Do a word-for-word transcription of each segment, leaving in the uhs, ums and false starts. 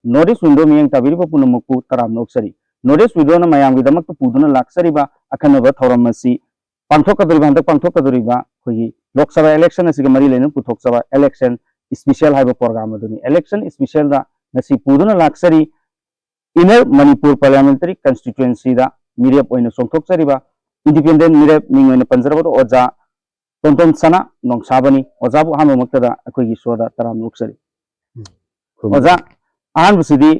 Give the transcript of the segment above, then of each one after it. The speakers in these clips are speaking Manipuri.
North East Window ꯃꯤꯠꯌꯦꯡ ꯇꯥꯕꯤꯔꯤꯕ ꯄꯨꯝꯅꯃꯛꯄꯨ ꯇꯔꯥꯝꯅ ꯑꯣꯛꯆꯔꯤ꯫ North East Window ꯅ ꯃꯌꯥꯝꯒꯤꯗꯃꯛꯇ ꯄꯨꯗꯨꯅ ꯂꯥꯛꯆꯔꯤꯕ ꯑꯈꯟꯅꯕ ꯊꯧꯔꯝ ꯑꯁꯤ ꯄꯥꯡꯊꯣꯛꯀꯗꯧꯔꯤꯕ, ꯍꯟꯗꯛ ꯄꯥꯡꯊꯣꯛꯀꯗꯧꯔꯤꯕ ꯑꯩꯈꯣꯏꯒꯤ ꯂꯣꯛ ꯁꯚꯥ election ꯑꯁꯤꯒ ꯃꯔꯤ ꯂꯩꯅꯅ ꯄꯨꯊꯣꯛꯆꯕ election special ꯍꯥꯏꯕ program ꯑꯗꯨꯅꯤ꯫ Election special ꯗ ꯉꯁꯤ ꯄꯨꯗꯨꯅ ꯂꯥꯛꯆꯔꯤ꯫ Inner Manipur Parliamentary Constituency ꯗ ꯃꯤꯔꯦꯞ ꯑꯣꯏꯅ ꯆꯣꯡꯊꯣꯛꯆꯔꯤꯕ independent ꯃꯤꯔꯦꯞ, ꯃꯤꯡ ꯑꯣꯏꯅ ꯄꯟꯖꯔꯕꯗ ꯑꯣꯖꯥ ꯇꯣꯟꯇꯣꯟ ꯁꯅꯥ ꯅꯣꯡꯁꯥꯕꯅꯤ꯫ ꯑꯣꯖꯥꯕꯨ ꯑꯍꯥꯟꯕꯃꯛꯇꯗ ꯑꯩꯈꯣꯏꯒꯤ show ꯗ ꯇꯔꯥꯝꯅ ꯑꯣꯛꯆꯔꯤ꯫ ꯎꯝ꯫ ꯑꯣꯖꯥ, ꯑꯍꯥꯟꯕꯁꯤꯗꯤ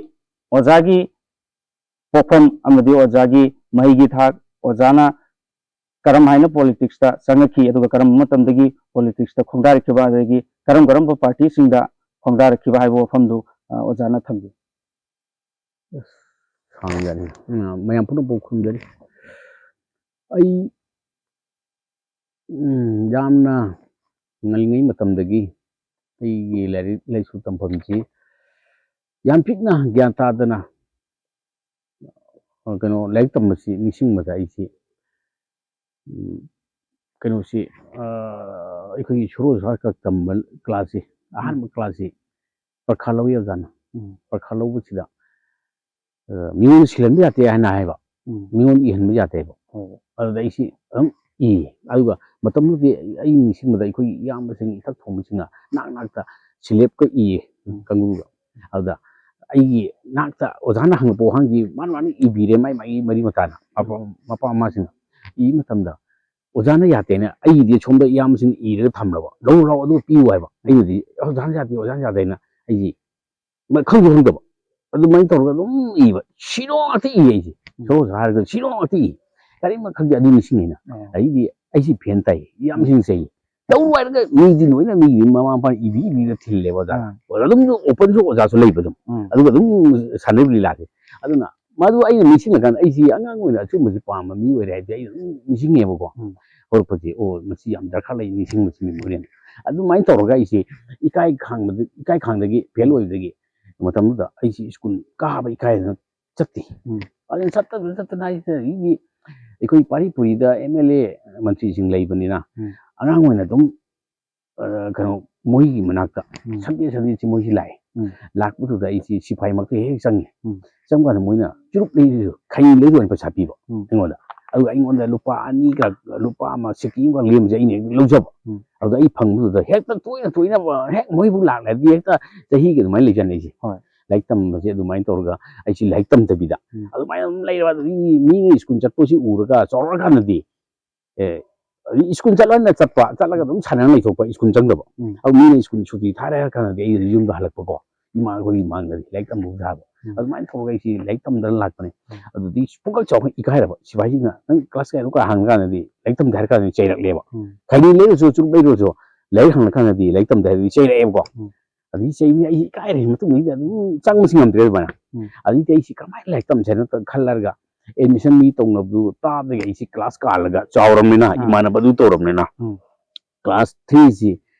ꯑꯣꯖꯥꯒꯤ ꯄꯣꯛꯐꯝ ꯑꯃꯗꯤ ꯑꯣꯖꯥꯒꯤ ꯃꯍꯩꯒꯤ ꯊꯥꯛ, ꯑꯣꯖꯥꯅ ꯀꯔꯝ ꯍꯥꯏꯅ politics ꯇ ꯆꯪꯉꯛꯈꯤ, ꯑꯗꯨꯒ ꯀꯔꯝꯕ ꯃꯇꯝꯗꯒꯤ politics ꯇ ꯈꯣꯡꯗꯥꯔꯛꯈꯤꯕ, ꯑꯗꯒꯤ ꯀꯔꯝ ꯀꯔꯝꯕ party ꯁꯤꯡꯗ ꯈꯣꯡꯗꯥꯔꯛꯈꯤꯕ ꯍꯥꯏꯕ ꯋꯥꯐꯝꯗꯨ, ꯑ, ꯑꯣꯖꯥꯅ ꯊꯝꯕꯤꯌꯨ꯫ ꯑꯁ, ꯁꯥꯡꯖꯥꯠꯅꯤ꯫ ꯎꯝ, ꯃꯌꯥꯝ ꯄꯨꯝꯅꯃꯛꯄꯨ ꯈꯨꯔꯨꯝꯖꯔꯤ꯫ ꯑꯩ, ꯎꯝ, ꯌꯥꯝꯅ ꯉꯜꯂꯤꯉꯩ ꯃꯇꯝꯗꯒꯤ ꯑꯩꯒꯤ ꯂꯥꯏꯔꯤꯛ ꯂꯥꯏꯁꯨ ꯇꯝꯐꯝꯁꯤ ꯌꯥꯝ ꯄꯤꯛꯅ ꯒ꯭ꯌꯥꯟ ꯇꯥꯗꯅ, ꯑ, ꯀꯩꯅꯣ, ꯂꯥꯏꯔꯤꯛ ꯇꯝꯕꯁꯤ ꯅꯤꯡꯁꯤꯡꯕꯗ ꯑꯩꯁꯤ, ꯎꯝ, ꯀꯩꯅꯣꯁꯤ, ꯑ, ꯑꯩꯈꯣꯏꯒꯤ ꯁꯣꯔꯣ ꯁꯣꯔꯥ ꯈꯛ ꯇꯝꯕ class ꯁꯤ, ꯑꯍꯥꯟꯕ class ꯁꯤ ꯄꯔꯈꯥ ꯂꯧꯏ ꯑꯣꯖꯥꯅ꯫ ꯎꯝ꯫ ꯄꯔꯈꯥ ꯂꯧꯕꯁꯤꯗ, ꯑ, ꯃꯤꯉꯣꯟꯗ ꯁꯤꯜꯍꯟꯕ ꯌꯥꯗꯦ ꯍꯥꯏꯅ ꯍꯥꯏꯕ꯫ ꯎꯝ꯫ ꯃꯤꯉꯣꯟꯗ ꯏꯍꯟꯕ ꯌꯥꯗꯦꯕ꯫ ꯍꯣꯏ꯫ ꯑꯗꯨꯗ ꯑꯩꯁꯤ ꯑꯗꯨꯝ ꯏꯌꯦ꯫ ꯑꯗꯨꯒ ꯃꯇꯝꯗꯨꯗꯤ ꯑꯩ ꯅꯤꯡꯁꯤꯡꯕꯗ ꯑꯩꯈꯣꯏꯒꯤ ꯏꯌꯥꯝꯕꯁꯤꯡ, ꯏꯊꯛ ꯊꯣꯡꯕꯁꯤꯡꯅ ꯅꯥꯛ ꯅꯥꯛꯇ slab ꯀ ꯏꯌꯦ, ꯎꯝ꯫ ꯀꯥꯡꯒꯨꯒ꯫ ꯑꯗꯨꯗ ꯑꯩꯒꯤ ꯅꯥꯛꯇ ꯑꯣꯖꯥꯅ ꯍꯪꯉꯛꯄ ꯋꯥꯍꯪꯁꯤ ꯃꯥꯅ ꯃꯥꯅ ꯏꯕꯤꯔꯦ, ꯃꯥꯏ ꯃꯥꯒꯤ ꯃꯔꯤ ꯃꯇꯥꯅ, ꯃꯄꯥ, ꯃꯄꯥ ꯃꯃꯥꯁꯤꯡꯅ꯫ ꯏꯕ ꯃꯇꯝꯗ ꯑꯣꯖꯥꯅ ꯌꯥꯗꯦꯅ ꯑꯩꯒꯤꯗꯤ ꯁꯣꯝꯗ ꯏꯌꯥꯝꯕꯁꯤꯡꯅ ꯏꯔꯒ ꯊꯝꯂꯕ, "ꯂꯧꯔꯨ ꯂꯥꯎ, ꯑꯗꯨꯒ ꯄꯤꯌꯨ" ꯍꯥꯏꯕ꯫ ꯑꯩꯅꯗꯤ "ꯑꯣꯖꯥꯅ ꯌꯥꯗꯦ, ꯑꯣꯖꯥꯅ ꯌꯥꯗꯦ" ꯍꯥꯏꯅ ꯑꯩꯁꯤ ꯃ-, ꯈꯪꯁꯨ ꯈꯪꯗꯕ꯫ ꯑꯗꯨꯃꯥꯏꯅ ꯇꯧꯔꯒ ꯑꯗꯨꯝ ꯏꯕ꯫ ꯁꯤꯅꯣ ꯉꯥꯛꯇ ꯏꯌꯦ ꯑꯩꯁꯦ꯫ ꯎꯝ꯫ ꯁꯣꯔꯣ ꯍꯥꯏꯔꯒ ꯁꯤꯅꯣ ꯉꯥꯛꯇ ꯏ꯫ ꯀꯔꯤꯝ ꯈꯪꯗꯦ, ꯑꯗꯨ ꯅꯤꯡꯁꯤꯡꯉꯤꯅ꯫ ꯑꯣ꯫ ꯑꯩꯗꯤ ꯑꯩꯁꯤ ꯐꯦꯟ ꯇꯥꯏ, ꯌꯥꯝ ꯎꯝ꯫ ꯁꯤꯡ ꯆꯩ꯫ ꯇꯧ ꯍꯥꯏꯔꯒ ꯃꯤꯗꯤ ꯂꯣꯏꯅ ꯃꯤꯒꯤ ꯃꯃꯥ ꯃꯄꯥꯅ ꯏꯕꯤ ꯏꯕꯤꯒ ꯊꯤꯜꯂꯦꯕ ꯑꯣꯖꯥ꯫ ꯑꯥ꯫ ꯑꯣꯖꯥ ꯑꯗꯨꯝ open ꯁꯨ ꯑꯣꯖꯥꯁꯨ ꯂꯩꯕ ꯑꯗꯨꯝ꯫ ꯎꯝ꯫ ꯑꯗꯨꯒ ꯑꯗꯨꯝ ꯁꯥꯟꯅꯔꯤꯕ ꯂꯤꯂꯥꯁꯦ꯫ ꯑꯗꯨꯅ ꯃꯗꯨ ꯑꯩꯅ ꯅꯤꯡꯁꯤꯡꯉꯀꯥꯟꯗ ꯑꯩꯁꯤ ꯑꯉꯥꯡ ꯑꯣꯏꯅ ꯑꯁꯤꯒꯨꯝꯕꯁꯤ ꯄꯥꯝꯕ ꯃꯤ ꯑꯣꯏꯔꯦ ꯍꯥꯏꯕꯁꯦ ꯑꯩ ꯑꯗꯨꯝ ꯅꯤꯡꯁꯤꯡꯉꯦꯕꯀꯣ꯫ ꯎꯝ꯫ ꯍꯧꯔꯛꯄꯁꯦ, "ꯑꯣ, ꯃꯁꯤ ꯌꯥꯝ ꯗꯔꯀꯥꯔ ꯂꯩ", ꯅꯤꯡꯁꯤꯡꯕꯁꯤꯅꯤ ꯃꯣꯏꯅ꯫ ꯑꯗꯨꯃꯥꯏꯅ ꯇꯧꯔꯒ ꯑꯩꯁꯦ ꯏꯀꯥꯏ ꯈꯥꯡꯕꯗ-, ꯏꯀꯥꯏ ꯈꯥꯡꯗꯒꯤ ꯐꯦꯜ ꯑꯣꯏꯕꯗꯒꯤ ꯃꯇꯝꯗꯨꯗ ꯑꯩꯁꯤ ꯁ꯭ꯀꯨꯜ ꯀꯥꯕ ꯏꯀꯥꯏꯗꯅ ꯆꯠꯇꯦ꯫ ꯎꯝ꯫ ꯑꯗꯨꯅ ꯆꯠꯇꯅ ꯆꯠꯇꯅ ꯑꯩꯁꯦ ꯑꯩꯒꯤ, ꯑꯩꯈꯣꯏ ꯄꯥꯔꯤ ꯄꯨꯔꯤꯗ M L A ꯃꯟꯇ꯭ꯔꯤꯁꯤꯡ ꯂꯩꯕꯅꯤꯅ ꯎꯝ꯫ ꯑꯉꯥꯡ ꯑꯣꯏꯅ ꯑꯗꯨꯝ, ꯑ, ꯀꯩꯅꯣ, ꯃꯣꯏꯒꯤ ꯃꯅꯥꯛꯇ ꯎꯝ꯫ Sunday Sunday ꯁꯤ ꯃꯣꯏꯁꯤ ꯂꯥꯛꯑꯦ꯫ ꯎꯝ꯫ ꯂꯥꯛꯄꯗꯨꯗ ꯑꯩꯁꯤ ꯁꯤꯐꯥꯏꯃꯛꯇ ꯍꯦꯛ ꯆꯪꯉꯦ꯫ ꯎꯝ꯫ ꯆꯪꯕ ꯀꯥꯟꯗ ꯃꯣꯏꯅ ꯆꯨꯔꯨꯞ ꯂꯩꯔꯁꯨ ꯈꯩꯅꯤ ꯂꯩꯔꯁꯨ ꯑꯣꯏꯅ ꯄꯩꯁꯥ ꯄꯤꯕ ꯎꯝ꯫ ꯑꯩꯉꯣꯟꯗ꯫ ꯑꯗꯨꯒ ꯑꯩꯉꯣꯟꯗ ꯂꯨꯄꯥ ꯑꯅꯤꯒ ꯂꯨꯄꯥ ꯑꯃ ꯁꯤꯀꯤ ꯑꯃꯒ ꯂꯦꯝꯕꯁꯦ ꯑꯩꯅ ꯍꯦꯛ ꯂꯧꯖꯕ꯫ ꯎꯝ꯫ ꯑꯗꯨꯗ ꯑꯩ ꯐꯪꯕꯗꯨꯗ ꯍꯦꯛꯇ ꯇꯣꯏꯅ ꯇꯣꯏꯅꯕ ꯍꯦꯛ ꯃꯣꯏꯕꯨ ꯂꯥꯛꯂꯗꯤ ꯍꯦꯛꯇ ꯆꯍꯤꯒꯤ ꯑꯗꯨꯃꯥꯏꯅ ꯂꯩꯖꯅꯩꯁꯦ꯫ ꯍꯣꯏ꯫ ꯂꯥꯏꯔꯤꯛ ꯇꯝꯕꯁꯦ ꯑꯗꯨꯃꯥꯏꯅ ꯇꯧꯔꯒ ꯑꯩꯁꯤ ꯂꯥꯏꯔꯤꯛ ꯇꯝꯗꯕꯤꯗ ꯎꯝ꯫ ꯑꯗꯨꯃꯥꯏꯅ ꯑꯗꯨꯝ ꯂꯩꯔꯕ꯫ ꯑꯗꯨꯗꯒꯤ ꯃꯤꯅ ꯁ꯭ꯀꯨꯜ ꯆꯠꯄꯁꯤ ꯎꯔꯒ ꯆꯥꯎꯔꯛꯑꯀꯥꯟꯗꯗꯤ ꯑꯦ, ꯑꯗꯩ ꯁ꯭ꯀꯨꯜ ꯆꯠꯂꯣꯏꯅ ꯆꯠꯄ, ꯆꯠꯂꯒ ꯑꯗꯨꯝ ꯁꯥꯟꯅꯅ ꯂꯩꯊꯣꯛꯄ, ꯁ꯭ꯀꯨꯜ ꯆꯪꯗꯕ꯫ ꯎꯝ꯫ ꯑꯗꯨ ꯃꯤꯅ ꯁ꯭ꯀꯨꯜ ꯁꯨꯇꯤ ꯊꯥꯔꯦ ꯍꯥꯏꯔ ꯀꯥꯟꯗꯗꯤ ꯑꯩ ꯌꯨꯝꯗ ꯍꯜꯂꯛꯄꯀꯣ, ꯏꯃꯥꯈꯣꯏꯒꯤ ꯃꯥꯡꯗꯗꯤ ꯂꯥꯏꯔꯤꯛ ꯇꯝꯕꯕꯨ ꯊꯥꯕ꯫ ꯎꯝ꯫ ꯑꯗꯨꯃꯥꯏꯅ ꯇꯧꯔꯒ ꯑꯩꯁꯤ ꯂꯥꯏꯔꯤꯛ ꯇꯝꯗꯅ ꯂꯥꯛꯄꯅꯦ꯫ ꯎꯝ꯫ ꯑꯗꯨꯗꯤ ꯄꯨꯡꯀꯛ ꯆꯥꯎꯈꯠ ꯏꯀꯥꯏꯔꯕ꯫ ꯁꯤꯐꯥꯏꯁꯤꯅ "ꯅꯪ ꯀ꯭ꯂꯥꯁ ꯀꯌꯥꯅꯣ?" ꯀ ꯍꯪꯉ ꯀꯥꯟꯗꯗꯤ "ꯂꯥꯏꯔꯤꯛ ꯇꯝꯗꯦ" ꯍꯥꯏꯔ ꯀꯥꯟꯗꯗꯤ ꯆꯩꯔꯛꯂꯦꯕ꯫ ꯎꯝ꯫ ꯈꯩꯅꯤ ꯂꯩꯔꯁꯨ, ꯆꯨꯔꯨꯞ ꯂꯩꯔꯁꯨ, ꯂꯥꯏꯔꯤꯛ ꯍꯪꯉ ꯀꯥꯟꯗꯗꯤ ꯂꯥꯏꯔꯤꯛ ꯇꯝꯗꯦ ꯍꯥꯏꯔꯗꯤ ꯆꯩꯔꯛꯑꯦꯕꯀꯣ꯫ ꯎꯝ꯫ ꯑꯗꯩ ꯆꯩꯕꯤ ꯑꯩ ꯏꯀꯥꯏꯔꯦ, ꯃꯇꯨꯡꯗꯒꯤꯗꯤ ꯑꯗꯨꯝ ꯆꯪꯕꯁꯤ ꯉꯝꯗ꯭ꯔꯦ ꯑꯗꯨꯃꯥꯏꯅ꯫ ꯎꯝ꯫ ꯑꯗꯩꯗꯤ ꯑꯩꯁꯤ ꯀꯃꯥꯏꯅ ꯂꯥꯏꯔꯤꯛ ꯇꯝꯁꯦ ꯍꯥꯏꯅ ꯈꯜꯂꯒ ꯑꯦꯗꯃꯤꯁꯟ ꯃꯤ ꯇꯧꯅꯕꯗꯨ ꯇꯥꯕꯗꯒꯤ ꯑꯩꯁꯤ ꯀ꯭ꯂꯥꯁ ꯀꯥꯜꯂꯒ ꯆꯥꯎꯔꯕꯅꯤꯅ, ꯑꯥ꯫ ꯏꯃꯥꯟꯅꯕ ꯑꯗꯨ ꯇꯧꯔꯕꯅꯤꯅ, ꯎꯝ꯫ ꯀ꯭ꯂꯥꯁ ꯊ꯭ꯔꯤꯁꯤ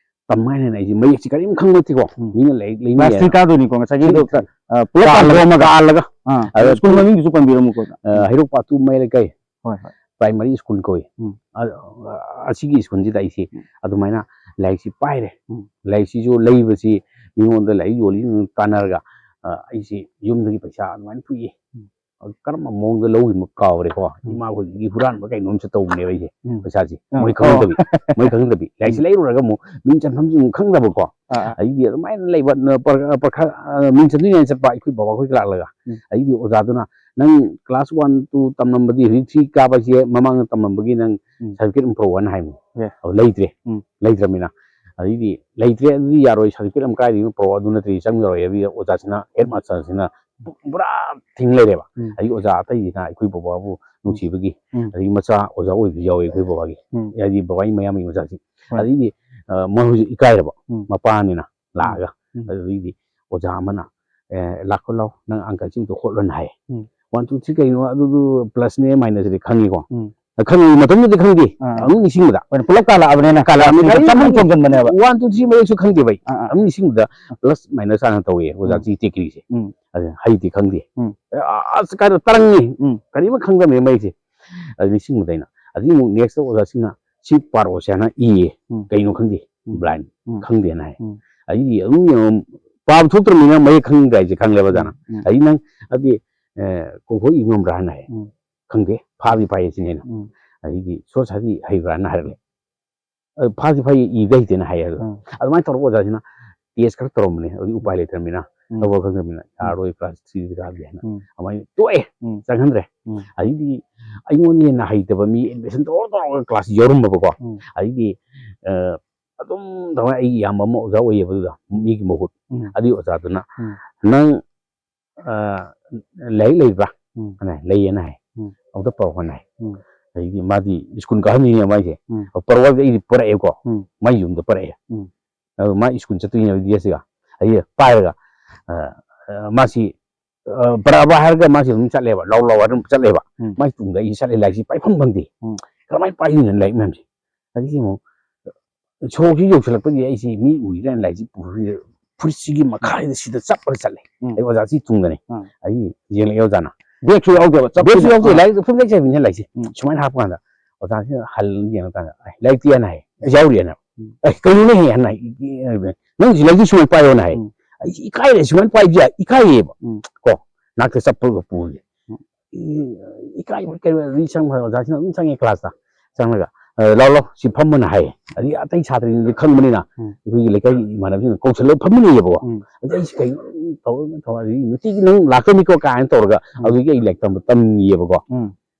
ꯇꯝ ꯍꯥꯏꯅ ꯑꯩꯁꯤ ꯃꯌꯦꯛꯁꯤ ꯀꯔꯤꯝ ꯈꯪꯕ ꯅꯠꯇꯦꯀꯣ꯫ ꯎꯝ꯫ ꯃꯤꯅ ꯂꯥꯏꯔꯤꯛ ꯂꯩꯅꯤ ꯀ꯭ꯂꯥꯁ ꯊ꯭ꯔꯤ ꯍꯥꯏꯔ ꯀꯥꯗꯣꯏꯅꯤꯀꯣ, ꯉꯁꯥꯏꯒꯤ ꯊ꯭ꯔꯤ ꯑꯗꯣ, ꯑ, ꯄꯨꯂꯞ ꯀꯥꯜꯂꯒ, ꯀꯥꯜꯂꯒ꯫ ꯀꯥꯜꯂꯒ꯫ ꯑꯥ, ꯑꯗ ꯁ꯭ꯀꯨꯜ ꯃꯃꯤꯡꯗꯨꯁꯨ ꯄꯟꯕꯤꯔꯝꯃꯨꯀꯣ꯫ ꯑ, ꯍꯩꯔꯣꯛ ꯄꯥꯠꯇꯨ ꯃꯌꯥꯏ ꯂꯩꯀꯥꯏ ꯍꯣꯏ, ꯍꯣꯏ꯫ ꯄ꯭ꯔꯥꯏꯃꯥꯔꯤ ꯁ꯭ꯀꯨꯜ ꯀꯧꯏ꯫ ꯎꯝ꯫ ꯑ-, ꯑꯁꯤꯒꯤ ꯁ꯭ꯀꯨꯜꯁꯤꯗ ꯑꯩꯁꯤ ꯎꯝ꯫ ꯑꯗꯨꯃꯥꯏꯅ ꯂꯥꯏꯔꯤꯛꯁꯤ ꯄꯥꯏꯔꯦ꯫ ꯎꯝ꯫ ꯂꯥꯏꯔꯤꯛꯁꯤꯁꯨ ꯂꯩꯕꯁꯤ ꯃꯤꯉꯣꯟꯗ ꯂꯥꯏꯔꯤꯛ ꯌꯣꯜꯂꯤ ꯇꯥꯟꯅꯔꯒ, ꯑ, ꯑꯩꯁꯤ ꯌꯨꯝꯗꯒꯤ ꯄꯩꯁꯥ ꯑꯗꯨꯃꯥꯏꯅ ꯄꯨꯏꯌꯦ꯫ ꯎꯝ꯫ ꯑ, ꯀꯔꯝꯕ ꯃꯑꯣꯡꯗ ꯂꯧꯈꯤꯕꯅꯣ ꯀꯥꯎꯔꯦꯀꯣ꯫ ꯎꯝ꯫ ꯏꯃꯥ ꯍꯣꯏꯗꯒꯤ ꯍꯨꯔꯥꯟꯕ ꯀꯩꯅꯣꯝꯁꯨ ꯇꯧꯕꯅꯦꯕ ꯑꯩꯁꯦ ꯎꯝ꯫ ꯄꯩꯁꯥꯁꯦ꯫ ꯑꯥ꯫ ꯃꯣꯏ ꯈꯪꯍꯟꯗꯕꯤ, ꯑꯣ꯫ ꯃꯣꯏ ꯈꯪꯍꯟꯗꯕꯤ꯫ ꯂꯥꯏꯔꯤꯛꯁꯦ ꯎꯝ꯫ ꯂꯩꯔꯨꯔꯒ ꯑꯃꯨꯛ ꯃꯤꯡ ꯆꯟꯐꯝꯁꯨ ꯑꯃꯨꯛ ꯈꯪꯗꯕꯀꯣ꯫ ꯑꯥ, ꯑꯥ꯫ ꯑꯗꯩꯗꯤ ꯑꯗꯨꯃꯥꯏꯅ ꯂꯩꯕ, ꯅ-, ꯄꯔ-, ꯄꯔꯈꯥ, ꯑ, ꯃꯤꯡ ꯆꯟꯗꯣꯏꯅꯦꯅ ꯆꯠꯄ ꯑꯩꯈꯣꯏ ꯕꯕꯥ ꯍꯣꯏ ꯂꯥꯛꯂꯒ꯫ ꯎꯝ꯫ ꯑꯗꯩꯗꯤ ꯑꯣꯖꯥꯗꯨꯅ, "ꯅꯪ ꯀ꯭ꯂꯥꯁ ꯋꯥꯟ ꯇꯨ ꯇꯝꯂꯝꯕꯗꯤ ꯍꯧꯖꯤꯛ ꯊ꯭ꯔꯤ ꯀꯥꯕꯁꯦ ꯃꯃꯥꯡꯗ ꯇꯝꯂꯝꯕꯒꯤ ꯅꯪ ꯎꯝ꯫ ꯁꯥꯔꯇꯤꯐꯤꯀꯦꯠ ꯑꯃ ꯄꯨꯔꯛꯑꯣꯅ" ꯍꯥꯏꯕꯅꯤ꯫ ꯌꯦꯁ꯫ ꯑꯗꯨ ꯂꯩꯇ꯭ꯔꯦ꯫ ꯎꯝ꯫ ꯂꯩꯇ꯭ꯔꯕꯅꯤꯅ꯫ ꯑꯗꯩꯗꯤ, "ꯂꯩꯇ꯭ꯔꯦ, ꯑꯗꯨꯗꯤ ꯌꯥꯔꯣꯏ, ꯁꯥꯔꯇꯤꯐꯤꯀꯦꯠ ꯑꯃ ꯀꯥꯏꯗꯒꯤꯅꯣ ꯄꯨꯔꯛꯑꯣ, ꯑꯗꯨ ꯅꯠꯇ꯭ꯔꯗꯤ ꯆꯪꯉꯔꯣꯏ" ꯍꯥꯏꯕꯗꯨꯗ ꯑꯣꯖꯥꯁꯤꯅ, ꯍꯦꯗ ꯃꯥꯁꯇꯔꯁꯤꯅ ꯄꯨꯔꯥ ꯊꯤꯡ ꯂꯩꯔꯦꯕ꯫ ꯎꯝ꯫ ꯑꯗꯒꯤ ꯑꯣꯖꯥ ꯑꯇꯩꯁꯤꯅ ꯑꯩꯈꯣꯏ ꯕꯕꯥꯕꯨ ꯎꯝ꯫ ꯅꯨꯡꯁꯤꯕꯒꯤ, ꯎꯝ꯫ ꯑꯗꯒꯤ ꯃꯆꯥ ꯑꯣꯖꯥ ꯑꯣꯏꯕꯁꯨ ꯌꯥꯎꯋꯦ ꯑꯩꯈꯣꯏ ꯕꯕꯥꯒꯤ꯫ ꯎꯝ꯫ ꯍꯥꯏꯗꯤ ꯕꯕꯥꯒꯤ ꯃꯌꯥꯝꯕꯒꯤ ꯃꯆꯥꯁꯤ꯫ ꯍꯣꯏ꯫ ꯑꯗꯩꯗꯤ, ꯑ, ꯃꯣꯏꯁꯨ ꯏꯀꯥꯏꯔꯕ, ꯎꯝ꯫ ꯃꯄꯥꯅꯤꯅ ꯎꯝ꯫ ꯂꯥꯛꯑꯒ꯫ ꯎꯝ꯫ ꯑꯗꯨꯗꯒꯤꯗꯤ ꯑꯣꯖꯥ ꯑꯃꯅ, "ꯑꯦ, ꯂꯥꯛꯈꯣ ꯂꯥꯎ, ꯅꯪ ꯑꯪꯀꯁꯤ ꯑꯝꯇ ꯍꯣꯠꯂꯣꯅ" ꯍꯥꯏ꯫ ꯎꯝ꯫ ꯋꯥꯟ, ꯇꯨ, ꯊ꯭ꯔꯤ ꯀꯩꯅꯣ? ꯑꯗꯨꯗꯨ ꯄ꯭ꯂꯁꯅꯦ ꯃꯥꯏꯅꯁꯅꯦ ꯈꯪꯉꯤꯀꯣ꯫ ꯎꯝ꯫ ꯈꯪꯉꯤ, ꯃꯇꯝꯗꯨꯗꯤ ꯈꯪꯗꯦ꯫ ꯑꯥ꯫ ꯑꯗꯨꯝ ꯅꯤꯡꯁꯤꯡꯕꯗ꯫ ꯍꯣꯏꯅꯦ, ꯄꯨꯂꯞ ꯀꯥꯜꯂꯛꯑꯕꯅꯤꯅ꯫ ꯀꯥꯜꯂꯛꯑꯕꯅꯤꯅ ꯀ꯭ꯂꯥꯁ ꯀꯔꯤꯝ ꯆꯃꯝ ꯈꯪꯗꯦ꯫ ꯆꯣꯡꯁꯤꯟꯕꯅꯦꯕ꯫ ꯋꯥꯟ, ꯇꯨ, ꯊ꯭ꯔꯤ ꯃꯌꯦꯛꯁꯨ ꯈꯪꯗꯦꯕ ꯑꯩ꯫ ꯑꯥ, ꯑꯥ꯫ ꯑꯗꯨꯝ ꯅꯤꯡꯁꯤꯡꯕꯗ ꯎꯝ꯫ ꯄ꯭ꯂꯁ ꯃꯥꯏꯅꯁ ꯍꯥꯟꯅ ꯇꯧꯋꯦ ꯑꯣꯖꯥ ꯎꯝ꯫ ꯆꯤ ꯇꯦꯀ꯭ꯔꯤꯁꯦ꯫ ꯎꯝ꯫ ꯑꯗ ꯍꯩꯗꯤ ꯈꯪꯗꯦ꯫ ꯎꯝ꯫ ꯑꯁ ꯀꯥꯏꯗ ꯇꯔꯪꯅꯤ꯫ ꯎꯝ꯫ ꯀꯔꯤꯝ ꯈꯪꯗꯕꯅꯦ ꯃꯩꯁꯦ꯫ ꯑꯗꯨ ꯅꯤꯡꯁꯤꯡꯕꯗ ꯑꯩꯅ꯫ ꯑꯗꯨꯒꯤ ꯑꯃꯨꯛ ꯅꯦꯛꯁꯇ ꯑꯣꯖꯥꯁꯤꯡꯅ "ꯁꯤ ꯄꯥꯔꯛꯑꯣꯁꯦ" ꯍꯥꯏꯅ ꯏꯌꯦ꯫ ꯎꯝ꯫ ꯀꯩꯅꯣ ꯈꯪꯗꯦ꯫ ꯎꯝ꯫ ꯕ꯭ꯂꯥꯏꯟ꯫ ꯎꯝ꯫ ꯈꯪꯗꯦꯅ ꯍꯥꯏ꯫ ꯎꯝ꯫ ꯑꯗꯒꯤꯗꯤ ꯑꯗꯨꯝ ꯌꯦꯡꯉꯣ, ꯄꯥꯕ ꯊꯣꯛꯇ꯭ꯔꯕꯅꯤꯅ ꯃꯌꯦꯛ ꯈꯪꯗ꯭ꯔꯦ ꯍꯥꯏꯁꯦ ꯈꯪꯂꯦꯕ ꯑꯣꯖꯥꯅ꯫ ꯎꯝ, ꯎꯝ꯫ ꯑꯗꯩ ꯅꯪ ꯑꯗꯨꯗꯤ ꯀꯣꯡꯈꯣꯛ ꯏꯕ ꯉꯝꯕ꯭ꯔꯥ ꯍꯥꯏꯅ ꯍꯥꯏ꯫ ꯎꯝ, ꯈꯪꯗꯦ, ꯐꯥꯕꯗꯤ ꯐꯥꯏꯌꯦ ꯁꯤꯅꯤ ꯑꯩꯅ꯫ ꯎꯝ, ꯑꯗꯩꯗꯤ ꯁꯣꯔꯠ ꯁꯥꯗꯤ ꯍꯩꯕ꯭ꯔꯥꯅ ꯍꯥꯏꯔꯛꯂꯦ꯫ ꯑꯗꯨ ꯐꯥꯁꯤ ꯐꯩ, ꯏꯕ ꯍꯩꯇꯦꯅ ꯍꯥꯏꯌꯦ꯫ ꯑꯗꯣ ꯎꯝ꯫ ꯑꯗꯨꯃꯥꯏꯅ ꯇꯧꯔꯒ ꯑꯣꯖꯥꯁꯤꯅ ꯇꯦꯁ ꯈꯔ ꯇꯧꯔꯝꯕꯅꯦ, ꯑꯗꯨꯗꯤ ꯎꯄꯥꯏ ꯂꯩꯇ꯭ꯔꯕꯅꯤꯅ꯫ ꯎꯝ꯫ ꯂꯧꯕ ꯈꯪꯗ꯭ꯔꯕꯅꯤꯅ ꯎꯝ꯫ ꯌꯥꯔꯣꯏ, ꯀ꯭ꯂꯥꯁ ꯊ꯭ꯔꯤꯗꯤ ꯀꯥꯕꯗꯤ ꯍꯥꯏꯅ꯫ ꯎꯝ꯫ ꯑꯗꯨꯃꯥꯏꯅ ꯇꯣꯛꯑꯦ꯫ ꯎꯝ꯫ ꯆꯪꯍꯟꯗ꯭ꯔꯦ꯫ ꯎꯝ꯫ ꯑꯗꯩꯗꯤ ꯑꯩꯉꯣꯟꯗ ꯍꯦꯟꯅ ꯍꯩꯇꯕ ꯃꯤ ꯑꯦꯗꯃꯤꯁꯟ ꯇꯧꯔ ꯇꯧꯔꯒ ꯀ꯭ꯂꯥꯁ ꯌꯥꯎꯔꯝꯕꯀꯣ꯫ ꯎꯝ꯫ ꯑꯗꯩꯗꯤ ꯑ, ꯑꯗꯨꯝ ꯇꯧꯔꯒ ꯑꯩꯒꯤ ꯏꯌꯥꯝꯕ ꯑꯃ ꯑꯣꯖꯥ ꯑꯣꯏꯌꯦꯕ ꯑꯗꯨꯗ, ꯃꯤꯒꯤ ꯃꯍꯨꯠ꯫ ꯎꯝ꯫ ꯑꯗꯨꯒꯤ ꯑꯣꯖꯥꯗꯨꯅ, ꯎꯝ꯫ "ꯅꯪ ꯑ, ꯂꯥꯏꯔꯤꯛ ꯂꯩꯕ꯭ꯔꯥ?" ꯎꯝ꯫ ꯑꯅ ꯍꯥꯏ, "ꯂꯩꯌꯦꯅ" ꯍꯥꯏ꯫ ꯎꯝ꯫ "ꯑꯝꯇ ꯄꯔꯛꯑꯣꯅ" ꯍꯥꯏ꯫ ꯎꯝ꯫ ꯑꯗꯩꯗꯤ ꯃꯥꯗꯤ ꯁ꯭ꯀꯨꯜ ꯀꯥꯍꯟꯅꯤꯡꯉꯦ ꯃꯥꯏꯁꯦ꯫ ꯎꯝ꯫ ꯑ, ꯄꯔꯛꯑꯣ ꯍꯥꯏꯕꯗꯤ ꯑꯩꯗꯤ ꯄꯔꯛꯑꯦꯀꯣ꯫ ꯎꯝ꯫ ꯃꯥꯏ ꯌꯨꯝꯗ ꯄꯔꯛꯑꯦ꯫ ꯎꯝ꯫ ꯑꯗꯨ ꯃꯥ ꯁ꯭ꯀꯨꯜ ꯆꯠꯇꯣꯏꯅꯦꯕ ꯗꯤ ꯑꯦꯁ ꯁꯤꯒ꯫ ꯑꯗꯩ ꯄꯥꯏꯔꯒ, ꯑ, ꯑ, ꯃꯥꯁꯤ, ꯑ, "ꯄꯔꯛꯑꯕ?" ꯍꯥꯏꯔꯒ ꯃꯥꯁꯤ ꯑꯗꯨꯝ ꯆꯠꯂꯦꯕ꯫ ꯂꯧ ꯂꯧ ꯑꯗꯨꯝ ꯆꯠꯂꯦꯕ꯫ ꯎꯝ꯫ ꯃꯥꯏ ꯇꯨꯡꯗ ꯑꯩꯁꯤ ꯆꯠꯂꯦ, ꯂꯥꯏꯔꯤꯛꯁꯤ ꯄꯥꯏꯐꯝ ꯈꯪꯗꯦ꯫ ꯎꯝ꯫ ꯀꯔꯝꯍꯥꯏꯅ ꯄꯥꯏꯗꯣꯏꯅꯣ ꯂꯥꯏꯔꯤꯛ ꯃꯌꯥꯝꯁꯦ? ꯑꯗꯒꯤ ꯑꯃꯨꯛ ꯁꯣꯔꯣꯛꯁꯤ ꯌꯧꯁꯤꯜꯂꯛꯄꯗꯤ ꯑꯩꯁꯤ ꯃꯤ ꯎꯏꯗ꯭ꯔꯅ ꯂꯥꯏꯔꯤꯛꯁꯤ ꯄꯨꯔꯒ ꯐꯨꯔꯤꯠꯁꯤꯒꯤ ꯃꯈꯥꯁꯤꯗ ꯁꯤꯗ ꯆꯞꯄꯒ ꯆꯠꯂꯦ꯫ ꯎꯝ꯫ ꯑꯩ ꯑꯣꯖꯥꯁꯤ ꯇꯨꯡꯗꯅꯤ꯫ ꯎꯝ꯫ ꯑꯩ ꯌꯦꯡꯉꯛꯑꯦ ꯑꯣꯖꯥꯅ꯫ ꯕꯦꯒꯁꯨ ꯌꯥꯎꯗꯦꯕ, ꯆꯞꯄ ꯕꯦꯒꯁꯨ ꯌꯥꯎꯗꯦ, ꯑꯥ꯫ ꯂꯥꯏꯔꯤꯛ ꯐꯨꯔꯤꯠ ꯂꯩ ꯆꯥꯏꯕꯅꯤꯅ ꯂꯥꯏꯔꯤꯛꯁꯦ꯫ ꯎꯝ꯫ ꯁꯨꯃꯥꯏꯅ ꯍꯥꯞꯄ ꯀꯥꯟꯗ ꯑꯣꯖꯥꯁꯤꯅ ꯍꯜꯂ ꯌꯦꯡꯉꯀꯥꯟꯗ, "ꯑꯦ, ꯂꯥꯏꯔꯤꯛꯇꯤ?" ꯍꯥꯏꯅ ꯍꯥꯏ꯫ "ꯑꯩ ꯌꯥꯎꯔꯤ" ꯍꯥꯏꯅ꯫ ꯎꯝ꯫ "ꯑꯦ, ꯀꯩꯅꯣꯅꯦꯍꯦ?" ꯍꯥꯏꯅ ꯍꯥꯏ꯫ "ꯅꯪ ꯁꯤ ꯂꯥꯏꯔꯤꯛꯇꯤ ꯁꯨꯃꯥꯏꯅ ꯄꯥꯏꯌꯣꯅ" ꯍꯥꯏ꯫ ꯎꯝ꯫ ꯑꯩꯁꯤ ꯏꯀꯥꯏꯔꯦ, ꯁꯨꯃꯥꯏꯅ ꯄꯥꯏꯕꯁꯦ ꯏꯀꯥꯏꯌꯦꯕ꯫ ꯎꯝ꯫ ꯀꯣ, ꯅꯥꯛꯇ ꯆꯞꯄꯒ ꯄꯨꯔꯤ꯫ ꯎꯝ꯫ ꯏ-, ꯏꯀꯥꯏꯕ ꯀꯩꯅꯣ ꯑꯗꯨꯝ ꯆꯪꯕ ꯑꯣꯖꯥꯁꯤꯅ ꯑꯗꯨꯝ ꯆꯪꯉꯦ ꯀ꯭ꯂꯥꯁꯇ꯫ ꯆꯪꯉꯒ, "ꯑ, ꯂꯥꯎ, ꯂꯥꯎ, ꯁꯤ ꯐꯝꯃꯣꯅ" ꯍꯥꯏꯌꯦ꯫ ꯑꯗꯒꯤ ꯑꯇꯩ ꯁꯥꯇ꯭ꯔꯁꯤꯡꯗꯨꯗꯤ ꯈꯪꯕꯅꯤꯅ ꯎꯝ꯫ ꯑꯩꯈꯣꯏꯒꯤ ꯂꯩꯀꯥꯏꯒꯤ ꯏꯃꯥꯟꯅꯕꯁꯤꯡꯅ ꯀꯧꯁꯜꯂꯒ ꯐꯝꯃꯤꯟꯅꯩꯌꯦꯕꯀꯣ꯫ ꯎꯝ꯫ ꯑꯗꯩ ꯑꯩꯁꯤ ꯀꯩꯅꯣ ꯇꯧꯔ ꯇꯧꯔ ꯑꯗꯒꯤ ꯅꯨꯡꯇꯤꯒꯤ ꯅꯪ ꯂꯥꯛꯀꯅꯤꯀꯣ ꯀꯥꯏꯅ ꯇꯧꯔꯒ ꯎꯝ꯫ ꯑꯗꯨꯒꯤ ꯑꯩ ꯂꯥꯏꯔꯤꯛ ꯇꯝꯕ ꯇꯝꯃꯤꯌꯦꯕꯀꯣ꯫ ꯎꯝ꯫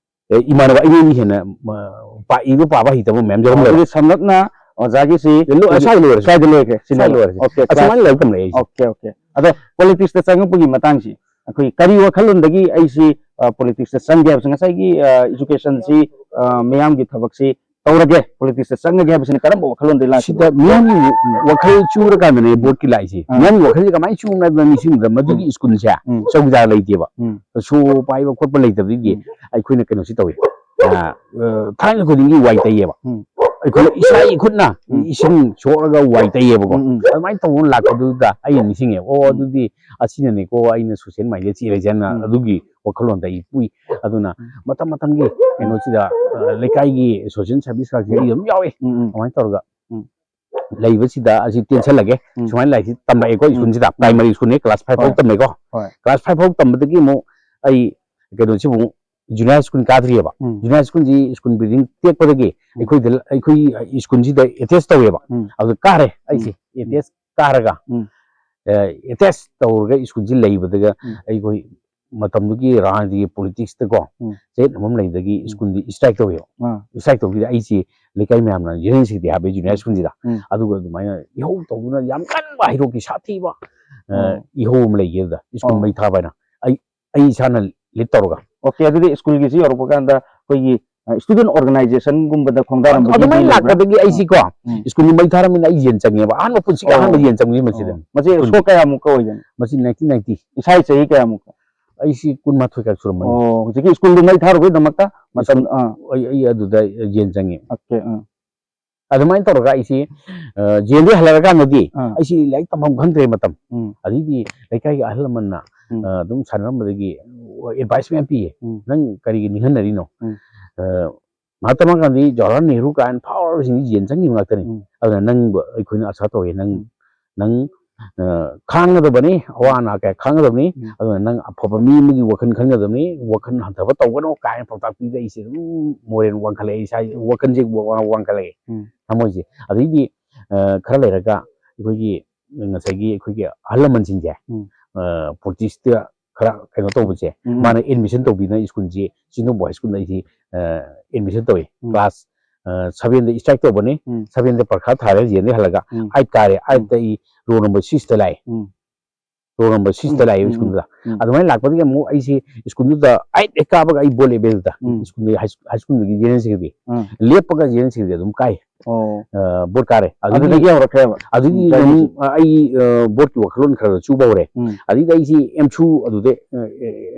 ꯑꯦ, ꯏꯃꯥꯟꯅꯕ ꯑꯩꯉꯣꯟꯗꯒꯤ ꯍꯦꯟꯅ, ꯃ-, ꯄꯥ-, ꯏꯕ ꯄꯥꯕ ꯍꯩꯇꯕ ꯃꯌꯥꯝ ꯌꯥꯎꯔꯝꯃꯦꯕ꯫ ꯑꯗꯨꯗꯤ ꯁꯝꯂꯞꯅ ꯑꯣꯖꯥꯒꯤꯁꯤ ꯑꯦ, ꯂꯣ-, ꯑꯩꯈꯣꯏꯒꯤ ꯁ꯭ꯋꯥꯏꯗ ꯂꯣꯏꯔꯁꯤ꯫ ꯁ꯭ꯋꯥꯏꯗ ꯂꯣꯏꯈ꯭ꯔꯦ, ꯁꯤ ꯁ꯭ꯋꯥꯏꯗ ꯂꯣꯏꯔꯦ꯫ ꯂꯣꯏꯔꯁꯤ꯫ ꯑꯣꯀꯦ, ꯑꯁꯨꯃꯥꯏꯅ ꯀ꯭ꯂꯥꯁ ꯂꯥꯏꯔꯤꯛ ꯇꯝꯂꯛꯑꯦ ꯑꯩꯁꯦ꯫ Okay, okay. ꯑꯗꯣ ꯄꯣꯂꯤꯇꯤꯛꯁꯇ ꯆꯪꯉꯛꯄꯒꯤ ꯃꯇꯥꯡꯁꯤ ꯑꯩꯈꯣꯏ ꯀꯔꯤ ꯋꯥꯈꯜꯂꯣꯟꯗꯒꯤ ꯑꯩꯁꯤ, ꯑ, ꯄꯣꯂꯤꯇꯤꯛꯁꯇ ꯆꯪꯒꯦ ꯍꯥꯏꯕꯁꯤ ꯉꯁꯥꯏꯒꯤ, ꯑ, ꯏꯖꯨꯀꯦꯁꯟꯁꯤ, ꯑ, ꯃꯤꯌꯥꯝꯒꯤ ꯊꯕꯛꯁꯤ ꯇꯧꯔꯒꯦ, ꯄꯣꯂꯤꯇꯤꯛꯁꯇ ꯆꯪꯉꯒꯦ ꯍꯥꯏꯕꯁꯤꯅ ꯀꯔꯝꯕ ꯋꯥꯈꯜꯂꯣꯟꯗꯒꯤ ꯂꯥꯛꯈꯤꯕ? ꯁꯤꯗ ꯃꯤꯌꯥꯝꯒꯤ ꯋꯥꯈꯜ ꯆꯨꯔꯀꯥꯟꯗꯅꯦ ꯕꯣꯠꯀꯤ ꯂꯥꯛꯏꯁꯦ꯫ ꯑꯥ꯫ ꯃꯤꯌꯥꯝꯒꯤ ꯋꯥꯈꯜꯁꯦ ꯀꯃꯥꯏꯅ ꯆꯨꯅꯣ ꯍꯥꯏꯕ ꯅꯤꯡꯁꯤꯡꯕꯗ ꯃꯗꯨꯒꯤ ꯎꯝ꯫ ꯁ꯭ꯀꯨꯜꯁꯦ ꯎꯝ꯫ ꯆꯧꯀꯤꯗꯥꯔ ꯂꯩꯇꯦꯕ꯫ ꯎꯝ꯫ ꯁꯣ ꯄꯥꯏꯕ ꯈꯣꯠꯄ ꯂꯩꯇꯕꯗꯒꯤ ꯎꯝ꯫ ꯑꯩꯈꯣꯏꯅ ꯀꯩꯅꯣꯁꯤ ꯇꯧꯏ꯫ ꯑ, ꯑ, ꯊꯥꯏꯅ ꯈꯨꯗꯤꯡꯒꯤ ꯋꯥꯏ ꯇꯩꯌꯦꯕ꯫ ꯎꯝ꯫ ꯑꯩꯈꯣꯏꯅ ꯏꯁꯥꯒꯤ ꯈꯨꯠꯅ ꯎꯝ꯫ ꯏꯁꯤꯡ ꯁꯣꯛꯑꯒ ꯋꯥꯏ ꯇꯩꯌꯦꯕꯀꯣ꯫ ꯎꯝ, ꯎꯝ꯫ ꯑꯗꯨꯃꯥꯏꯅ ꯇꯧꯕ ꯂꯥꯛꯄꯗꯨꯗ ꯑꯩꯅ ꯅꯤꯡꯁꯤꯡꯉꯦ, "ꯑꯣ, ꯎꯝ꯫ ꯑꯗꯨꯗꯤ ꯑꯁꯤꯅꯅꯦꯀꯣ ꯑꯩꯅ ꯁꯣꯁꯦꯜ ꯃꯥꯏꯟꯗꯦꯠ ꯆꯦꯜꯂꯤꯁꯦ" ꯍꯥꯏꯅ ꯎꯝ꯫ ꯑꯗꯨꯒꯤ ꯋꯥꯈꯜꯂꯣꯟꯗ ꯑꯩ ꯄꯨꯏ꯫ ꯑꯗꯨꯅ ꯎꯝ꯫ ꯃꯇꯝ ꯃꯇꯝꯒꯤ ꯀꯩꯅꯣꯁꯤꯗ, ꯑ, ꯂꯩꯀꯥꯏꯒꯤ ꯁꯣꯁꯦꯜ ꯁꯥꯔꯚꯤꯁ ꯈꯔꯁꯤꯗ ꯑꯩ ꯑꯗꯨꯝ ꯌꯥꯎꯏ꯫ ꯎꯝ, ꯎꯝ꯫ ꯑꯗꯨꯃꯥꯏꯅ ꯇꯧꯔꯒ ꯎꯝ꯫ ꯂꯩꯕꯁꯤꯗ ꯑꯁꯤ ꯇꯦꯟꯁꯜꯂꯒꯦ꯫ ꯎꯝ꯫ ꯁꯨꯃꯥꯏꯅ ꯂꯥꯏꯔꯤꯛꯁꯤ ꯇꯝꯂꯛꯑꯦꯀꯣ꯫ ꯎꯝ꯫ ꯁ꯭ꯀꯨꯜꯁꯤꯗ ꯄ꯭ꯔꯥꯏꯃꯥꯔꯤ ꯁ꯭ꯀꯨꯜꯅꯦ, ꯀ꯭ꯂꯥꯁ ꯐꯥꯏꯚ ꯐꯥꯎ ꯍꯣꯏ꯫ ꯇꯝꯃꯦꯀꯣ꯫ ꯍꯣꯏ꯫ ꯀ꯭ꯂꯥꯁ ꯐꯥꯏꯚ ꯐꯥꯎ ꯇꯝꯕꯗꯒꯤ ꯑꯃꯨꯛ ꯑꯩ ꯀꯩꯅꯣꯁꯤꯕꯨ ꯑꯃꯨꯛ ꯖꯨꯅꯤꯌꯔ ꯁ꯭ꯀꯨꯜ ꯀꯥꯗ꯭ꯔꯤꯑꯕ꯫ ꯎꯝ꯫ ꯖꯨꯅꯤꯌꯔ ꯁ꯭ꯀꯨꯜꯁꯤ ꯁ꯭ꯀꯨꯜ ꯕꯤꯜꯗꯤꯡ ꯇꯦꯛꯄꯗꯒꯤ ꯎꯝ꯫ ꯑꯩꯈꯣꯏꯗ, ꯑꯩꯈꯣꯏ ꯁ꯭ꯀꯨꯜꯁꯤꯗ ꯑꯦꯇꯦꯁ ꯇꯧꯋꯦꯕ꯫ ꯎꯝ꯫ ꯑꯗꯨ ꯀꯥꯔꯦ ꯑꯩꯁꯦ꯫ ꯎꯝ꯫ ꯑꯦꯇꯦꯁ ꯀꯥꯔꯒ, ꯎꯝ꯫ ꯑ, ꯑꯦꯇꯦꯁ ꯇꯧꯔꯒ ꯁ꯭ꯀꯨꯜꯁꯤ ꯂꯩꯕꯗꯒ ꯎꯝ꯫ ꯑꯩꯈꯣꯏ ꯃꯇꯝꯗꯨꯒꯤ ꯔꯥꯖꯅꯤꯇꯤꯒꯤ ꯄꯣꯂꯤꯇꯤꯛꯁꯇꯀꯣ ꯎꯝ꯫ ꯆꯌꯦꯠꯅꯕ ꯑꯃ ꯂꯩꯕꯗꯒꯤ ꯎꯝ꯫ ꯁ꯭ꯀꯨꯜꯗꯤ ꯁ꯭ꯇ꯭ꯔꯥꯏꯛ ꯇꯧꯋꯦꯕ꯫ ꯑꯥ꯫ ꯁ꯭ꯇ꯭ꯔꯥꯏꯛ ꯇꯧꯕꯁꯤꯗ ꯑꯩꯁꯤ ꯂꯩꯀꯥꯏ ꯃꯌꯥꯝꯅ ꯌꯨꯅꯤꯌꯟ ꯁꯦꯀ꯭ꯔꯦꯇꯔꯤ ꯍꯥꯞꯄꯦ ꯖꯨꯅꯤꯌꯔ ꯁ꯭ꯀꯨꯜꯁꯤꯗ꯫ ꯎꯝ꯫ ꯑꯗꯨꯒ ꯑꯗꯨꯃꯥꯏꯅ ꯏꯍꯧ ꯇꯧꯗꯨꯅ ꯌꯥꯝ ꯀꯟꯕ ꯍꯩꯔꯣꯛꯀꯤ ꯁꯥꯊꯤꯕ, ꯑ, ꯑꯣ꯫ ꯏꯍꯧ ꯑꯃ ꯂꯩꯈꯤꯕꯗ ꯁ꯭ꯀꯨꯜ ꯑꯣ꯫ ꯃꯩ ꯊꯥꯕ ꯍꯥꯏꯅ ꯑꯩ, ꯑꯩ ꯏꯁꯥꯅ ꯂꯤꯗ ꯇꯧꯔꯒ꯫ ꯑꯣꯀꯦ, ꯑꯗꯨꯗꯤ ꯁ꯭ꯀꯨꯜꯒꯤꯁꯤ ꯌꯧꯔꯛꯄ ꯀꯥꯟꯗ ꯑꯩꯈꯣꯏꯒꯤ, ꯑ, ꯁ꯭ꯇꯨꯗꯦꯟ ꯑꯣꯔꯒꯅꯥꯏꯖꯦꯁꯟꯒꯨꯝꯕꯗ ꯈꯣꯡꯗꯥꯔꯝꯕꯒꯤ ꯑꯗꯨꯃꯥꯏꯅ ꯃꯤꯗꯤ ꯂꯩꯕ꯭ꯔꯥ? ꯂꯥꯛꯄꯗꯒꯤ ꯑꯩꯁꯤꯀꯣ ꯑꯥ꯫ ꯎꯝ꯫ ꯁ꯭ꯀꯨꯜꯒꯤ ꯃꯩ ꯊꯥꯔꯝꯃꯤꯅ ꯑꯩ ꯌꯦꯟ ꯆꯪꯉꯦꯕ꯫ ꯑꯍꯥꯟꯕ ꯄꯨꯟꯁꯤꯒꯤ ꯑꯣ꯫ ꯑꯍꯥꯟꯕ ꯌꯦꯟ ꯆꯪꯕꯁꯤ ꯃꯁꯤꯗ꯫ ꯑꯣ꯫ ꯃꯁꯤ ꯁ꯭ꯀꯨꯜꯒꯤ꯫ ꯁꯣꯛ ꯀꯌꯥꯃꯨꯛꯀ ꯑꯣꯏꯒꯅꯤ? ꯃꯁꯤ ꯅꯥꯏꯟꯇꯤꯟ ꯅꯥꯏꯟꯇꯤ꯫ ꯏꯁꯥꯒꯤ ꯆꯍꯤ ꯀꯌꯥꯃꯨꯛꯀ? ꯑꯩꯁꯤ ꯀꯨꯟꯃꯥꯊꯣꯏ ꯈꯛ ꯁꯨꯔꯝꯃꯅꯤ꯫ ꯑꯣ, ꯍꯧꯖꯤꯛꯀꯤ ꯁ꯭ꯀꯨꯜꯗꯨ ꯃꯩ ꯊꯥꯔꯨꯕꯩꯗꯃꯛꯇ ꯃꯇꯝ, ꯁ꯭ꯀꯨꯜ ꯑꯥ꯫ ꯑꯩ, ꯑꯩ ꯑꯗꯨꯗ ꯌꯦꯟ ꯆꯪꯉꯦ꯫ ꯑꯣꯀꯦ, ꯑꯥ꯫ ꯑꯗꯨꯃꯥꯏꯅ ꯇꯧꯔꯒ ꯑꯩꯁꯤ, ꯑ, ꯖꯦꯜꯗꯒꯤ ꯍꯜꯂꯛꯑꯀꯥꯟꯗꯗꯤ ꯑꯥ꯫ ꯑꯩꯁꯤ ꯂꯥꯏꯔꯤꯛ ꯇꯝꯐꯝ ꯈꯪꯗ꯭ꯔꯦ ꯃꯇꯝ꯫ ꯎꯝ꯫ ꯑꯗꯩꯗꯤ ꯂꯩꯀꯥꯏꯒꯤ ꯑꯍꯜ ꯂꯃꯟꯅ, ꯎꯝ꯫ ꯑ, ꯑꯗꯨꯝ ꯁꯥꯟꯅꯔꯝꯕꯗꯒꯤ ꯑꯦꯗꯚꯥꯏꯁ ꯃꯌꯥꯝ ꯄꯤꯌꯦ꯫ ꯎꯝ꯫ "ꯅꯪ ꯀꯔꯤꯒꯤ ꯅꯤꯡꯍꯟꯅꯔꯤꯅꯣ? ꯎꯝ꯫ ꯑ, ꯃꯍꯥꯇꯃꯥ ꯒꯥꯟꯙꯤ, ꯖꯋꯥꯍꯔꯂꯥꯜ ꯅꯦꯍꯔꯨ ꯀꯥꯏꯅ ꯐꯥꯎꯔꯕꯁꯤꯡꯁꯤ ꯌꯦꯟ ꯆꯪꯈꯤꯕ ꯉꯥꯛꯇꯅꯤ꯫ ꯎꯝ꯫ ꯑꯗꯨꯅ ꯅꯪꯕꯨ ꯑꯩꯈꯣꯏꯅ ꯑꯁꯥ ꯇꯧꯋꯦ꯫ ꯅꯪ, ꯎꯝ꯫ ꯅꯪ, ꯑ, ꯈꯥꯡꯒꯗꯕꯅꯤ, ꯑꯋꯥ ꯑꯅꯥ ꯀꯌꯥ ꯈꯥꯡꯒꯗꯕꯅꯤ꯫ ꯎꯝ꯫ ꯑꯗꯨꯅ ꯅꯪ ꯑꯐꯕ ꯃꯤ ꯑꯃꯒꯤ ꯋꯥꯈꯜ ꯈꯟꯒꯗꯕꯅꯤ, ꯋꯥꯈꯜ ꯍꯟꯊꯕ ꯇꯧꯒꯅꯨ" ꯀꯥꯏꯅ ꯄꯥꯎꯇꯥꯛ ꯄꯤꯕꯗ ꯑꯩꯁꯦ ꯑꯗꯨꯝ ꯃꯣꯔꯦꯜ ꯋꯥꯡꯈꯠꯂꯛꯑꯦ, ꯏꯁꯥ ꯋꯥꯈꯜꯁꯦ ꯋꯥ-, ꯋꯥꯡꯈꯠꯂꯛꯑꯦ꯫ ꯎꯝ꯫ ꯊꯃꯣꯏꯁꯦ꯫ ꯑꯗꯩꯗꯤ, ꯑ, ꯈꯔ ꯂꯩꯔꯒ ꯑꯩꯈꯣꯏꯒꯤ ꯉꯁꯥꯏꯒꯤ ꯑꯩꯈꯣꯏꯒꯤ ꯑꯍꯜ ꯂꯃꯟꯁꯤꯡꯁꯦ, ꯎꯝ꯫ ꯑ, ꯄꯣꯂꯤꯇꯤꯛꯁꯇ ꯈꯔ ꯀꯩꯅꯣ ꯇꯧꯕꯁꯦ, ꯎꯝ꯫ ꯃꯥꯅ ꯑꯦꯗꯃꯤꯁꯟ ꯇꯧꯕꯤꯗꯅ ꯁ꯭ꯀꯨꯜꯁꯤ, ꯆꯤꯡꯗꯣꯡꯕ ꯍꯥꯏ ꯁ꯭ꯀꯨꯜꯗ ꯑꯩꯁꯤ, ꯑ, ꯑꯦꯗꯃꯤꯁꯟ ꯇꯧꯏ꯫ ꯎꯝ꯫ ꯀ꯭ꯂꯥꯁ, ꯑ, ꯁꯚꯦꯟꯗ ꯁ꯭ꯇ꯭ꯔꯥꯏꯛ ꯇꯧꯕꯅꯤ, ꯎꯝ꯫ ꯁꯚꯦꯟꯗ ꯄꯔꯈꯥ ꯊꯥꯔꯦ, ꯖꯦꯜꯗꯒꯤ ꯍꯜꯂꯒ, ꯎꯝ꯫ ꯑꯩꯠ ꯀꯥꯔꯦ, ꯎꯝ꯫ ꯑꯩꯠꯇ ꯑꯩ ꯔꯣꯜ ꯅꯝꯕꯔ ꯁꯤꯛꯁꯇ ꯂꯥꯛꯑꯦ꯫ ꯎꯝ꯫ ꯔꯣꯜ ꯅꯝꯕꯔ ꯁꯤꯛꯁꯇ ꯎꯝ, ꯂꯥꯛꯑꯦ ꯎꯝ, ꯁ꯭ꯀꯨꯜꯗꯨꯗ꯫ ꯎꯝ꯫ ꯑꯗꯨꯃꯥꯏꯅ ꯂꯥꯛꯄꯗꯒꯤ ꯑꯃꯨꯛ ꯑꯩꯁꯤ ꯁ꯭ꯀꯨꯜꯗꯨꯗ ꯑꯩꯠ ꯍꯦꯛ ꯀꯥꯕꯒ ꯑꯩ ꯕꯣꯜ ꯂꯦꯞꯄꯦ ꯑꯗꯨꯗ꯫ ꯎꯝ꯫ ꯁ꯭ꯀꯨꯜꯗꯒꯤ ꯍꯥꯏ ꯁ꯭ꯀꯨꯜ, ꯍꯥꯏ ꯁ꯭ꯀꯨꯜꯗꯒꯤ ꯖꯦꯅꯔꯦꯜ ꯁꯦꯀ꯭ꯔꯦꯇꯔꯤ꯫ ꯎꯝ꯫ ꯂꯦꯞꯄꯒ ꯖꯦꯅꯔꯦꯜ ꯁꯦꯀ꯭ꯔꯦꯇꯔꯤ ꯑꯗꯨꯝ ꯀꯥꯏ꯫ ꯑꯣ꯫ ꯑ, ꯕꯣꯠ ꯀꯥꯔꯦ꯫ ꯑꯗꯨꯗꯒꯤ ꯑꯗꯨꯗꯒꯤ ꯍꯧꯔꯛꯈ꯭ꯔꯦꯕ꯫ ꯑꯗꯨꯗꯒꯤ ꯎꯝ, ꯑꯗꯨꯝ, ꯖꯔꯅꯤꯁꯦ꯫ ꯑ, ꯑꯩ, ꯑ, ꯕꯣꯠꯀꯤ ꯋꯥꯈꯜꯂꯣꯟ ꯈꯔ ꯈꯔ ꯆꯨꯕ ꯍꯧꯔꯦ꯫ ꯎꯝ꯫ ꯑꯗꯨꯗꯒꯤ ꯑꯩꯁꯤ ꯑꯦꯝꯁꯨ ꯑꯗꯨꯗ, ꯑ,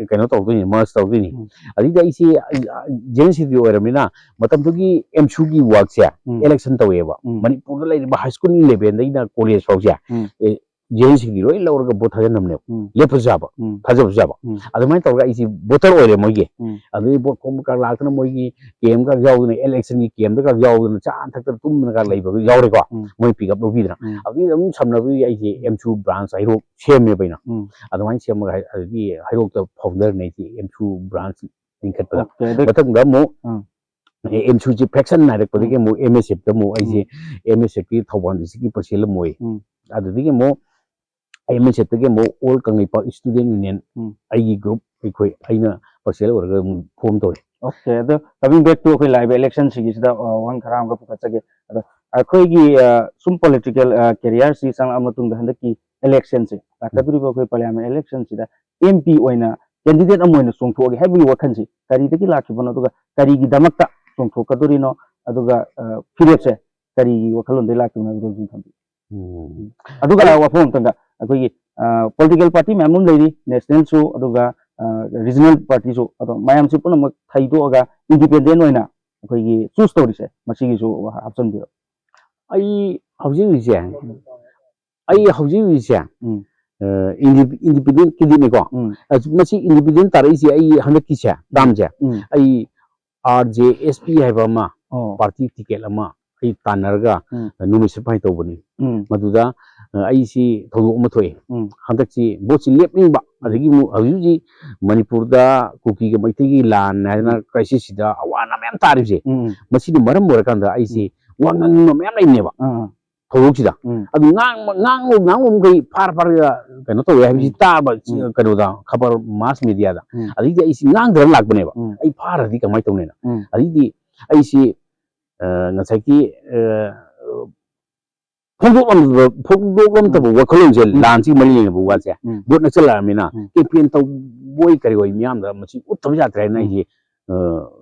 ꯑ, ꯀꯩꯅꯣ ꯇꯧꯗꯣꯏꯅꯤ, ꯃꯔꯖ ꯇꯧꯗꯣꯏꯅꯤ꯫ ꯎꯝ꯫ ꯑꯗꯨꯗꯒꯤ ꯑꯩꯁꯤ, ꯑ, ꯑ, ꯖꯦꯅꯔꯦꯜ ꯁꯦꯀ꯭ꯔꯦꯇꯔꯤ ꯑꯣꯏꯔꯕꯅꯤꯅ ꯃꯇꯝꯗꯨꯒꯤ ꯑꯦꯝꯁꯨꯒꯤ ꯋꯥꯛꯁꯦ ꯎꯝ꯫ ꯏꯂꯦꯛꯁꯟ ꯇꯧꯋꯦꯕ꯫ ꯎꯝ꯫ ꯃꯅꯤꯄꯨꯔꯗ ꯂꯩꯔꯤꯕ high school ꯂꯦꯚꯦꯜꯗꯒꯤꯅ college ꯐꯥꯎꯁꯦ꯫ Um. A, J and ꯁꯤꯒꯤ ꯂꯣꯏ ꯂꯧꯔꯒ ꯚꯣꯠ ꯊꯥꯗꯅꯕꯅꯦꯕ꯫ ꯎꯝ. ꯂꯦꯞꯄꯁꯨ ꯌꯥꯕ, ꯎꯝ. ꯊꯥꯖꯕꯁꯨ ꯌꯥꯕ꯫ ꯎꯝ. ꯑꯗꯨꯃꯥꯏꯅ ꯇꯧꯔꯒ ꯑꯩꯁꯦ ꯚꯣꯇꯔ ꯑꯣꯏꯔꯦ ꯃꯣꯏꯒꯤ꯫ ꯑꯗꯨꯗꯒꯤ ꯚꯣꯠ ꯈꯣꯝꯕ ꯀꯥ ꯂꯥꯛꯇꯅ ꯃꯣꯏꯒꯤ ꯀꯦꯝꯞꯀ ꯌꯥꯎꯗꯅ, ꯏꯂꯦꯛꯁꯟꯒꯤ ꯀꯦꯝꯞꯇꯒ ꯌꯥꯎꯗꯅ, ꯆꯥ ꯊꯛꯇꯅ ꯇꯨꯝꯗꯅꯒ ꯂꯩꯕꯒ ꯌꯥꯎꯔꯦꯀꯣ꯫ ꯎꯝ. ꯃꯣꯏ ꯄꯤꯛ ꯑꯞ ꯂꯧꯕꯤꯗꯅ꯫ ꯎꯝ. ꯑꯗꯨꯒꯤ ꯑꯗꯨꯝ ꯁꯝꯅꯕꯒꯤ ꯑꯩꯁꯦ ꯑꯦꯝꯁꯨ ꯕ꯭ꯔꯥꯟꯁ ꯍꯩꯔꯣꯛ ꯁꯦꯝꯃꯦꯕ ꯑꯩꯅ꯫ ꯎꯝ. ꯑꯗꯨꯃꯥꯏꯅ ꯁꯦꯝꯃꯒ ꯍꯥꯏ-, ꯑꯗꯨꯗꯒꯤ ꯍꯩꯔꯣꯛꯇ ꯐꯥꯎꯟꯗꯔꯅꯦ ꯑꯩꯁꯦ ꯑꯦꯝꯁꯨ ꯕ꯭ꯔꯥꯟꯁ ꯂꯤꯡꯈꯠꯄꯗ꯫ Okay, ꯑꯗ- ꯃꯊꯪꯗ ꯑꯃꯨꯛ ꯎꯝ. ꯑꯦꯝꯁꯨꯁꯤ ꯐꯦꯛꯁꯟ ꯍꯥꯏꯔꯛꯄꯗꯒꯤ ꯑꯃꯨꯛ ꯑꯦꯝ ꯑꯦꯁ ꯑꯦꯐꯇ ꯑꯃꯨꯛ ꯑꯩꯁꯦ ꯑꯦꯝ ꯑꯦꯁ ꯑꯦꯐꯀꯤ ꯊꯧꯕꯥꯜ ꯗꯤꯁꯇ꯭ꯔꯤꯛꯀꯤ ꯄ꯭ꯔꯁꯤꯗꯦꯟ ꯑꯃ ꯑꯣꯏ꯫ ꯎꯝ. ꯑꯗꯨꯗꯒꯤ ꯑꯃꯨꯛ ꯑꯦꯝ ꯑꯦꯁ ꯑꯦꯐꯇꯒꯤ ꯑꯃꯨꯛ ꯑꯣꯜ ꯀꯪꯂꯩꯄꯥꯛ ꯏꯁꯇꯨꯗꯦꯟ ꯌꯨꯅꯤꯌꯟ, ꯎꯝ. ꯑꯩꯒꯤ ꯒ꯭ꯔꯨꯞ, ꯑꯩꯈꯣꯏ, ꯑꯩꯅ ꯄ꯭ꯔꯁꯤꯗꯦꯟ ꯑꯣꯏꯔꯒ ꯑꯃꯨꯛ ꯐꯣꯝ ꯇꯧꯔꯦ꯫ Okay, ꯑꯗꯣ coming back to ꯑꯩꯈꯣꯏ ꯂꯥꯛꯏꯕ ꯏꯂꯦꯛꯁꯟꯁꯤꯒꯤꯁꯤꯗ, ꯑ, ꯋꯥꯍꯪ ꯈꯔ ꯑꯃꯒ ꯄꯨꯈꯠꯆꯒꯦ꯫ ꯑꯗꯣ ꯑꯩꯈꯣꯏꯒꯤ, ꯑ, ꯁꯨꯝ ꯄꯣꯂꯤꯇꯤꯀꯦꯜ ꯀꯦꯔꯤꯌꯔꯁꯤ ꯆꯪꯂꯛꯑ ꯃꯇꯨꯡꯗ ꯍꯟꯗꯛꯀꯤ ꯏꯂꯦꯛꯁꯟꯁꯦ, ꯂꯥꯛꯀꯗꯧꯔꯤꯕ ꯑꯩꯈꯣꯏ ꯄꯥꯔꯂꯤꯌꯥꯃꯦꯟ ꯏꯂꯦꯛꯁꯟꯁꯤꯗ ꯑꯦꯝ ꯄꯤ ꯑꯣꯏꯅ ꯀꯦꯟꯗꯤꯗꯦꯠ ꯑꯃ ꯑꯣꯏꯅ ꯆꯣꯡꯊꯣꯛꯑꯒꯦ ꯍꯥꯏꯕꯒꯤ ꯋꯥꯈꯜꯁꯤ ꯀꯔꯤꯗꯒꯤ ꯂꯥꯛꯈꯤꯕꯅꯣ, ꯑꯗꯨꯒ ꯀꯔꯤꯒꯤꯗꯃꯛꯇ ꯆꯣꯡꯊꯣꯛꯀꯗꯧꯔꯤꯅꯣ, ꯑꯗꯨꯒ, ꯑ, ꯐꯤꯔꯦꯞꯁꯦ ꯀꯔꯤꯒꯤ ꯋꯥꯈꯜꯂꯣꯟꯗꯒꯤ ꯂꯥꯛꯈꯤꯕꯅꯣ ꯍꯥꯏꯕꯗꯨ ꯑꯗꯨꯝ ꯊꯝꯕꯤꯌꯨ꯫ ꯎꯝ. ꯑꯗꯨꯒ ꯋꯥꯐꯝ ꯑꯃꯇꯪꯒ, ꯑꯩꯈꯣꯏꯒꯤ, ꯑ, ꯄꯣꯂꯤꯇꯤꯀꯦꯜ ꯄꯥꯔꯇꯤ ꯃꯌꯥꯝ ꯑꯃ ꯂꯩꯔꯤ, ꯅꯦꯁꯅꯦꯜꯁꯨ, ꯑꯗꯨꯒ, ꯑ, ꯔꯤꯖꯅꯦꯜ ꯄꯥꯔꯇꯤꯁꯨ, ꯑꯗꯣ ꯃꯌꯥꯝꯁꯤ ꯄꯨꯝꯅꯃꯛ ꯊꯩꯗꯣꯛꯑꯒ ꯏꯟꯗꯤꯄꯦꯟꯗꯦꯟ ꯑꯣꯏꯅ ꯑꯩꯈꯣꯏꯒꯤ ꯆꯨꯁ ꯇꯧꯔꯤꯁꯦ, ꯃꯁꯤꯒꯤꯁꯨ ꯍꯥꯞꯆꯤꯟꯕꯤꯔꯣ꯫ ꯑꯩ ꯍꯧꯖꯤꯛ ꯍꯧꯖꯤꯛꯁꯦ, ꯑꯩ ꯍꯧꯖꯤꯛ ꯍꯧꯖꯤꯛꯁꯦ, ꯎꯝ. ꯑ, ꯏꯟꯗꯤ-, ꯏꯟꯗꯤꯄꯦꯟꯗꯦꯟ ꯀꯦꯟꯗꯤꯗꯦꯠꯅꯤꯀꯣ꯫ ꯎꯝ. ꯑ, ꯃꯁꯤ ꯏꯟꯗꯤꯄꯦꯟꯗꯦꯟ ꯇꯥꯔꯛꯏꯁꯦ ꯑꯩ ꯍꯟꯗꯛꯀꯤꯁꯦ, ꯇꯥꯝꯁꯦ, ꯎꯝ. ꯑꯩ ꯑꯥꯔ ꯖꯦ ꯑꯦꯁ ꯄꯤ ꯍꯥꯏꯕ ꯑꯃ, ꯑꯣ. ꯄꯥꯔꯇꯤ ꯇꯤꯀꯦꯠ ꯑꯃ ꯑꯩ ꯇꯥꯟꯅꯔꯒ ꯎꯝ. ꯅꯣꯃꯤꯅꯦꯁꯟ ꯐꯥꯏꯜ ꯇꯧꯕꯅꯤ꯫ ꯎꯝ. ꯃꯗꯨꯗ, ꯑ, ꯑꯩꯁꯤ ꯊꯧꯗꯣꯛ ꯑꯃ ꯊꯣꯛꯑꯦ꯫ ꯎꯝ. ꯍꯟꯗꯛꯁꯤ ꯚꯣꯠꯁꯤ ꯂꯦꯞꯅꯤꯡꯕ, ꯑꯗꯒꯤ ꯑꯃꯨꯛ ꯍꯧꯖꯤꯛ ꯍꯧꯖꯤꯛ ꯃꯅꯤꯄꯨꯔꯗ ꯀꯨꯀꯤꯒ ꯃꯩꯇꯩꯒꯤ ꯂꯥꯟ ꯍꯥꯏꯗꯅ ꯀ꯭ꯔꯥꯏꯁꯤꯁꯁꯤꯗ ꯑꯋꯥ ꯑꯅꯥ ꯃꯌꯥꯝ ꯇꯥꯔꯤꯕꯁꯦ, ꯎꯝ. ꯃꯁꯤꯅ ꯃꯔꯝ ꯑꯣꯏꯔꯀꯥꯟꯗ ꯑꯩꯁꯤ ꯋꯥ ꯉꯥꯡꯅꯤꯡꯕ ꯃꯌꯥꯝ ꯂꯩꯅꯦꯕ ꯑꯥ. ꯊꯧꯗꯣꯛꯁꯤꯗ꯫ ꯎꯝ. ꯑꯗꯨ ꯉꯥꯡꯕ, ꯉꯥꯡꯕ, ꯉꯥꯡꯕ ꯃꯈꯩ ꯐꯥꯔ ꯐꯥꯔꯒ ꯀꯩꯅꯣ ꯇꯧꯋꯦ ꯍꯥꯏꯕꯁꯤ ꯎꯝ. ꯇꯥꯕ, ꯎꯝ. ꯀꯩꯅꯣꯗ, ꯈꯕꯔ, ꯃꯥꯁ ꯃꯦꯗꯤꯌꯥꯗ꯫ ꯎꯝ. ꯑꯗꯩꯗꯤ ꯑꯩꯁꯤ ꯉꯥꯡꯗ꯭ꯔ ꯂꯥꯛꯄꯅꯦꯕ꯫ ꯎꯝ. ꯑꯩ ꯐꯥꯔꯗꯤ ꯀꯃꯥꯏꯅ ꯇꯧꯅꯤꯅ꯫ ꯎꯝ. ꯑꯗꯩꯗꯤ ꯑꯩꯁꯤ, ꯑ, ꯉꯁꯥꯏꯒꯤ, ꯑ, ꯐꯣꯡꯗꯣꯛꯂꯝꯗꯕ, ꯐꯣꯡꯗꯣꯛꯂꯝꯗꯕ ꯋꯥꯈꯜꯂꯣꯟꯁꯦ, ꯎꯝ. ꯂꯥꯟꯁꯤꯒ ꯃꯔꯤ ꯂꯩꯅꯕ ꯋꯥꯁꯦ, ꯎꯝ. ꯚꯣꯠ ꯅꯛꯁꯜꯂꯛꯑꯃꯤꯅ ꯎꯝ. ꯀꯦꯝꯄꯦꯟ ꯇꯧꯕꯣꯏ ꯀꯔꯤ ꯑꯣꯏ ꯃꯤꯌꯥꯝꯗ ꯃꯁꯤ ꯎꯠꯇꯕ ꯌꯥꯗ꯭ꯔꯦ ꯍꯥꯏꯅ ꯎꯝ. ꯑꯩꯁꯦ, ꯑ,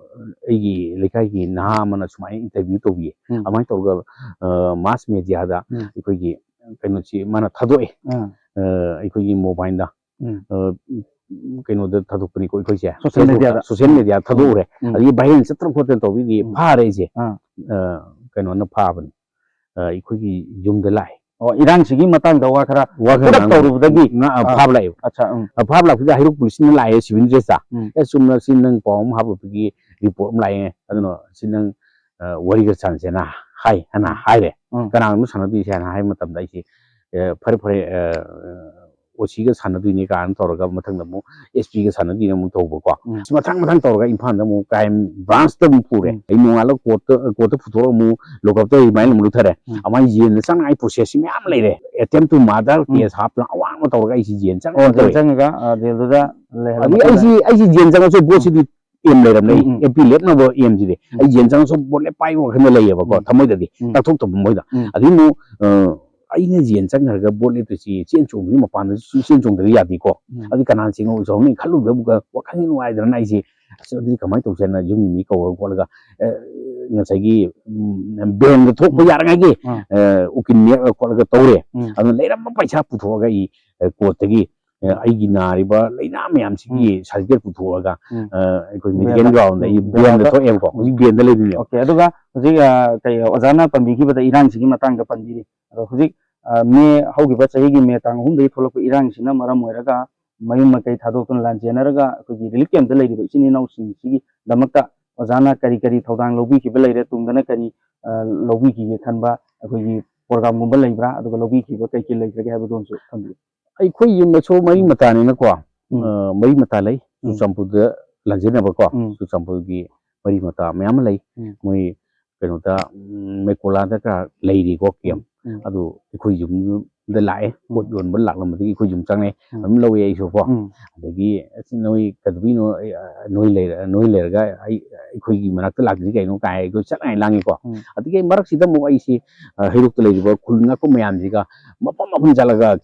ꯑꯩꯒꯤ ꯂꯩꯀꯥꯏꯒꯤ ꯅꯍꯥ ꯑꯃꯅ ꯁꯨꯃꯥꯏꯅ ꯏꯟꯇꯔꯚꯤꯌꯨ ꯇꯧꯕꯤꯌꯦ꯫ ꯎꯝ. ꯑꯗꯨꯃꯥꯏꯅ ꯇꯧꯔꯒ, ꯑ, ꯃꯥꯁ ꯃꯦꯗꯤꯌꯥꯗ ꯎꯝ. ꯑꯩꯈꯣꯏꯒꯤ ꯀꯩꯅꯣꯁꯤ ꯃꯥꯅ ꯊꯥꯗꯣꯛꯑꯦ꯫ ꯑꯥ. ꯑ, ꯑꯩꯈꯣꯏꯒꯤ ꯃꯣꯕꯥꯏꯜꯗ, ꯎꯝ. ꯑ, ꯀꯩꯅꯣꯗ ꯊꯥꯗꯣꯛꯄꯅꯤꯀꯣ ꯑꯩꯈꯣꯏꯁꯦ꯫ ꯁꯣꯁꯤꯌꯦꯜ Facebook-ꯇ, ꯃꯦꯗꯤꯌꯥꯗ꯫ ꯁꯣꯁꯤꯌꯦꯜ ꯃꯦꯗꯤꯌꯥꯗ ꯊꯥꯗꯣꯛꯎꯔꯦ꯫ ꯎꯝ. ꯑꯗꯒꯤ ꯚꯥꯏꯔꯦꯜ ꯆꯠꯇꯅ ꯈꯣꯠꯇꯅ ꯇꯧꯕꯤꯗꯤ ꯎꯝ. ꯐꯥꯔꯦ ꯑꯩꯁꯦ꯫ ꯑꯥ. ꯑ, ꯀꯩꯅꯣꯅ ꯐꯥꯕꯅꯤ꯫ ꯑ, ꯑꯩꯈꯣꯏꯒꯤ ꯌꯨꯝꯗ ꯂꯥꯛꯑꯦ꯫ ꯑꯣ, ꯏꯔꯥꯡꯁꯤꯒꯤ ꯃꯇꯥꯡꯗ ꯋꯥ ꯈꯔ ꯋꯥ ꯈꯔ ꯄꯨꯂꯞ ꯉꯥꯡ- ꯇꯧꯔꯨꯕꯗꯒꯤ ꯉꯥ- ꯑ, ꯐꯥꯕ ꯂꯥꯛꯑꯦꯕ꯫ ꯑꯠꯆꯥ, ꯎꯝ꯫ ꯑ, ꯐꯥꯕ ꯂꯥꯛꯄꯁꯤꯗ ꯍꯩꯔꯣꯛ ꯄꯨꯂꯤꯁꯅ ꯂꯥꯛꯑꯦ, ꯁꯤꯚꯤꯜ ꯗ꯭ꯔꯦꯁꯇ꯫ "ꯑꯦ, ꯆꯨꯝꯅ ꯁꯤ ꯅꯪ ꯄꯥꯎ ꯑꯃ ꯍꯥꯞꯄꯛꯄꯒꯤ ꯔꯤꯄꯣꯔꯠ ꯑꯃ ꯂꯥꯛꯑꯦ, ꯑꯗꯨꯅ ꯁꯤ ꯅꯪ, ꯑ, ꯋꯥꯔꯤ ꯈꯔ ꯁꯥꯟꯅꯁꯦꯅ ꯍꯥꯏ" ꯍꯥꯏꯅ ꯍꯥꯏꯔꯦ꯫ ꯎꯝ꯫ "ꯀꯅꯥꯒꯅꯣ ꯁꯥꯟꯅꯗꯣꯏꯁꯦ?" ꯍꯥꯏꯅ ꯍꯥꯏꯕ ꯃꯇꯝꯗ ꯑꯩꯁꯦ, "ꯑꯦ, ꯐꯔꯦ ꯐꯔꯦ, ꯑ, ꯑꯣ ꯁꯤꯒ ꯁꯥꯟꯅꯗꯣꯏꯅꯤ" ꯀꯥꯏꯅ ꯇꯧꯔꯒ ꯃꯊꯪꯗ ꯑꯃꯨꯛ ꯑꯦꯁ ꯄꯤꯒ ꯁꯥꯟꯅꯗꯣꯏꯅꯤ ꯑꯃꯨꯛ ꯇꯧꯕꯀꯣ꯫ ꯎꯝ꯫ ꯃꯊꯪ ꯃꯊꯪ ꯇꯧꯔꯒ ꯏꯝꯐꯥꯜꯗ ꯑꯃꯨꯛ ꯀ꯭ꯔꯥꯏꯝ ꯕ꯭ꯔꯥꯟꯁꯇ ꯑꯃꯨꯛ ꯄꯨꯔꯦ꯫ ꯎꯝ꯫ ꯑꯩ ꯅꯣꯡꯉꯥꯜꯂꯒ ꯀꯣꯔꯠꯇ ꯀꯣꯔꯠꯇ ꯄꯨꯊꯣꯔꯒ ꯑꯃꯨꯛ ꯂꯣꯀꯞꯇ ꯔꯤꯃꯥꯏꯟ ꯑꯃꯨꯛ ꯂꯧꯊꯔꯦ꯫ ꯎꯝ꯫ ꯑꯗꯨꯃꯥꯏꯅ ꯌꯦꯟꯗ ꯆꯪꯅꯉꯥꯏ ꯄ꯭ꯔꯣꯁꯦꯁꯁꯤ ꯃꯌꯥꯝ ꯂꯩꯔꯦ꯫ ꯑꯦꯇꯦꯝ ꯇꯨ ꯃꯥꯔꯗꯔ ꯎꯝ꯫ ꯀꯦꯁ ꯍꯥꯞꯇꯅ ꯑꯋꯥꯡꯕ ꯇꯧꯔꯒ ꯑꯩꯁꯤ ꯌꯦꯟ ꯑꯣ, ꯆꯪꯉ ꯆꯪꯉꯒ ꯑ, ꯖꯦꯜꯗꯨꯗ ꯂꯩꯍꯜꯂ ꯑꯗꯨꯗꯤ ꯃꯇꯨꯡꯗ ꯑꯩꯁꯤ ꯑꯩꯁꯤ ꯌꯦꯟ ꯆꯪꯉꯁꯨ ꯕꯣꯠꯁꯤꯗꯤ ꯑꯦꯝ ꯂꯩꯔꯝꯂꯦ꯫ ꯎꯝ, ꯎꯝ꯫ ꯑꯦꯝ ꯄꯤ ꯂꯦꯞꯅꯕ ꯑꯦꯝꯁꯤꯗꯤ ꯎꯝ꯫ ꯑꯩ ꯌꯦꯟ ꯆꯪꯉꯁꯨ ꯕꯣꯠ ꯂꯦꯞꯄ ꯍꯥꯏꯕ ꯋꯥꯈꯜꯗ ꯂꯩꯌꯦꯕꯀꯣ꯫ ꯎꯝ꯫ ꯊꯃꯣꯏꯗꯗꯤ ꯎꯝ꯫ ꯇꯥꯛꯊꯣꯛꯇꯕ ꯃꯣꯏꯗ꯫ ꯎꯝ꯫ ꯑꯗꯨꯒꯤ ꯑꯃꯨꯛ, ꯑ, ꯑꯩꯅ ꯌꯦꯟ ꯆꯪꯈ꯭ꯔꯒ ꯕꯣꯠ ꯂꯦꯞꯇꯣꯏꯁꯤ ꯆꯦꯟ ꯆꯣꯡꯕꯒꯤ ꯃꯄꯥꯟꯗ ꯁꯨ ꯆꯦꯟ ꯆꯣꯡꯗꯕ ꯌꯥꯗꯦꯀꯣ꯫ ꯎꯝ꯫ ꯑꯗꯨ ꯀꯅꯥꯅ ꯆꯦꯟꯍꯧ ꯆꯦꯟꯍꯧꯅꯤ ꯈꯜꯂꯨꯕꯗ ꯑꯃꯨꯛꯀ ꯋꯥꯈꯜ ꯅꯨꯡꯉꯥꯏꯗꯅ ꯑꯩꯁꯦ, "ꯑꯁ, ꯑꯗꯨꯗꯤ ꯀꯃꯥꯏꯅ ꯇꯧꯁꯦꯅ?" ꯌꯨꯝꯒꯤ ꯃꯤ ꯀꯧꯔꯒ ꯈꯣꯠꯂꯒ, ꯑ, ꯉꯁꯥꯏꯒꯤ, ꯎꯝ, ꯕꯦꯟꯗ ꯊꯣꯛꯄ ꯎꯝ꯫ ꯌꯥꯔꯉꯥꯏꯒꯤ, ꯑꯥ꯫ ꯑ, ꯎꯀꯤꯜ ꯅꯦꯛꯑ ꯈꯣꯠꯂꯒ ꯇꯧꯔꯦ꯫ ꯎꯝ꯫ ꯑꯗꯨꯅ ꯂꯩꯔꯝꯕ ꯄꯩꯁꯥ ꯄꯨꯊꯣꯛꯑꯒ ꯑꯩ, ꯑ, ꯀꯣꯔꯠꯇꯒꯤ, ꯑ, ꯑꯩꯒꯤ ꯅꯥꯔꯤꯕ ꯂꯩꯅꯥ ꯃꯌꯥꯝꯁꯤꯒꯤ ꯁꯥꯔꯇꯤꯐꯤꯀꯦꯠ ꯄꯨꯊꯣꯛꯑꯒ, ꯎꯝ꯫ ꯑ, ꯑꯩꯈꯣꯏ ꯕꯦꯟꯗ꯫ ꯃꯦꯗꯤꯀꯦꯜ ꯒ꯭ꯔꯥꯎꯟꯗ ꯑꯩ ꯎꯝ, ꯕꯦꯟꯗ ꯕꯦꯟꯗ꯫ ꯊꯣꯛꯑꯦꯕꯀꯣ꯫ ꯎꯝ꯫ ꯍꯧꯖꯤꯛ ꯕꯦꯟꯗ ꯂꯩꯕꯅꯦꯕ꯫ ꯑꯣꯀꯦ, ꯑꯗꯨꯒ ꯍꯧꯖꯤꯛ, ꯑ, ꯀꯩ, ꯑꯣꯖꯥꯅ ꯄꯟꯕꯤꯈꯤꯕꯗ ꯏꯔꯥꯡꯁꯤꯒꯤ ꯃꯇꯥꯡꯗ ꯄꯟꯕꯤꯔꯤ꯫ ꯑꯗꯣ ꯍꯧꯖꯤꯛ, ꯑ, ꯃꯦ ꯍꯧꯈꯤꯕ ꯆꯍꯤꯒꯤ ꯃꯦ ꯇꯥꯡ ꯑꯍꯨꯝꯗꯒꯤ ꯊꯣꯛꯂꯛꯄ ꯏꯔꯥꯡꯁꯤꯅ ꯃꯔꯝ ꯑꯣꯏꯔꯒ ꯃꯌꯨꯝ ꯃꯀꯩ ꯊꯥꯗꯣꯛꯇꯨꯅ ꯂꯥꯟ ꯆꯦꯟꯅꯔꯒ ꯑꯩꯈꯣꯏꯒꯤ ꯔꯤꯂꯤꯐ ꯀꯦꯝꯞꯇ ꯂꯩꯔꯤꯕ ꯏꯆꯤꯟ ꯏꯅꯥꯎꯁꯤꯡꯁꯤꯒꯤꯗꯃꯛꯇ ꯑꯣꯖꯥꯅ ꯀꯔꯤ ꯀꯔꯤ ꯊꯧꯗꯥꯡ ꯂꯧꯕꯤꯈꯤꯕ ꯂꯩꯔꯦ, ꯇꯨꯡꯗꯅ ꯀꯔꯤ, ꯑ, ꯂꯧꯕꯤꯈꯤꯒꯦ ꯈꯟꯕ ꯑꯩꯈꯣꯏꯒꯤ ꯄ꯭ꯔꯣꯒ꯭ꯔꯥꯝꯒꯨꯝꯕ ꯂꯩꯕ꯭ꯔꯥ? ꯑꯗꯨꯒ ꯂꯧꯕꯤꯈꯤꯕ ꯀꯩ ꯀꯩ ꯂꯩꯈ꯭ꯔꯒꯦ ꯍꯥꯏꯕꯗꯣꯝꯁꯨ ꯊꯝꯕꯤꯌꯨ꯫ ꯑꯩꯈꯣꯏ ꯌꯨꯝꯗꯁꯨ ꯃꯔꯤ ꯃꯇꯥꯅꯤꯅꯀꯣ, ꯎꯝ꯫ ꯑ, ꯃꯔꯤ ꯃꯇꯥ ꯂꯩ꯫ ꯎꯝ꯫ ꯆꯨꯔꯆꯥꯟꯄꯨꯔꯗ ꯂꯥꯟꯖꯦꯟꯅꯕꯀꯣ, ꯎꯝ꯫ ꯆꯨꯔꯆꯥꯟꯄꯨꯔꯒꯤ ꯃꯔꯤ ꯃꯇꯥ ꯃꯌꯥꯝ ꯑꯃ ꯂꯩ꯫ ꯎꯝ꯫ ꯃꯣꯏ ꯀꯩꯅꯣꯗ, ꯎꯝ, ꯃꯦꯀꯣꯂꯥꯗ ꯈꯔ ꯂꯩꯔꯤꯀꯣ ꯀꯦꯝ꯫ ꯎꯝ꯫ ꯑꯗꯨ ꯑꯩꯈꯣꯏ ꯌꯨꯝꯗ ꯂꯥꯛꯑꯦ꯫ ꯄꯣꯠ ꯌꯣꯟꯕ ꯂꯥꯛꯂꯝꯕꯗꯒꯤ ꯑꯩꯈꯣꯏ ꯌꯨꯝ ꯆꯪꯉꯦ꯫ ꯎꯝ꯫ ꯑꯗꯨꯝ ꯂꯧꯋꯦ ꯑꯩꯁꯨ ꯀꯣ꯫ ꯎꯝ꯫ ꯑꯗꯒꯤ, "ꯑꯁ, ꯅꯣꯏ ꯀꯩꯗꯧꯕꯤꯅꯣ? ꯑꯩ, ꯑ, ꯅꯣꯏ ꯂꯩꯔ-, ꯅꯣꯏ ꯂꯩꯔꯒ ꯑꯩ, ꯑꯩꯈꯣꯏꯒꯤ ꯃꯅꯥꯛꯇ ꯂꯥꯛꯇ꯭ꯔꯤ ꯀꯩꯅꯣ?" ꯀꯥꯏ ꯑꯩꯈꯣꯏ ꯆꯠꯅꯉꯥꯏ ꯂꯥꯡꯉꯤꯀꯣ꯫ ꯎꯝ꯫ ꯑꯗꯒꯤ ꯑꯩ ꯃꯔꯛꯁꯤꯗ ꯑꯃꯨꯛ ꯑꯩꯁꯤ, ꯑ, ꯍꯩꯔꯣꯛꯇ ꯂꯩꯔꯤꯕ ꯈꯨꯜ ꯉꯥꯛꯄ ꯃꯌꯥꯝꯁꯤꯒ ꯃꯐꯝ ꯃꯐꯝ ꯆꯠꯂꯒ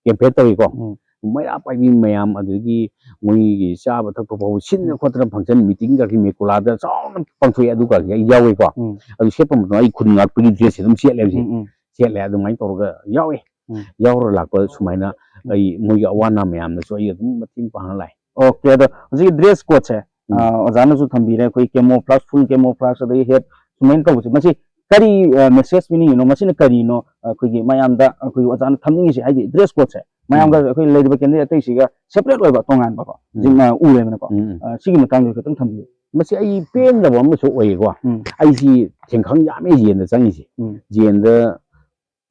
ꯀꯦꯝꯄꯦꯟ ꯇꯧꯏꯀꯣ꯫ ꯎꯝ꯫ ꯃꯩꯔꯥ ꯄꯥꯏꯕꯤ ꯃꯌꯥꯝ, ꯑꯗꯒꯤ ꯃꯣꯏꯒꯤ ꯆꯥꯕ ꯊꯛꯄ ꯐꯥꯎꯕ ꯁꯤꯟꯅ ꯎꯝ꯫ ꯈꯣꯠꯇꯅ ꯐꯪꯁꯟ ꯃꯤꯇꯤꯡꯒꯁꯤ ꯃꯦꯀꯣꯂꯥꯗ ꯆꯥꯎꯅ ꯄꯥꯡꯊꯣꯛꯑꯦ꯫ ꯑꯗꯨꯒꯁꯤ ꯑꯩ ꯌꯥꯎꯋꯦꯀꯣ꯫ ꯎꯝ꯫ ꯑꯗꯨ ꯁꯦꯠꯄ ꯃꯇꯝꯗ ꯑꯩ ꯈꯨꯟ ꯉꯥꯛꯄꯒꯤ ꯗ꯭ꯔꯦꯁꯁꯦ ꯑꯗꯨꯝ ꯁꯦꯠꯂꯦꯕ ꯁꯤ꯫ ꯎꯝ, ꯎꯝ꯫ ꯁꯦꯠꯂꯦ꯫ ꯑꯗꯨꯃꯥꯏꯅ ꯇꯧꯔꯒ ꯌꯥꯎꯋꯦ꯫ ꯎꯝ꯫ ꯌꯥꯎꯔ ꯂꯥꯛꯄ ꯁꯨꯃꯥꯏꯅ ꯑꯩ ꯃꯣꯏꯒꯤ ꯑꯋꯥ ꯑꯅꯥ ꯃꯌꯥꯝꯗꯁꯨ ꯑꯩ ꯑꯗꯨꯝ ꯃꯇꯦꯡ ꯄꯥꯡꯉ ꯂꯥꯛꯑꯦ꯫ ꯑꯣꯀꯦ, ꯑꯗꯣ ꯍꯧꯖꯤꯛꯀꯤ ꯗ꯭ꯔꯦꯁ ꯀꯣꯗꯁꯦ, ꯎꯝ꯫ ꯑ, ꯑꯣꯖꯥꯅꯁꯨ ꯊꯝꯕꯤꯔꯦ, ꯑꯩꯈꯣꯏ camouflage, full camouflage, ꯑꯗꯒꯤ hat, ꯁꯨꯃꯥꯏꯅ ꯇꯧꯕꯁꯦ, ꯃꯁꯤ ꯀꯔꯤ ꯃꯦꯁꯦꯖ ꯄꯤꯅꯤꯡꯉꯤꯅꯣ? ꯃꯁꯤꯅ ꯀꯔꯤꯅꯣ? ꯑꯩꯈꯣꯏꯒꯤ ꯃꯌꯥꯝꯗ ꯑꯩꯈꯣꯏꯒꯤ ꯑꯣꯖꯥꯅ ꯊꯝꯅꯤꯡꯉꯤꯁꯦ, ꯍꯥꯏꯗꯤ ꯗ꯭ꯔꯦꯁ ꯀꯣꯗꯁꯦ ꯃꯌꯥꯝꯒ ꯑꯩꯈꯣꯏ ꯂꯩꯔꯤꯕ ꯀꯦꯟꯗꯤꯗꯦꯠ ꯑꯇꯩꯁꯤꯒ ꯁꯦꯄꯔꯦꯠ ꯑꯣꯏꯕ, ꯇꯣꯉꯥꯟꯕꯀꯣ, ꯎꯝ꯫ ꯍꯧꯖꯤꯛ ꯃꯌꯥꯝ ꯎꯔꯦꯗꯅꯀꯣ꯫ ꯎꯝ, ꯎꯝ꯫ ꯑ, ꯁꯤꯒꯤ ꯃꯇꯥꯡꯗ ꯈꯤꯇꯪ ꯊꯝꯕꯤꯌꯨ꯫ ꯃꯁꯤ ꯑꯩ ꯄꯦꯟꯗꯕ ꯑꯃꯁꯨ ꯑꯣꯏꯌꯦꯀꯣ꯫ ꯎꯝ꯫ ꯑꯩꯁꯤ ꯊꯦꯡꯈꯪ ꯌꯥꯝꯃꯦ ꯖꯦꯟꯗ ꯆꯪꯉꯤꯁꯦ꯫ ꯎꯝ꯫ ꯖꯦꯟꯗ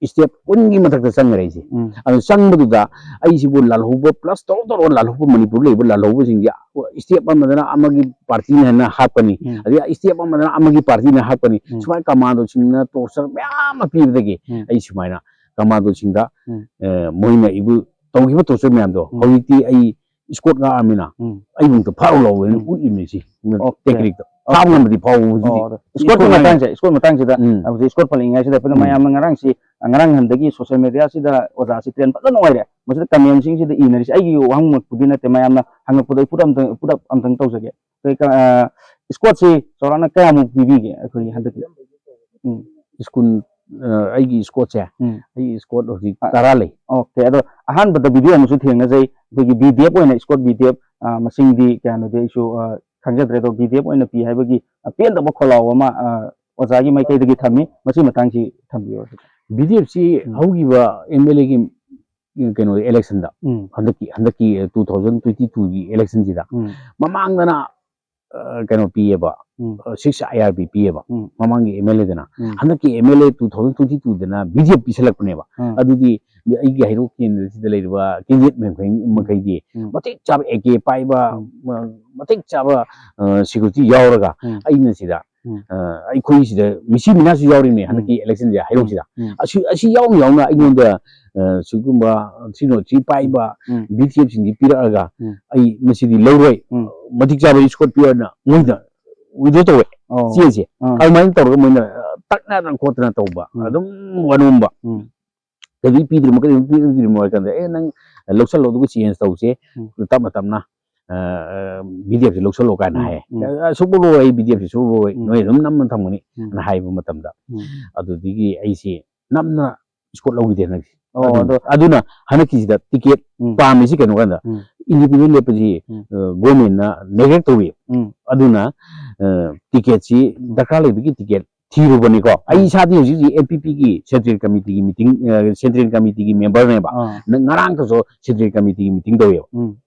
ꯁ꯭ꯇꯦꯞ ꯀꯨꯟꯒꯤ ꯃꯊꯛꯇ ꯆꯪꯈ꯭ꯔꯦ ꯑꯩꯁꯦ꯫ ꯎꯝ꯫ ꯑꯗꯨ ꯆꯪꯕꯗꯨꯗ ꯑꯩꯁꯤꯕꯨ ꯂꯥꯜꯍꯧꯕ ꯄ꯭ꯂꯁ ꯇꯧꯔ ꯇꯧꯔꯒ ꯂꯥꯜꯍꯧꯕ, ꯃꯅꯤꯄꯨꯔ ꯂꯩꯕ ꯂꯥꯜꯍꯧꯕꯁꯤꯡꯁꯦ ꯁ꯭ꯇꯦꯞ ꯑꯃꯗꯅ ꯑꯃꯒꯤ ꯄꯥꯔꯇꯤꯅ ꯍꯦꯟꯅ ꯍꯥꯞꯀꯅꯤ, ꯎꯝ꯫ ꯑꯗꯩ ꯁ꯭ꯇꯦꯞ ꯑꯃꯗꯅ ꯑꯃꯒꯤ ꯄꯥꯔꯇꯤꯅ ꯍꯥꯞꯀꯅꯤ꯫ ꯎꯝ꯫ ꯁꯨꯃꯥꯏꯅ ꯀꯃꯥꯟꯗꯣꯁꯤꯡꯅ ꯇꯣꯔꯆꯔ ꯃꯌꯥꯝ ꯑꯃ ꯄꯤꯕꯗꯒꯤ ꯎꯝ꯫ ꯑꯩ ꯁꯨꯃꯥꯏꯅ ꯀꯃꯥꯟꯗꯣꯁꯤꯡꯗ, ꯎꯝ꯫ ꯑ, ꯃꯣꯏꯅ ꯑꯩꯕꯨ ꯇꯧꯈꯤꯕ ꯇꯣꯔꯆꯔ ꯃꯌꯥꯝꯗꯣ ꯎꯝ꯫ ꯍꯧꯖꯤꯛꯇꯤ ꯑꯩ ꯁ꯭ꯀꯣꯠ ꯉꯥꯛꯑꯃꯤꯅ ꯎꯝ꯫ ꯑꯩꯕꯨ ꯑꯝꯇ ꯐꯥꯔꯨ ꯂꯥꯎ ꯍꯥꯏꯅ ꯎꯝ꯫ ꯎꯠꯂꯤꯕꯅꯤ ꯁꯤ ꯑꯣꯀꯦ꯫ ꯇꯦꯛꯅꯤꯛꯇꯣ꯫ ꯑꯣꯀꯦ꯫ ꯐꯥꯕ ꯉꯝꯕꯗꯤ ꯐꯥꯎꯕ ꯍꯧꯖꯤꯛꯇꯤ꯫ ꯑꯣ, ꯑꯗꯣ ꯁ꯭ꯀꯣꯠꯀꯤ ꯁ꯭ꯀꯣꯠ ꯃꯇꯥꯡꯁꯦ, ꯁ꯭ꯀꯣꯠ ꯃꯇꯥꯡꯁꯤꯗ ꯎꯝ꯫ ꯍꯧꯖꯤꯛ ꯁ꯭ꯀꯣꯠ ꯄꯜꯂꯛꯏꯉꯩꯁꯤꯗ ꯑꯩꯈꯣꯏꯅ ꯎꯝ꯫ ꯃꯌꯥꯝꯅ ꯉꯔꯥꯡꯁꯤ, ꯉꯔꯥꯡ ꯍꯟꯗꯛꯀꯤ ꯁꯣꯁꯤꯌꯦꯜ ꯃꯦꯗꯤꯌꯥꯁꯤꯗ ꯑꯣꯖꯥꯁꯤ ꯇ꯭ꯔꯦꯟ ꯐꯖꯅ ꯑꯣꯏꯔꯦ꯫ ꯃꯁꯤꯗ ꯀꯃꯦꯟꯁꯤꯡꯁꯤꯗ ꯏꯅꯔꯤꯁꯦ ꯑꯩꯒꯤ ꯋꯥꯍꯪꯃꯛꯄꯨꯗꯤ ꯅꯠꯇꯦ, ꯃꯌꯥꯝꯅ ꯍꯪꯉꯛꯄꯗꯣ ꯑꯩ ꯄꯨꯔꯞ ꯑꯝꯇꯪ, ꯄꯨꯔꯞ ꯑꯝꯇꯪ ꯇꯧꯖꯒꯦ꯫ ꯑꯩꯈꯣꯏ ꯀ-, ꯑ, ꯁ꯭ꯀꯣꯠꯁꯤ ꯆꯥꯎꯔꯥꯛꯅ ꯀꯌꯥꯃꯨꯛ ꯄꯤꯕꯤꯒꯦ ꯑꯩꯈꯣꯏꯒꯤ ꯍꯟꯗꯛꯀꯤ? ꯎꯝ꯫ ꯁ꯭ꯀꯨꯜ, ꯑ, ꯑꯩꯒꯤ ꯁ꯭ꯀꯣꯠꯁꯦ, ꯎꯝ꯫ ꯑꯩꯒꯤ ꯁ꯭ꯀꯣꯠ ꯍꯧꯖꯤꯛ ꯑ, ꯇꯔꯥ ꯂꯩ꯫ ꯑꯣꯀꯦ, ꯑꯗꯣ ꯑꯍꯥꯟꯕꯗ ꯚꯤꯗꯤꯑꯣ ꯑꯃꯁꯨ ꯊꯦꯡꯅꯖꯩ, ꯑꯩꯈꯣꯏꯒꯤ ꯕꯤ ꯗꯤ ꯑꯦꯐ ꯑꯣꯏꯅ ꯁ꯭ꯀꯣꯠ ꯕꯤ ꯗꯤ ꯑꯦꯐ, ꯑ, ꯃꯁꯤꯡꯗꯤ ꯀꯌꯥꯅꯣꯗꯤ ꯑꯩꯁꯨ, ꯑ, ꯈꯪꯖꯗ꯭ꯔꯦ, ꯑꯗꯣ ꯕꯤ ꯗꯤ ꯑꯦꯐ ꯑꯣꯏꯅ ꯄꯤ ꯍꯥꯏꯕꯒꯤ, ꯑ, ꯄꯦꯟꯗꯕ ꯈꯣꯜꯂꯥꯎ ꯑꯃ, ꯑ, ꯑꯣꯖꯥꯒꯤ ꯃꯥꯏꯀꯩꯗꯒꯤ ꯊꯝꯃꯤ, ꯃꯁꯤ ꯃꯇꯥꯡꯁꯤ ꯊꯝꯕꯤꯌꯨ꯫ ꯎꯝ꯫ ꯍꯧꯈꯤꯕ ꯑꯦꯝ ꯑꯦꯜ ꯑꯦꯒꯤ ꯀꯩꯅꯣ, ꯏꯂꯦꯛꯁꯟꯗ, ꯎꯝ꯫ ꯍꯟꯗꯛꯀꯤ, ꯍꯟꯗꯛꯀꯤ ꯇꯨ ꯊꯥꯎꯖꯟ ꯇ꯭ꯋꯦꯟꯇꯤ ꯇꯨꯒꯤ ꯏꯂꯦꯛꯁꯟꯁꯤꯗ ꯎꯝ꯫ ꯃꯃꯥꯡꯗꯅ, ꯑ, ꯀꯩꯅꯣ ꯄꯤꯌꯦꯕ, ꯎꯝ꯫ ꯑ, ꯁꯤꯛꯁ ꯑꯥꯏ ꯑꯥꯔ ꯕꯤ ꯄꯤꯌꯦꯕ, ꯎꯝ꯫ ꯃꯃꯥꯡꯒꯤ ꯑꯦꯝ ꯑꯦꯜ ꯑꯦꯗꯅ꯫ ꯎꯝ꯫ ꯍꯟꯗꯛꯀꯤ M L A two thousand twenty ꯇꯨꯗꯅ ꯕꯤ ꯖꯦ ꯄꯤ ꯄꯤꯁꯜꯂꯛꯄꯅꯦꯕ꯫ ꯎꯝ꯫ ꯑꯗꯨꯗꯤ ꯑꯩꯒꯤ ꯍꯩꯔꯣꯛ ꯀꯦꯟꯗ꯭ꯔꯁꯤꯗ ꯂꯩꯔꯤꯕ ꯀꯦꯟꯗꯤꯗꯦꯠ ꯃꯈꯩ, ꯎꯝ꯫ ꯃꯈꯩꯗꯤ ꯎꯝ꯫ ꯃꯇꯤꯛ ꯆꯥꯕ ꯑꯦ ꯀꯦ ꯄꯥꯏꯕ, ꯎꯝ꯫ ꯃ-, ꯃꯇꯤꯛ ꯆꯥꯕ, ꯑ, ꯁꯦꯀ꯭ꯌꯨꯔꯤꯇꯤ ꯌꯥꯎꯔꯒ ꯎꯝ꯫ ꯑꯩꯅ ꯁꯤꯗ ꯎꯝ꯫ ꯑ, ꯑꯩꯈꯣꯏ ꯁꯤꯗ ꯃꯤꯁꯤ ꯃꯤꯅꯥꯁꯨ ꯌꯥꯎꯔꯤꯅꯦ ꯎꯝ꯫ ꯍꯟꯗꯛꯀꯤ ꯏꯂꯦꯛꯁꯟꯁꯦ, ꯎꯝ꯫ ꯍꯩꯔꯣꯛꯁꯤꯗ꯫ ꯎꯝ꯫ ꯑꯁꯤ, ꯑꯁꯤ ꯌꯥꯎꯅ ꯌꯥꯎꯅ ꯑꯩꯉꯣꯟꯗ, ꯑ, ꯁꯤꯒꯨꯝꯕ ꯊ꯭ꯔꯤ ꯅꯣꯠ ꯊ꯭ꯔꯤ ꯄꯥꯏꯕ ꯎꯝ꯫ ꯕꯤ ꯇꯤ ꯑꯦꯐꯁꯤꯡꯁꯤ ꯄꯤꯔꯛꯑꯒ ꯎꯝ꯫ ꯑꯩ ꯃꯁꯤꯗꯤ ꯂꯧꯔꯣꯏ, ꯎꯝ꯫ ꯃꯇꯤꯛ ꯆꯥꯕ ꯏꯁꯀꯣꯔꯠ ꯄꯤꯌꯣꯅ ꯃꯣꯏꯗ withdraw ꯇꯧꯋꯦ, ꯑꯣ꯫ ꯆꯦꯁꯦ꯫ ꯑꯥ꯫ ꯑꯗꯨꯃꯥꯏꯅ ꯇꯧꯔꯒ ꯃꯣꯏꯅ, ꯑ, ꯇꯛꯅꯗꯅ ꯈꯣꯠꯇꯅ ꯇꯧꯕ, ꯎꯝ꯫ ꯑꯗꯨꯝ ꯋꯥꯅꯣꯝꯕ꯫ ꯎꯝ꯫ ꯀꯩꯗꯧ ꯄꯤꯗ꯭ꯔꯤꯃꯣ, ꯀꯩꯗꯧ ꯄꯤꯗ꯭ꯔꯤꯃꯣ ꯍꯥꯏ ꯀꯥꯟꯗ, "ꯑꯦ, ꯅꯪ ꯂꯧꯁꯜꯂꯣ, ꯑꯗꯨꯒ ꯆꯦꯟꯖ ꯇꯧꯁꯦ, ꯎꯝ꯫ ꯇꯞꯅ ꯇꯞꯅ, ꯑ, ꯑ, ꯕꯤ ꯗꯤ ꯑꯦꯐꯁꯤ ꯂꯧꯁꯜꯂꯣ" ꯀꯥꯏꯅ ꯎꯝ, ꯍꯥꯏꯌꯦ꯫ ꯎꯝ꯫ "ꯑ, ꯁꯨꯛꯂꯧ ꯂꯧꯔꯣꯏ, ꯑꯩ ꯕꯤ ꯗꯤ ꯑꯦꯐꯁꯤ ꯁꯨꯛꯂꯧ ꯂꯧꯔꯣꯏ, ꯎꯝ꯫ ꯅꯣꯏ ꯑꯗꯨꯝ ꯅꯝꯅ ꯊꯝꯒꯅꯤ" ꯎꯝ꯫ ꯑꯅ ꯍꯥꯏꯕ ꯃꯇꯝꯗ, ꯎꯝ꯫ ꯑꯗꯨꯗꯒꯤ ꯑꯩꯁꯤ ꯅꯝꯅ ꯁ꯭ꯀꯣꯠ ꯂꯧꯈꯤꯗꯦ ꯍꯟꯗꯛꯁꯤ꯫ ꯑꯣ, ꯑꯗꯨꯅ, ꯑꯗꯣ ꯑꯗꯨꯅ ꯍꯟꯗꯛꯀꯤꯁꯤꯗ ꯇꯤꯀꯦꯠ ꯎꯝ꯫ ꯄꯥꯝꯃꯤꯁꯤ ꯀꯩꯅꯣ ꯀꯥꯟꯗ, ꯎꯝ꯫ ꯏꯟꯗꯤꯄꯦꯟꯗꯦꯟ ꯂꯦꯞꯄꯁꯤ, ꯎꯝ꯫ ꯑ, ꯒꯣꯔꯃꯦꯟꯅ ꯅꯦꯒ꯭ꯂꯦꯛ ꯇꯧꯏ꯫ ꯎꯝ꯫ ꯑꯗꯨꯅ, ꯑ, ꯇꯤꯀꯦꯠꯁꯤ ꯎꯝ꯫ ꯗꯔꯀꯥꯔ ꯂꯩꯕꯒꯤ ꯇꯤꯀꯦꯠ ꯊꯤꯔꯨꯕꯅꯤꯀꯣ꯫ ꯑꯩ ꯏꯁꯥꯗꯤ ꯍꯧꯖꯤꯛ ꯍꯧꯖꯤꯛ ꯑꯦꯝ ꯄꯤ ꯄꯤꯒꯤ ꯁꯦꯟꯇ꯭ꯔꯦꯜ ꯀꯃꯤꯇꯤꯒꯤ ꯃꯤꯇꯤꯡ, ꯁꯦꯟꯇ꯭ꯔꯦꯜ ꯀꯃꯤꯇꯤꯒꯤ ꯃꯦꯝꯕꯔꯅꯦꯕ꯫ ꯉꯔꯥꯡꯇꯁꯨ ꯁꯦꯟꯇ꯭ꯔꯦꯜ ꯀꯃꯤꯇꯤꯒꯤ ꯃꯤꯇꯤꯡ ꯇꯧꯋꯦꯕ,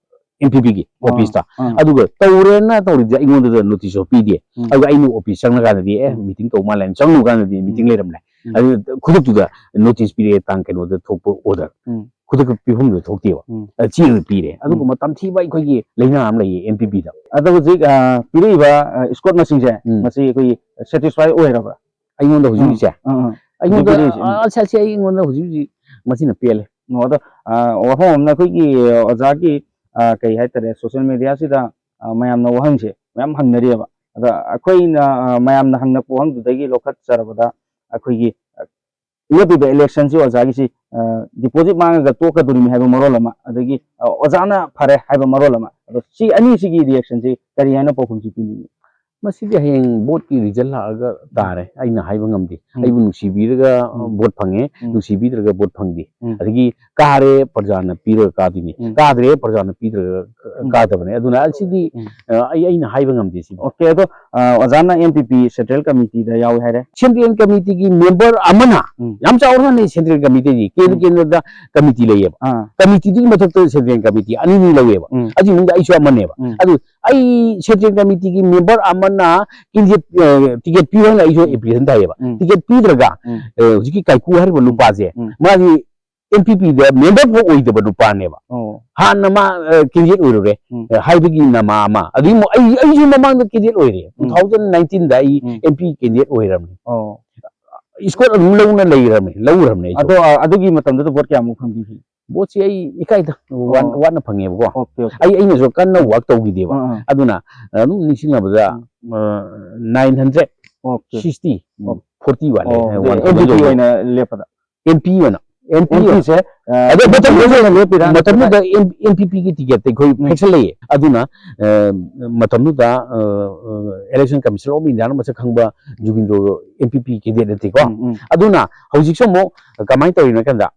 ꯑꯦꯝ ꯄꯤ ꯄꯤꯒꯤ ꯑꯣꯐꯤꯁꯇ꯫ ꯑꯗꯨꯒ ꯇꯧꯔꯦꯅ ꯇꯧꯔꯤꯗꯤ ꯑꯩꯉꯣꯟꯗꯗ ꯅꯣꯇꯤꯁ ꯄꯤꯗꯦ꯫ ꯑꯗꯨꯒ ꯑꯩꯅ ꯑꯣꯐꯤꯁ ꯆꯪꯉꯀꯥꯟꯗꯗꯤ, "ꯑꯦ, ꯃꯤꯇꯤꯡ ꯇꯧ ꯃꯥꯜꯂꯦꯅ" ꯆꯪꯉꯨꯀꯥꯟꯗꯗꯤ ꯃꯤꯇꯤꯡ ꯂꯩꯔꯝꯂꯦ꯫ ꯑꯗꯨ ꯈꯨꯗꯛꯇꯨꯗ ꯅꯣꯇꯤꯁ ꯄꯤꯔꯛꯑꯦ, ꯇꯥꯡ ꯀꯩꯅꯣꯗ ꯊꯣꯛꯄ ꯑꯣꯔꯗꯔ꯫ ꯈꯨꯗꯛꯇ ꯄꯤꯐꯝꯗꯨ ꯊꯣꯛꯇꯦꯕ꯫ ꯆꯦ ꯑꯣꯏꯅ ꯄꯤꯔꯦ꯫ ꯑꯗꯨꯒꯨꯝꯕ ꯇꯝꯊꯤꯕ ꯑꯩꯈꯣꯏꯒꯤ ꯂꯩꯅꯥ ꯑꯃ ꯂꯩꯌꯦ ꯑꯦꯝ ꯄꯤ ꯄꯤꯗ꯫ ꯑꯗꯣ ꯍꯧꯖꯤꯛ, ꯑ, ꯄꯤꯔꯛꯏꯕ, ꯑ, ꯏꯁꯀꯣꯠ ꯃꯁꯤꯡꯁꯦ, ꯃꯁꯤ ꯑꯩꯈꯣꯏꯒꯤ ꯁꯦꯇꯤꯁꯐꯥꯏ ꯑꯣꯏꯔꯕ꯭ꯔꯥ? ꯑꯩꯉꯣꯟꯗ ꯍꯧꯖꯤꯛ ꯍꯧꯖꯤꯛꯁꯦ? ꯑꯩꯉꯣꯟꯗ ꯍꯧꯖꯤꯛ ꯍꯧꯖꯤꯛ, ꯑ, ꯁꯦ, ꯁꯦ, ꯑꯩꯉꯣꯟꯗ ꯍꯧꯖꯤꯛ ꯍꯧꯖꯤꯛ ꯃꯁꯤꯅ ꯄꯦꯜꯂꯦ꯫ ꯑꯣ, ꯑꯗꯣ, ꯑ, ꯋꯥꯐꯝ ꯑꯃꯅ ꯑꯩꯈꯣꯏꯒꯤ ꯑꯣꯖꯥꯒꯤ, ꯑ, ꯀꯩ ꯍꯥꯏꯇꯥꯔꯦ, ꯁꯣꯁꯤꯌꯦꯜ ꯃꯦꯗꯤꯌꯥꯁꯤꯗ, ꯑ, ꯃꯌꯥꯝꯅ ꯋꯥꯍꯪꯁꯦ ꯃꯌꯥꯝ ꯍꯪꯅꯔꯤꯑꯕ꯫ ꯑꯗ ꯑꯩꯈꯣꯏꯅ, ꯑ, ꯃꯌꯥꯝꯅ ꯍꯪꯉꯛꯄ ꯋꯥꯍꯪꯗꯨꯗꯒꯤ ꯂꯧꯈꯠꯆꯔꯕꯗ ꯑꯩꯈꯣꯏꯒꯤ, ꯑ, ꯂꯦꯞꯄꯤꯕ ꯏꯂꯦꯛꯁꯟꯁꯤ ꯑꯣꯖꯥꯒꯤꯁꯤ, ꯑ, ꯗꯤꯄꯣꯖꯤꯠ ꯃꯥꯡꯉꯒ ꯇꯣꯛꯀꯗꯣꯔꯤꯅꯤ ꯍꯥꯏꯕ ꯃꯔꯣꯜ ꯑꯃ, ꯑꯗꯒꯤ, ꯑ, ꯑꯣꯖꯥꯅ ꯐꯔꯦ ꯍꯥꯏꯕ ꯃꯔꯣꯜ ꯑꯃ꯫ ꯑꯗꯣ ꯁꯤ ꯑꯅꯤꯁꯤꯒꯤ ꯔꯤꯌꯦꯛꯁꯟꯁꯤ ꯀꯔꯤ ꯍꯥꯏꯅ ꯄꯥꯎꯈꯨꯝꯁꯤ ꯄꯤꯅꯤꯡꯉꯤ? ꯃꯁꯤꯗꯤ ꯍꯌꯦꯡ ꯚꯣꯠꯀꯤ ꯔꯤꯖꯜ ꯂꯥꯛꯑꯒ ꯇꯥꯔꯦ, ꯑꯩꯅ ꯍꯥꯏꯕ ꯉꯝꯗꯦ꯫ ꯎꯝ꯫ ꯑꯩꯕꯨ ꯅꯨꯡꯁꯤꯕꯤꯔꯒ ꯎꯝ꯫ ꯚꯣꯠ ꯐꯪꯉꯦ, ꯎꯝ꯫ ꯅꯨꯡꯁꯤꯕꯤꯗ꯭ꯔꯒ ꯚꯣꯠ ꯐꯪꯗꯦ꯫ ꯎꯝ꯫ ꯑꯗꯒꯤ ꯀꯥꯔꯦ, ꯄ꯭ꯔꯖꯥꯅ ꯄꯤꯔꯒ ꯀꯥꯗꯣꯏꯅꯤ, ꯎꯝ꯫ ꯀꯥꯗ꯭ꯔꯦ, ꯄ꯭ꯔꯖꯥꯅ ꯄꯤꯗ꯭ꯔꯒ ꯎꯝ꯫ ꯀꯥꯗꯕꯅꯦ꯫ ꯑꯗꯨꯅ ꯑꯁꯤꯗꯤ, ꯎꯝ꯫ ꯑ, ꯑꯩ, ꯑꯩꯅ ꯍꯥꯏꯕ ꯉꯝꯗꯦ ꯁꯤꯗꯤ꯫ ꯑꯣꯀꯦ, ꯑꯗꯣ, ꯑ, ꯑꯣꯖꯥꯅ ꯑꯦꯝ ꯄꯤ ꯄꯤ ꯁꯦꯟꯇ꯭ꯔꯦꯜ ꯀꯃꯤꯇꯤꯗ ꯌꯥꯎꯏ ꯍꯥꯏꯔꯦ꯫ ꯁꯦꯟꯇ꯭ꯔꯦꯜ ꯀꯃꯤꯇꯤꯒꯤ ꯃꯦꯝꯕꯔ ꯑꯃꯅ, ꯎꯝ꯫ ꯌꯥꯝ ꯆꯥꯎꯔꯖꯥꯠꯅꯤ ꯁꯦꯟꯇ꯭ꯔꯦꯜ ꯀꯃꯤꯇꯤꯒꯤ, ꯀꯦꯟꯗ꯭ꯔ ꯎꯝ꯫ ꯀꯦꯟꯗ꯭ꯔꯗ ꯀꯃꯤꯇꯤ ꯂꯩꯌꯦꯕ꯫ ꯑꯥ꯫ ꯀꯃꯤꯇꯤꯗꯨꯒꯤ ꯃꯊꯛꯇ ꯁꯦꯟꯇ꯭ꯔꯦꯜ ꯀꯃꯤꯇꯤ ꯑꯅꯤ ꯑꯅꯤ ꯂꯧꯋꯦꯕ꯫ ꯎꯝ꯫ ꯑꯗꯨꯒꯤ ꯃꯅꯨꯡꯗ ꯑꯩꯁꯨ ꯑꯃꯅꯦꯕ꯫ ꯎꯝ꯫ ꯑꯗꯨ ꯑꯩ ꯁꯦꯟꯇ꯭ꯔꯦꯜ ꯀꯃꯤꯇꯤꯒꯤ ꯃꯦꯝꯕꯔ ꯑꯃꯅ ꯀꯦꯟꯗꯤꯗꯦꯠ, ꯑ, ꯇꯤꯀꯦꯠ ꯄꯤꯌꯣ ꯍꯥꯏꯅ ꯑꯩꯁꯨ ꯎꯝ꯫ ꯑꯦꯄ꯭ꯂꯤꯀꯦꯁꯟ ꯊꯥꯏꯌꯦꯕ꯫ ꯎꯝ꯫ ꯇꯤꯀꯦꯠ ꯄꯤꯗ꯭ꯔꯒ, ꯎꯝ꯫ ꯑ, ꯍꯧꯖꯤꯛꯀꯤ ꯀꯥꯏꯀꯨ ꯍꯥꯏꯔꯤꯕ ꯎꯝ꯫ ꯅꯨꯄꯥꯁꯦ, ꯎꯝ꯫ ꯃꯥꯗꯤ ꯑꯦꯝ ꯄꯤ ꯄꯤꯗ ꯃꯦꯝꯕꯔ ꯐꯥꯎ ꯑꯣꯏꯗꯕ ꯅꯨꯄꯥꯅꯦꯕ꯫ ꯑꯣ꯫ ꯍꯥꯟꯅ ꯃꯥ, ꯑ, ꯀꯦꯟꯗꯤꯗꯦꯠ ꯑꯣꯏꯔꯨꯔꯦ, ꯎꯝ꯫ ꯑ, ꯍꯥꯏꯕꯒꯤ ꯅꯃꯥ ꯑꯃ꯫ ꯑꯗꯨꯒꯤ ꯃꯨ-, ꯑꯩ, ꯑꯩꯁꯨ ꯃꯃꯥꯡꯗ ꯀꯦꯟꯗꯤꯗꯦꯠ ꯑꯣꯏꯔꯦ꯫ ꯎꯝ꯫ ꯇꯨ ꯊꯥꯎꯖꯟ ꯅꯥꯏꯟꯇꯤꯟꯗ ꯑꯩ ꯎꯝ꯫ ꯑꯦꯝ ꯄꯤ ꯀꯦꯟꯗꯤꯗꯦꯠ ꯑꯣꯏꯔꯝꯅꯤ꯫ ꯑꯣ꯫ ꯏꯁꯀꯣꯠ ꯑꯗꯨꯝ ꯂꯧꯅ ꯂꯩꯔꯝꯅꯤ, ꯂꯧꯔꯝꯅꯤ ꯑꯩꯁꯨ꯫ ꯑꯗꯣ, ꯑ, ꯑꯗꯨꯒꯤ ꯃꯇꯝꯗꯨꯗ ꯚꯣꯠ ꯀꯌꯥꯃꯨꯛ ꯐꯪꯕꯤꯈꯤ? ꯚꯣꯠꯁꯤ ꯑꯩ ꯏꯀꯥꯏꯗ ꯋꯥꯟ-, ꯑꯣ꯫ ꯋꯥꯠꯅ ꯐꯪꯉꯦꯕꯀꯣ꯫ Okay, okay. ꯑꯩ, ꯑꯩꯅꯁꯨ ꯀꯟꯅ ꯋꯥꯛ ꯇꯧꯈꯤꯗꯦꯕ꯫ ꯑꯥ, ꯑꯥ꯫ ꯑꯗꯨꯅ, ꯑ, ꯑꯗꯨꯝ ꯅꯤꯡꯁꯤꯡꯅꯕꯗ, ꯎꯝ꯫ ꯑ, ꯅꯥꯏꯟ ꯍꯟꯗ꯭ꯔꯦꯠ ꯁꯤꯛꯁꯇꯤ, ꯑꯣ꯫ ꯐꯣꯔꯇꯤ ꯋꯥꯠꯂꯦ, ꯑꯣ, ꯑ, ꯋꯥꯟ ꯑꯦꯝ ꯄꯤ ꯄꯤ ꯊꯥꯎꯖꯟ ꯑꯣꯏꯅ ꯂꯦꯞꯄꯗ? ꯑꯦꯝ ꯄꯤ ꯑꯣꯏꯅ, ꯑꯦꯝ ꯄꯤ ꯑꯦꯝ ꯄꯤ ꯑꯣꯏꯅ꯫ ꯁꯦ, ꯑ, ꯑꯗꯣ ꯃꯇꯝꯗꯨꯗ, ꯂꯦꯞꯄꯤꯔꯥ? ꯃꯇꯝꯗꯨꯗ ꯑꯦꯝ-, ꯑꯦꯝ ꯄꯤ ꯄꯤꯒꯤ ꯇꯤꯀꯦꯠꯇ ꯑꯩꯈꯣꯏ ꯎꯝ꯫ ꯐꯦꯛꯁꯟ ꯂꯩꯌꯦ꯫ ꯑꯗꯨꯅ, ꯑ, ꯃꯇꯝꯗꯨꯗ, ꯑ, ꯑ, Election Commission of India ꯅ ꯃꯁꯛ ꯈꯪꯕ ꯖꯨꯒꯤꯟꯗ꯭ꯔꯣ ꯑꯦꯝ ꯄꯤ ꯄꯤ ꯀꯦꯟꯗꯤꯗꯦꯠ ꯅꯠꯇꯦꯀꯣ꯫ ꯎꯝ, ꯎꯝ꯫ ꯑꯗꯨꯅ ꯍꯧꯖꯤꯛꯁꯨ ꯑꯃꯨꯛ ꯀꯃꯥꯏꯅ ꯇꯧꯔꯤꯅꯣ ꯍꯥꯏ ꯀꯥꯟꯗ,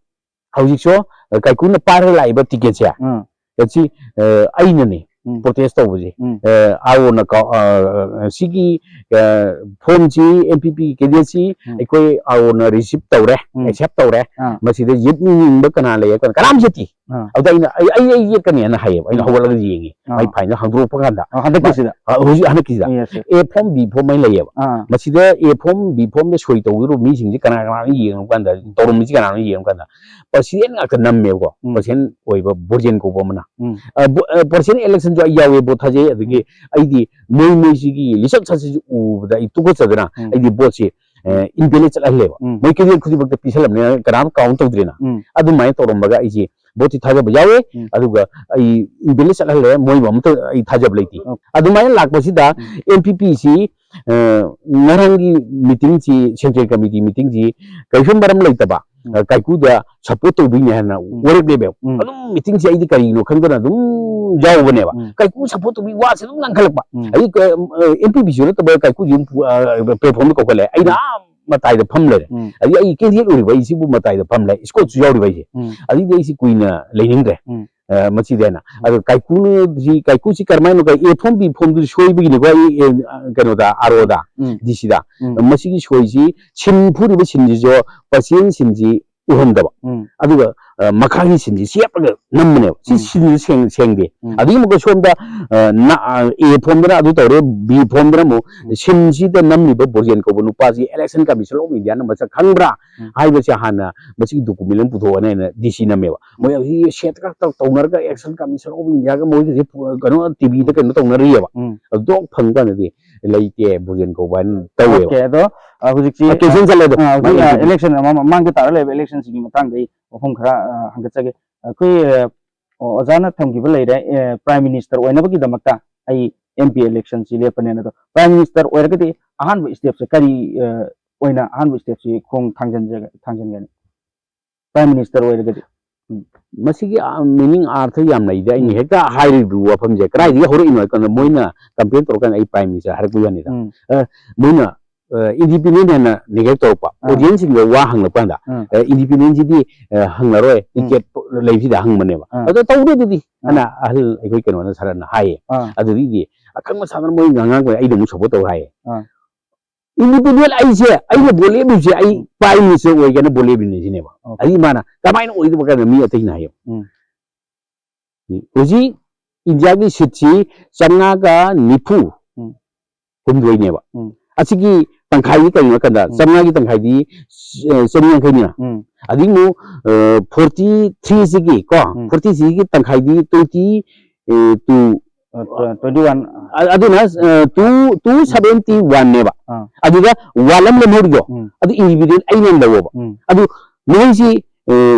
ꯍꯧꯖꯤꯛꯁꯨ, ꯑ, ꯀꯥꯏꯀꯨꯅ ꯄꯥꯏꯔꯒ ꯂꯥꯛꯏꯕ ꯇꯤꯀꯦꯠꯁꯦ, ꯎꯝ꯫ ꯑꯁꯤ, ꯑ, ꯑꯩꯅꯅꯦ꯫ ꯎꯝ꯫ ꯄ꯭ꯔꯣꯇꯦꯁ ꯇꯧꯕꯁꯦ꯫ ꯎꯝ꯫ ꯑꯥꯔ ꯑꯣꯅ ꯁꯤꯒꯤ ꯐꯣꯝꯁꯤ, ꯑꯦꯝ ꯄꯤ ꯄꯤ ꯀꯦꯟꯗꯤꯗꯦꯠꯁꯤ ꯎꯝ꯫ ꯑꯩꯈꯣꯏ ꯑꯥꯔ ꯑꯣꯅ ꯔꯤꯁꯤꯞ ꯇꯧꯔꯦ, ꯎꯝ꯫ ꯑꯦꯛꯁꯦꯞ ꯇꯧꯔꯦ, ꯑꯥ꯫ ꯃꯁꯤꯗ ꯌꯦꯠꯅꯤꯡꯕ ꯀꯅꯥ ꯂꯩ ꯍꯥꯏ ꯀꯥꯟꯗ ꯀꯅꯥꯝ ꯌꯦꯠꯇꯦ꯫ ꯑꯥ꯫ ꯑꯗꯨꯗ ꯑꯩꯅ ꯑꯩ ꯑꯩ ꯑꯩ ꯌꯦꯠꯀꯅꯤꯅ ꯍꯥꯏꯌꯦꯕ꯫ ꯑꯩꯅ ꯑꯥ꯫ ꯍꯧꯒꯠꯂꯒ ꯌꯦꯡꯉꯦ, ꯑꯥ꯫ ꯃꯥꯏ ꯐꯥꯏꯜꯗ ꯍꯥꯡꯗꯣꯔꯛꯄ ꯀꯥꯟꯗ꯫ ꯑꯥ, ꯍꯟꯗꯛꯀꯤꯁꯤꯗ? ꯑ, ꯍꯧꯖꯤꯛ ꯍꯟꯗꯛꯀꯤꯁꯤꯗ꯫ Yes, yes. ꯑꯦ ꯐꯣꯝ ꯕꯤ ꯐꯣꯝ ꯍꯥꯏꯅ ꯂꯩꯌꯦꯕ꯫ ꯑꯥ꯫ ꯃꯁꯤꯗ ꯑꯦ ꯐꯣꯝ ꯕꯤ ꯐꯣꯝꯗ ꯁꯣꯏ ꯇꯧꯗꯧꯔꯤꯕ ꯃꯤꯁꯤꯡꯁꯤ ꯀꯅꯥ ꯀꯅꯥꯅꯣ ꯌꯦꯡꯉꯨ ꯀꯥꯟꯗ, ꯇꯧꯔꯝꯃꯤꯁꯤ ꯀꯅꯥꯅꯣ ꯌꯦꯡꯉꯨ ꯀꯥꯟꯗ, ꯄ꯭ꯔꯁꯤꯗꯦꯟ ꯉꯥꯛꯇ ꯅꯝꯃꯦꯕꯀꯣ꯫ ꯎꯝ꯫ ꯄ꯭ꯔꯁꯤꯗꯦꯟ ꯑꯣꯏꯕ ꯕꯣꯔꯖꯦꯟ ꯀꯧꯕ ꯑꯃꯅ꯫ ꯎꯝ꯫ ꯑ, ꯕꯣ-, ꯑ, ꯄ꯭ꯔꯁꯤꯗꯦꯟ ꯏꯂꯦꯛꯁꯟꯁꯨ ꯑꯩ ꯌꯥꯎꯋꯦ, ꯚꯣꯠ ꯊꯥꯖꯩ꯫ ꯑꯗꯒꯤ ꯑꯩꯗꯤ ꯃꯣꯏ, ꯃꯣꯏꯁꯤꯒꯤ ꯂꯤꯆꯠ ꯁꯥꯠꯁꯤꯁꯨ ꯎꯕꯗ ꯑꯩ ꯇꯨꯀꯠꯆꯗꯅ ꯎꯝ꯫ ꯑꯩꯗꯤ ꯚꯣꯠꯁꯤ, ꯑ, ꯏꯟꯚꯦꯂꯤꯗ ꯆꯠꯍꯜꯂꯦꯕ꯫ ꯎꯝ꯫ ꯃꯣꯏ ꯀꯦꯟꯗꯤꯗꯦꯠ ꯈꯨꯗꯤꯡꯃꯛꯇ ꯄꯤꯁꯜꯂꯕꯅꯤꯅ ꯀꯅꯥꯝ ꯀꯥꯎꯟ ꯇꯧꯗ꯭ꯔꯦꯅ꯫ ꯎꯝ꯫ ꯑꯗꯨꯃꯥꯏꯅ ꯇꯧꯔꯝꯕꯒ ꯑꯩꯁꯦ ꯚꯣꯠꯇꯤ ꯊꯥꯖꯕ ꯌꯥꯎꯋꯦ꯫ ꯎꯝ꯫ ꯑꯗꯨꯒ ꯑꯩ ꯏꯟꯚꯦꯂꯤꯗ ꯆꯠꯍꯜꯂꯦ, ꯃꯣꯏꯕꯨ ꯑꯃꯠꯇ ꯑꯩ ꯊꯥꯖꯕ ꯂꯩꯇꯦ꯫ ꯑꯣ꯫ ꯑꯗꯨꯃꯥꯏꯅ ꯂꯥꯛꯄꯁꯤꯗ ꯎꯝ꯫ ꯑꯦꯝ ꯄꯤ ꯄꯤꯁꯤ, ꯑ, ꯉꯔꯥꯡꯒꯤ ꯃꯤꯇꯤꯡꯁꯤ, ꯁꯦꯟꯇ꯭ꯔꯦꯜ ꯀꯃꯤꯇꯤ ꯃꯤꯇꯤꯡꯁꯤ ꯀꯔꯤꯁꯨ ꯃꯔꯝ ꯂꯩꯇꯕ, ꯎꯝ꯫ ꯑ, ꯀꯥꯏꯀꯨꯗ ꯁꯞꯄꯣꯔꯠ ꯇꯧꯕꯤꯅꯤ ꯍꯥꯏꯅ ꯎꯝ꯫ ꯋꯥꯔꯦꯞꯅꯦꯕ꯫ ꯎꯝ꯫ ꯑꯗꯨꯝ ꯃꯤꯇꯤꯡꯁꯤ ꯑꯩꯗꯤ ꯀꯔꯤꯒꯤꯅꯣ ꯈꯪꯗꯅ ꯑꯗꯨꯝ ꯌꯥꯎꯕꯅꯦꯕ꯫ ꯎꯝ꯫ ꯀꯥꯏꯀꯨ ꯁꯞꯄꯣꯔꯠ ꯇꯧꯕꯤ ꯋꯥꯁꯦ ꯑꯗꯨꯝ ꯉꯥꯡꯈꯠꯂꯛꯄ꯫ ꯎꯝ꯫ ꯑꯩ ꯀ-, ꯑ, ꯑꯦꯝ ꯄꯤ ꯄꯤꯁꯨ ꯅꯠꯇꯕ ꯀꯥꯏꯀꯨꯁꯤ ꯑꯗꯨꯝ ꯄꯨ-, ꯑ, ꯄ꯭ꯂꯦꯠꯐꯣꯝꯗ ꯀꯧꯈꯠꯂꯦ꯫ ꯑꯩꯅ ꯎꯝ꯫ ꯑꯥ ꯃꯇꯥꯏꯗ ꯐꯝ ꯂꯩꯔꯦ꯫ ꯎꯝ꯫ ꯑꯗꯒꯤ ꯑꯩ ꯀꯦꯟꯗꯤꯗꯦꯠ ꯑꯣꯏꯔꯤꯕ ꯑꯩꯁꯤꯕꯨ ꯃꯇꯥꯏꯗ ꯐꯝ ꯂꯩ, ꯏꯁꯀꯣꯠꯁꯨ ꯌꯥꯎꯔꯤꯕ ꯑꯩꯁꯦ꯫ ꯎꯝ꯫ ꯑꯗꯨꯗꯤ ꯑꯩꯁꯤ ꯀꯨꯏꯅ ꯂꯩꯅꯤꯡꯗ꯭ꯔꯦ꯫ ꯎꯝ꯫ ꯑ, ꯃꯁꯤꯗ ꯍꯥꯏꯅ꯫ ꯑꯗꯣ ꯀꯥꯏꯀꯨꯅ ꯁꯤ, ꯀꯥꯏꯀꯨꯁꯤ ꯀꯔꯝꯍꯥꯏꯅ ꯀꯥꯏ-, ꯑꯦ ꯐꯣꯝ ꯕꯤ ꯐꯣꯝꯗꯨ ꯁꯣꯏꯕꯒꯤꯅꯤꯀꯣ ꯑꯩ, ꯑꯦ, ꯑ, ꯀꯩꯅꯣꯗ, ꯑꯥꯔ ꯑꯣꯗ, ꯎꯝ꯫ ꯗꯤ ꯁꯤꯗ꯫ ꯎꯝ꯫ ꯃꯁꯤꯒꯤ ꯁꯣꯏꯁꯤ, ꯁꯤꯟ ꯐꯨꯔꯤꯕ ꯁꯤꯟꯁꯤꯁꯨ, ꯄ꯭ꯔꯁꯤꯗꯦꯟ ꯁꯤꯟꯁꯤ ꯎꯍꯟꯗꯕ꯫ ꯎꯝ꯫ ꯑꯗꯨꯒ, ꯑ, ꯃꯈꯥꯒꯤ ꯁꯤꯟꯁꯤ ꯆꯦꯞꯂꯒ ꯅꯝꯕꯅꯦꯕ꯫ ꯁꯤ ꯎꯝ꯫ ꯁꯤꯟꯁꯤ ꯁꯦꯡ-, ꯁꯦꯡꯗꯦ꯫ ꯎꯝ꯫ ꯑꯗꯨꯒꯤ ꯑꯃꯨꯛꯀ ꯁꯣꯝꯗ, ꯑ, ꯅ-, ꯑ, ꯑꯦ ꯐꯣꯝꯗꯅ ꯑꯗꯨ ꯇꯧꯔꯦ, ꯕꯤ ꯐꯣꯝꯗꯅ ꯑꯃꯨꯛ ꯎꯝ꯫ ꯁꯤꯟꯁꯤꯗ ꯅꯝꯂꯤꯕ ꯕꯣꯔꯖꯦꯟ ꯀꯧꯕ ꯅꯨꯄꯥꯁꯤ Election Commission of India ꯅ ꯃꯁꯛ ꯈꯪꯕ꯭ꯔꯥ ꯎꯝ꯫ ꯍꯥꯏꯕꯁꯦ ꯍꯥꯟꯅ ꯃꯁꯤꯒꯤ ꯗꯣꯀꯨꯃꯦꯟ ꯑꯃ ꯄꯨꯊꯣꯛꯑꯅ ꯑꯩꯅ ꯗꯤ ꯁꯤ ꯅꯝꯃꯦꯕ꯫ ꯃꯣꯏ ꯍꯧꯖꯤꯛ ꯁꯦꯠꯀ ꯇꯧ-, ꯇꯧꯅꯔꯒ Election Commission of India ꯒ ꯃꯣꯏꯒꯤꯁꯦ ꯄꯨ-, ꯀꯩꯅꯣ, ꯇꯤ ꯚꯤꯗ ꯀꯩꯅꯣ ꯇꯧꯅꯔꯤꯑꯕ꯫ ꯎꯝ꯫ ꯑꯗꯣ ꯐꯪ ꯀꯥꯟꯗꯗꯤ ꯂꯩꯇꯦ, ꯕꯣꯔꯖꯦꯟ ꯀꯧꯕ ꯍꯥꯏꯅ ꯇꯧꯋꯦꯕ꯫ Okay, ꯑꯗꯣ, ꯑ, ꯍꯧꯖꯤꯛꯁꯤ, ꯑ, cancel ꯆꯠꯂꯦ ꯑꯗꯣ꯫ ꯑ, ꯍꯧꯖꯤꯛ, ꯃꯥꯒꯤ ꯑ, ꯑꯗꯨꯗꯤ꯫ Election ꯑꯃ ꯃꯃꯥꯡꯗ ꯇꯥꯔ ꯂꯩꯕ election ꯁꯤꯒꯤ ꯃꯇꯥꯡꯗ ꯑꯩ ꯋꯥꯐꯝ ꯈꯔ, ꯑ, ꯍꯪꯒꯠꯆꯒꯦ꯫ ꯑꯩꯈꯣꯏ, ꯑ, ꯑꯣ, ꯑꯣꯖꯥꯅ ꯊꯝꯈꯤꯕ ꯂꯩꯔꯦ, ꯑ, Prime Minister ꯑꯣꯏꯅꯕꯒꯤꯗꯃꯛꯇ ꯑꯩ M P election ꯁꯤ ꯂꯦꯞꯄꯅꯦꯅ꯫ ꯑꯗꯣ Prime Minister ꯑꯣꯏꯔꯒꯗꯤ ꯑꯍꯥꯟꯕ step ꯁꯦ ꯀꯔꯤ, ꯑ, ꯑꯣꯏꯅ ꯑꯍꯥꯟꯕ step ꯁꯤ ꯈꯣꯡ ꯊꯥꯡꯖꯟꯖꯒ-, ꯊꯥꯡꯖꯟꯒꯅꯤ? Prime Minister ꯑꯣꯏꯔꯒꯗꯤ? ꯃꯁꯤꯒꯤ, ꯑ, meaning ꯑꯥꯔꯊ ꯌꯥꯝ ꯂꯩꯗ꯫ ꯑꯩꯅ ꯎꯝ꯫ ꯍꯦꯛꯇ ꯍꯥꯏꯔꯤꯕ ꯋꯥꯐꯝꯁꯦ ꯀꯗꯥꯏꯗꯒꯤ ꯍꯧꯔꯛꯏꯅꯣ ꯍꯥꯏ ꯀꯥꯟꯗ, ꯃꯣꯏꯅ complain ꯇꯧꯔꯀꯥꯟꯗ ꯑꯩ Prime Minister ꯍꯥꯏꯔꯛꯄ ꯋꯥꯅꯤꯗ꯫ ꯎꯝ꯫ ꯑ, ꯃꯣꯏꯅ ꯏꯟꯗꯤꯄꯦꯟꯗꯦꯟ ꯍꯦꯟꯅ ꯅꯦꯒ꯭ꯂꯦꯛ ꯇꯧꯔꯛꯄ, ꯑꯥ. ꯑꯣꯗꯤꯌꯦꯟꯁꯁꯤꯡꯗ ꯋꯥ ꯍꯪꯂꯛꯄ ꯀꯥꯟꯗ ꯎꯝ. ꯏꯟꯗꯤꯄꯦꯟꯗꯦꯟꯁꯤꯗꯤ ꯍꯪꯉꯔꯣꯏ, ꯎꯝ. ꯇꯤꯀꯦꯠ ꯂꯩꯕꯁꯤꯗ ꯍꯪꯕꯅꯦꯕ꯫ ꯑꯥ. ꯑꯗꯣ ꯇꯧꯗꯦ ꯑꯗꯨꯗꯤ ꯑꯥ. ꯑꯅ ꯑꯍꯜ ꯑꯩꯈꯣꯏ ꯀꯩꯅꯣꯅ ꯁꯔꯠꯅ ꯍꯥꯏꯌꯦ꯫ ꯑꯥ. ꯑꯗꯨꯗꯒꯤꯗꯤ ꯑꯈꯪꯕ ꯁꯥꯗꯅ ꯃꯣꯏ ꯉꯥꯡꯉꯛꯄ ꯑꯩꯅ ꯑꯃꯨꯛ ꯁꯞꯄꯣꯔꯠ ꯇꯧ ꯍꯥꯏꯌꯦ꯫ ꯑꯥ. ꯏꯟꯗꯤꯄꯦꯟꯗꯦꯟ ꯑꯩꯁꯦ ꯑꯩꯅ ꯕꯣꯠ ꯂꯦꯞꯂꯤꯕꯁꯦ ꯑꯩ ꯄ꯭ꯔꯥꯏꯝ ꯃꯤꯅꯤꯁꯇꯔ ꯑꯣꯏꯒꯦꯅ ꯕꯣꯠ ꯂꯦꯞꯂꯤꯅꯦ ꯁꯤꯅꯦꯕ꯫ ꯑꯣꯀꯦ. ꯑꯗꯨꯗꯤ ꯃꯥꯅ ꯀꯃꯥꯏꯅ ꯑꯣꯏꯗꯕ ꯀꯥꯏꯅ ꯃꯤ ꯑꯇꯩꯅ ꯍꯥꯏꯌꯦꯕ꯫ ꯎꯝ. ꯍꯧꯖꯤꯛ ꯏꯟꯗꯤꯌꯥꯒꯤ ꯁꯤꯠꯁꯤ ꯆꯥꯝꯃꯉꯥꯒ ꯅꯤꯐꯨ ꯎꯝ. ꯍꯨꯝꯗꯣꯏꯅꯦꯕ꯫ ꯎꯝ. ꯑꯁꯤꯒꯤ ꯇꯪꯈꯥꯏꯗꯤ ꯀꯩꯅꯣ ꯍꯥꯏ ꯀꯥꯟꯗ ꯎꯝ. ꯆꯥꯝꯃꯉꯥꯒꯤ ꯇꯪꯈꯥꯏꯗꯤ ꯆꯅꯤ ꯌꯥꯡꯈꯩꯅꯤꯅ꯫ ꯎꯝ. ꯑꯗꯒꯤ ꯑꯃꯨꯛ ꯐꯣꯔꯇꯤ ꯊ꯭ꯔꯤꯁꯤꯒꯤ ꯀꯣ ꯎꯝ. ꯐꯣꯔꯇꯤ ꯊ꯭ꯔꯤꯒꯤ ꯇꯪꯈꯥꯏꯗꯤ ꯇ꯭ꯋꯦꯟꯇꯤ ꯇꯨ ꯇ꯭ꯋꯦꯟꯇꯤ ꯋꯥꯟ. ꯑꯗꯨꯅ ꯇꯨ ꯇꯨ ꯁꯚꯦꯟꯇꯤ ꯋꯥꯟꯅꯦꯕ꯫ ꯑꯥ. ꯑꯗꯨꯗ ꯋꯥꯟ ꯑꯃ ꯂꯦꯝꯍꯧꯔꯤꯗꯣ ꯎꯝ. ꯑꯗꯨ ꯏꯟꯗꯤꯄꯦꯟꯗꯦꯟ ꯑꯩꯅ ꯂꯧꯑꯣꯕ꯫ ꯎꯝ. ꯑꯗꯨ ꯃꯣꯏꯁꯤ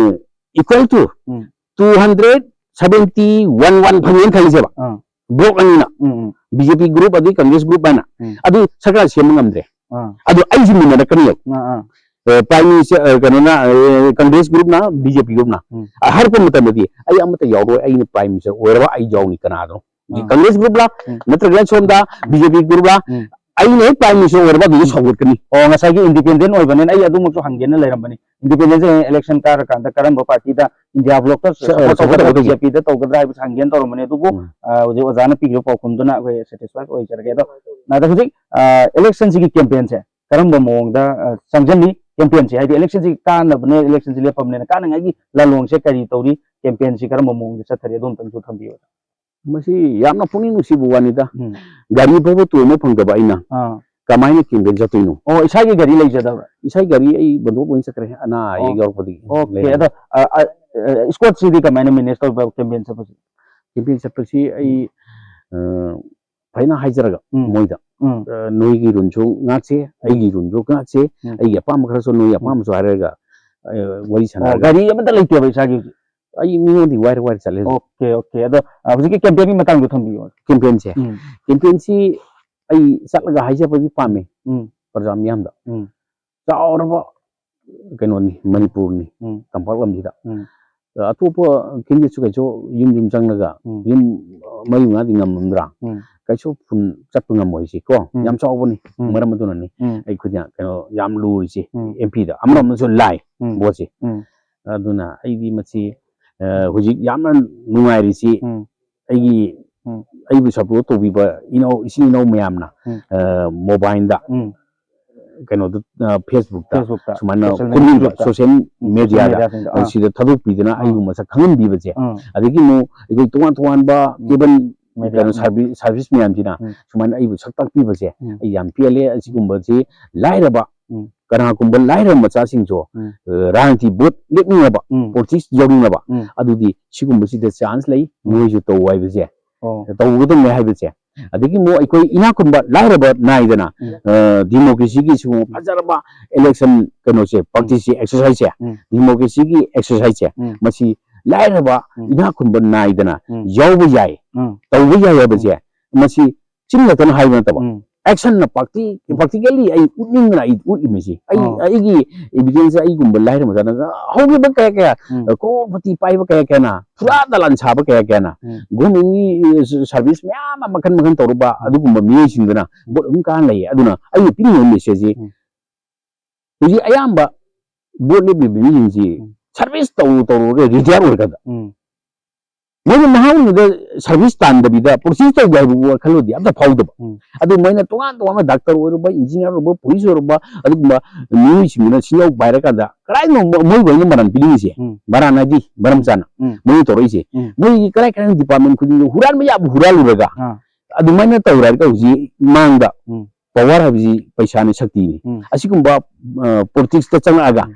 equal to um. two hundred seventy one one ꯐꯪꯉꯦꯅ ꯈꯜꯂꯁꯦꯕ꯫ ꯑꯥ. ꯕ꯭ꯂꯣꯛ ꯑꯅꯤꯅ um. Um. B J P group ꯑꯗꯩ ꯀꯪꯒ꯭ꯔꯦꯁ ꯒ꯭ꯔꯨꯞ ꯍꯥꯏꯅ꯫ ꯎꯝ. ꯑꯗꯨ ꯁꯔꯀꯥꯔ ꯁꯦꯝꯕ ꯉꯝꯗ꯭ꯔꯦ꯫ ꯑꯥ. ꯑꯗꯨ ꯑꯩꯁꯤ ꯃꯨꯟꯅꯔꯛꯀꯅꯦꯕ꯫ ꯑꯥ. ꯑꯥ. ꯄ꯭ꯔꯥꯏꯝ ꯃꯤꯅꯤꯁꯇꯔ ꯀꯩꯅꯣꯅ ꯀꯪꯒ꯭ꯔꯦꯁ ꯒ꯭ꯔꯨꯞꯅ ꯕꯤ ꯖꯦ ꯄꯤ ꯒ꯭ꯔꯨꯞꯅ ꯎꯝ. ꯍꯥꯏꯔꯛꯄ ꯃꯇꯝꯗꯗꯤ ꯑꯩ ꯑꯃꯠꯇ ꯌꯥꯎꯔꯣꯏ, ꯑꯩꯅ ꯄ꯭ꯔꯥꯏꯝ ꯃꯤꯅꯤꯁꯇꯔ ꯑꯣꯏꯔꯕ ꯑꯩ ꯌꯥꯎꯅꯤ ꯀꯅꯥꯗꯅꯣ꯫ ꯑꯥ. ꯀꯪꯒ꯭ꯔꯦꯁ ꯒ꯭ꯔꯨꯞꯂ ꯎꯝ. ꯅꯠꯇ꯭ꯔꯒ ꯁꯣꯝꯗ ꯕꯤ ꯖꯦ ꯄꯤ ꯒ꯭ꯔꯨꯞꯂ ꯎꯝ. ꯑꯩꯅ ꯍꯦꯛ ꯄ꯭ꯔꯥꯏꯝ ꯃꯤꯅꯤꯁꯇꯔ ꯑꯣꯏꯔꯕ ꯑꯗꯨꯗ ꯁꯧꯒꯠꯀꯅꯤ꯫ ꯑꯣ, ꯉꯁꯥꯏꯒꯤ ꯏꯟꯗꯤꯄꯦꯟꯗꯦꯟ ꯑꯣꯏꯕꯅꯤꯅ ꯑꯩ ꯑꯗꯨꯃꯛꯁꯨ ꯍꯪꯒꯦꯅ ꯂꯩꯔꯝꯕꯅꯤ꯫ ꯏꯟꯗꯤꯄꯦꯟꯗꯦꯟꯁꯦ ꯍꯌꯦꯡ ꯏꯂꯦꯛꯁꯟ ꯀꯥꯔꯀꯥꯟꯗ ꯀꯔꯝꯕ ꯄꯥꯔꯇꯤꯗ ꯏꯟꯗꯤꯌꯥ ꯕ꯭ꯂꯣꯛꯇ ꯁ-, ꯑ, support ꯇꯧꯒꯗꯧꯒꯦ꯫ ꯕꯤ ꯖꯦ ꯄꯤꯗ ꯇꯧꯒꯗ꯭ꯔꯥ ꯍꯥꯏꯕꯁꯦ ꯍꯪꯒꯦꯅ ꯇꯧꯔꯝꯕꯅꯤ꯫ ꯑꯗꯨꯕꯨ ꯎꯝ. ꯑ, ꯍꯧꯖꯤꯛ ꯑꯣꯖꯥꯅ ꯄꯤꯈꯤꯕ ꯄꯥꯎꯈꯨꯝꯗꯨꯅ ꯑꯩꯈꯣꯏ ꯁꯦꯇꯤꯁꯐꯥꯏ ꯑꯣꯏꯖꯔꯒꯦ꯫ ꯑꯗꯣ ꯅꯥꯗ ꯍꯧꯖꯤꯛ ꯏꯂꯦꯛꯁꯟꯁꯤꯒꯤ ꯀꯦꯝꯄꯦꯟꯁꯦ ꯀꯔꯝꯕ ꯃꯑꯣꯡꯗ ꯑ, ꯆꯪꯁꯤꯜꯂꯤ? ꯀꯦꯝꯄꯦꯟꯁꯦ ꯍꯥꯏꯗꯤ ꯏꯂꯦꯛꯁꯟꯁꯤ ꯀꯥꯟꯅꯕꯅꯦ, ꯏꯂꯦꯛꯁꯟꯁꯤ ꯂꯦꯞꯄꯕꯅꯦꯅ ꯀꯥꯟꯅꯉꯥꯏꯒꯤ ꯂꯥꯂꯣꯡꯁꯦ ꯀꯔꯤ ꯇꯧꯔꯤ? ꯀꯦꯝꯄꯦꯟꯁꯤ ꯀꯔꯝꯕ ꯃꯑꯣꯡꯗ ꯆꯠꯊꯔꯤ? ꯑꯗꯨ ꯑꯝꯇꯪꯁꯨ ꯊꯝꯕꯤꯌꯨ꯫ ꯃꯁꯤ ꯌꯥꯝꯅ ꯄꯨꯛꯅꯤꯡ ꯅꯨꯡꯁꯤꯕ ꯋꯥꯅꯤꯗ꯫ ꯎꯝ. ꯒꯥꯔꯤ ꯐꯥꯎꯕ ꯇꯣꯡꯕ ꯐꯪꯗꯕ ꯑꯩꯅ ꯑꯥ. ꯀꯃꯥꯏꯅ ꯀꯦꯝꯄꯦꯟ ꯆꯠꯇꯣꯏꯅꯣ? ꯑꯣ, ꯏꯁꯥꯒꯤ ꯒꯥꯔꯤ ꯂꯩꯖꯗꯕ꯭ꯔꯥ? ꯏꯁꯥꯒꯤ ꯒꯥꯔꯤ ꯑꯩ ꯕꯟꯗꯣꯞ ꯂꯣꯏꯅ ꯆꯠꯈ꯭ꯔꯦ, ꯑꯅꯥ ꯑꯌꯦꯛ ꯑꯣ. ꯌꯥꯎꯔꯛꯄꯗꯒꯤ ꯑꯣꯀꯦ. ꯂꯩꯔꯦ꯫ ꯑꯗꯣ ꯏꯁꯀꯣꯠꯁꯤꯗꯤ ꯀꯃꯥꯏꯅ ꯃꯦꯅꯦꯖ ꯇꯧꯕ ꯀꯦꯝꯄꯦꯟ ꯆꯠꯄꯁꯦ? ꯀꯦꯝꯄꯦꯟ ꯆꯠꯄꯁꯤ ꯑꯩ ꯑ, ꯐꯖꯅ ꯍꯥꯏꯖꯔꯒ ꯎꯝ. ꯃꯣꯏꯗ ꯎꯝ. ꯑ, ꯅꯣꯏꯒꯤ ꯔꯨꯜꯁꯨ ꯉꯥꯛꯁꯦ, ꯑꯩꯒꯤ ꯔꯨꯜꯁꯨ ꯉꯥꯛꯁꯦ, ꯎꯝ. ꯑꯩꯒꯤ ꯑꯄꯥꯝꯕ ꯈꯔꯁꯨ ꯅꯣꯏꯒꯤ ꯑꯄꯥꯝꯕꯁꯨ ꯍꯥꯏꯔꯒ ꯑ, ꯋꯥꯔꯤ ꯑꯣ, ꯁꯥꯟꯅꯔꯒ ꯒꯥꯔꯤ ꯑꯃꯠꯇ ꯂꯩꯇꯦꯕ ꯏꯁꯥꯒꯤ ꯍꯧꯖꯤꯛ? ꯑꯩ ꯃꯤꯉꯣꯟꯗꯒꯤ ꯋꯥꯏꯔ ꯋꯥꯏꯔ ꯆꯠꯂꯦ ꯍꯧꯖꯤꯛ꯫ Okay, okay. ꯑꯗꯣ ꯑ, ꯍꯧꯖꯤꯛꯀꯤ ꯀꯦꯝꯄꯦꯟꯒꯤ ꯃꯇꯥꯡꯗꯣ ꯊꯝꯕꯤꯌꯨ꯫ ꯀꯦꯝꯄꯦꯟꯁꯦ ꯎꯝ. ꯀꯦꯝꯄꯦꯟꯁꯤ ꯑꯩ ꯆꯠꯂꯒ ꯍꯥꯏꯖꯕꯒꯤ ꯄꯥꯝꯃꯦ ꯎꯝ. ꯄ꯭ꯔꯖꯥ ꯃꯤꯌꯥꯝꯗ꯫ ꯎꯝ. ꯆꯥꯎꯔꯕ ꯀꯩꯅꯣꯅꯤ ꯃꯅꯤꯄꯨꯔꯅꯤ, ꯎꯝ. ꯇꯝꯄꯥꯛ ꯂꯝꯁꯤꯗ꯫ ꯎꯝ. ꯑꯇꯣꯞꯄ candidateꯁꯨ ꯀꯩꯁꯨ ꯌꯨꯝ ꯌꯨꯝ ꯆꯪꯂꯒ ꯎꯝ. ꯌꯨꯝ ꯃꯔꯤ ꯃꯉꯥꯗꯤ ꯉꯝꯃꯝꯗ꯭ꯔꯥ? ꯎꯝ. ꯀꯩꯁꯨ ꯐꯨꯟ ꯆꯠꯄ ꯉꯝꯃꯣꯏ ꯁꯤ ꯀꯣ꯫ ꯎꯝ. ꯌꯥꯝ ꯆꯥꯎꯕꯅꯤ꯫ ꯎꯝ. ꯃꯔꯝ ꯑꯗꯨꯅꯅꯤ ꯎꯝ. ꯑꯩ ꯈꯨꯗꯤꯡ ꯀꯩꯅꯣ ꯌꯥꯝ ꯂꯨꯔꯤꯁꯤ ꯎꯝ. MPꯗ꯫ ꯑꯃꯔꯣꯝꯗꯁꯨ ꯂꯥꯏ ꯎꯝ. voteꯁꯤ꯫ ꯎꯝ. ꯑꯗꯨꯅ ꯑꯩꯗꯤ ꯃꯁꯤ, ꯑ, ꯍꯧꯖꯤꯛ ꯌꯥꯝꯅ ꯅꯨꯡꯉꯥꯏꯔꯤꯁꯤ ꯎꯝ. ꯑꯩꯒꯤ, ꯎꯝ. ꯑꯩꯕꯨ support ꯇꯧꯕꯤꯕ ꯏꯅꯧ-, ꯏꯆꯤꯟ ꯏꯅꯥꯎ ꯃꯌꯥꯝꯅ, ꯎꯝ. ꯑ, mobileꯗ, ꯎꯝ. ꯀꯩꯅꯣꯗ, ꯑ, Facebookꯇ Facebookꯇ, ꯁꯨꯃꯥꯏꯅ social media, ꯈꯨꯝꯕꯤꯕ, Facebookꯇ. social mediaꯗ, Mediaꯁꯤꯡꯗ, ꯑ, ꯑꯥ. ꯁꯤꯗ ꯊꯥꯗꯣꯛꯄꯤꯗꯅ ꯑꯥ. ꯑꯩꯕꯨ ꯃꯁꯛ ꯈꯪꯍꯟꯕꯤꯕꯁꯦ, ꯑꯥ. ꯑꯗꯒꯤ ꯑꯃꯨꯛ ꯑꯩꯈꯣꯏ ꯇꯣꯉꯥꯟ ꯇꯣꯉꯥꯟꯕ ꯎꯝ. cable Media, ꯀꯩꯅꯣ ꯎꯝ. service, service ꯃꯌꯥꯝꯁꯤꯅ ꯎꯝ. ꯁꯨꯃꯥꯏꯅ ꯑꯩꯕꯨ ꯁꯛ ꯇꯥꯛꯄꯤꯕꯁꯦ ꯎꯝ. ꯑꯩ ꯌꯥꯝ ꯄꯦꯜꯂꯦ꯫ ꯑꯁꯤꯒꯨꯝꯕꯁꯤ ꯂꯥꯏꯔꯕ, ꯎꯝ. ꯀꯅꯥꯒꯨꯝꯕ ꯂꯥꯏꯔꯕ ꯃꯆꯥꯁꯤꯡꯁꯨ, ꯎꯝ. ꯑ, ꯔꯥꯖꯅꯤꯇꯤ vote ꯂꯦꯞꯅꯤꯡꯉꯕ, ꯎꯝ. politics ꯌꯥꯎꯅꯤꯡꯉꯕ, ꯎꯝ. ꯑꯗꯨꯗꯤ ꯁꯤꯒꯨꯝꯕꯁꯤꯗ chance ꯂꯩ, ꯎꯝ. ꯅꯣꯏꯁꯨ ꯇꯧ ꯍꯥꯏꯕꯁꯦ, ꯑꯣ. ꯇꯧꯒꯗꯕꯅꯦ ꯍꯥꯏꯕꯁꯦ꯫ ꯑꯗꯒꯤ ꯑꯃꯨꯛ ꯑꯩꯈꯣꯏ ꯏꯅꯥꯛ ꯈꯨꯟꯕ ꯂꯥꯏꯔꯕ ꯅꯥꯏꯗꯅ, ꯎꯝ. ꯑ, democracyꯒꯤ ꯁꯤꯒꯨꯝꯕ ꯐꯖꯔꯕ election ꯀꯩꯅꯣꯁꯦ, partyꯁꯦ, exerciseꯁꯦ, ꯎꯝ. democracyꯒꯤ exerciseꯁꯦ, ꯎꯝ. ꯃꯁꯤ ꯂꯥꯏꯔꯕ ꯎꯝ. ꯏꯅꯥꯛ ꯈꯨꯟꯕ ꯅꯥꯏꯗꯅ ꯎꯝ. ꯌꯥꯎꯕ ꯌꯥꯏ, ꯎꯝ. ꯇꯧꯕ ꯌꯥꯏ ꯍꯥꯏꯕꯁꯦ ꯃꯁꯤ ꯆꯤꯟ ꯈꯛꯇꯅ ꯍꯥꯏꯕ ꯅꯠꯇꯕ, ꯎꯝ. actionꯅ practi-, practically ꯑꯩ ꯎꯠꯅꯤꯡꯗꯅ ꯑꯩ ꯎꯠꯂꯤꯃꯤꯁꯤ꯫ ꯑꯩ, ꯑꯣ. ꯑꯩꯒꯤ evidence ꯑꯩꯒꯨꯝꯕ ꯂꯥꯏꯔꯕ ꯃꯆꯥꯅ ꯍꯧꯈꯤꯕ ꯀꯌꯥ ꯀꯌꯥ, ꯎꯝ. crorepati ꯄꯥꯏꯕ ꯀꯌꯥ ꯀꯌꯥꯅ, ꯐꯨꯔꯥ ꯗꯂꯥꯟ ꯁꯥꯕ ꯀꯌꯥ ꯀꯌꯥꯅ, ꯎꯝ. governmentꯒꯤ service ꯃꯌꯥꯝ ꯑꯃ ꯃꯈꯟ ꯃꯈꯟ ꯇꯧꯔꯨꯕ ꯑꯗꯨꯒꯨꯝꯕ ꯃꯤꯑꯣꯏꯁꯤꯡꯗꯨꯅ vote ꯑꯗꯨꯝ ꯀꯥꯟ ꯂꯩꯌꯦ꯫ ꯑꯗꯨꯅ ꯑꯩꯅ ꯄꯤꯅꯤꯡꯕ messageꯁꯤ ꯎꯝ. ꯍꯧꯖꯤꯛ ꯑꯌꯥꯝꯕ vote ꯂꯦꯞꯂꯤꯕ ꯃꯤꯁꯤꯡꯁꯤ ꯎꯝ. service ꯇꯧꯔꯨ ꯇꯧꯔꯨꯔꯒ retire ꯑꯣꯏꯔꯀꯥꯟꯗ ꯎꯝ. ꯃꯣꯏꯅ ꯅꯍꯥ ꯑꯣꯏꯔꯤꯉꯩꯗ service ꯇꯥꯟꯗꯕꯤꯗ politics ꯇꯧꯒꯦ ꯍꯥꯏꯕ ꯋꯥꯈꯜꯂꯣꯟꯗꯤ ꯑꯝꯇ ꯐꯥꯎꯗꯕ꯫ ꯎꯝ. ꯑꯗꯨ ꯃꯣꯏꯅ ꯇꯣꯉꯥꯟ ꯇꯣꯉꯥꯟꯕ doctor ꯑꯣꯏꯔꯨꯕ, engineer ꯑꯣꯏꯔꯨꯕ, police ꯑꯣꯏꯔꯨꯕ, ꯑꯗꯨꯒꯨꯝꯕ ꯃꯤꯑꯣꯏꯁꯤꯡꯗꯨꯅ ꯁꯤꯟꯖꯥꯎ ꯄꯥꯏꯔꯀꯥꯟꯗ ꯀꯗꯥꯏꯅꯣ ꯃꯣꯏꯕꯨ ꯑꯩꯅ ꯃꯔꯥꯟ ꯄꯤꯅꯤꯡꯉꯤꯁꯦ? ꯎꯝ. ꯃꯔꯥꯟ ꯍꯥꯏꯗꯤ ꯃꯔꯝ ꯆꯥꯅ ꯎꯝ. ꯃꯣꯏꯅ ꯇꯧꯔꯛꯏꯁꯦ꯫ ꯎꯝ. ꯃꯣꯏꯒꯤ ꯀꯔꯥꯏ ꯀꯔꯥꯏ department ꯈꯨꯗꯤꯡꯒꯤ ꯍꯨꯔꯥꯟꯕ ꯌꯥꯕ ꯍꯨꯔꯥꯜꯂꯨꯔꯒ ꯑꯥ. ꯑꯗꯨꯃꯥꯏꯅ ꯇꯧꯔꯒ ꯍꯧꯖꯤꯛ ꯃꯥꯡꯗ ꯎꯝ. power ꯍꯥꯏꯕꯁꯤ ꯄꯩꯁꯥꯅꯤ, ꯁꯛꯇꯤꯅꯤ꯫ ꯎꯝ. ꯑꯁꯤꯒꯨꯝꯕ, ꯑ, politicsꯇ ꯆꯪꯉꯛꯑꯒ ꯎꯝ.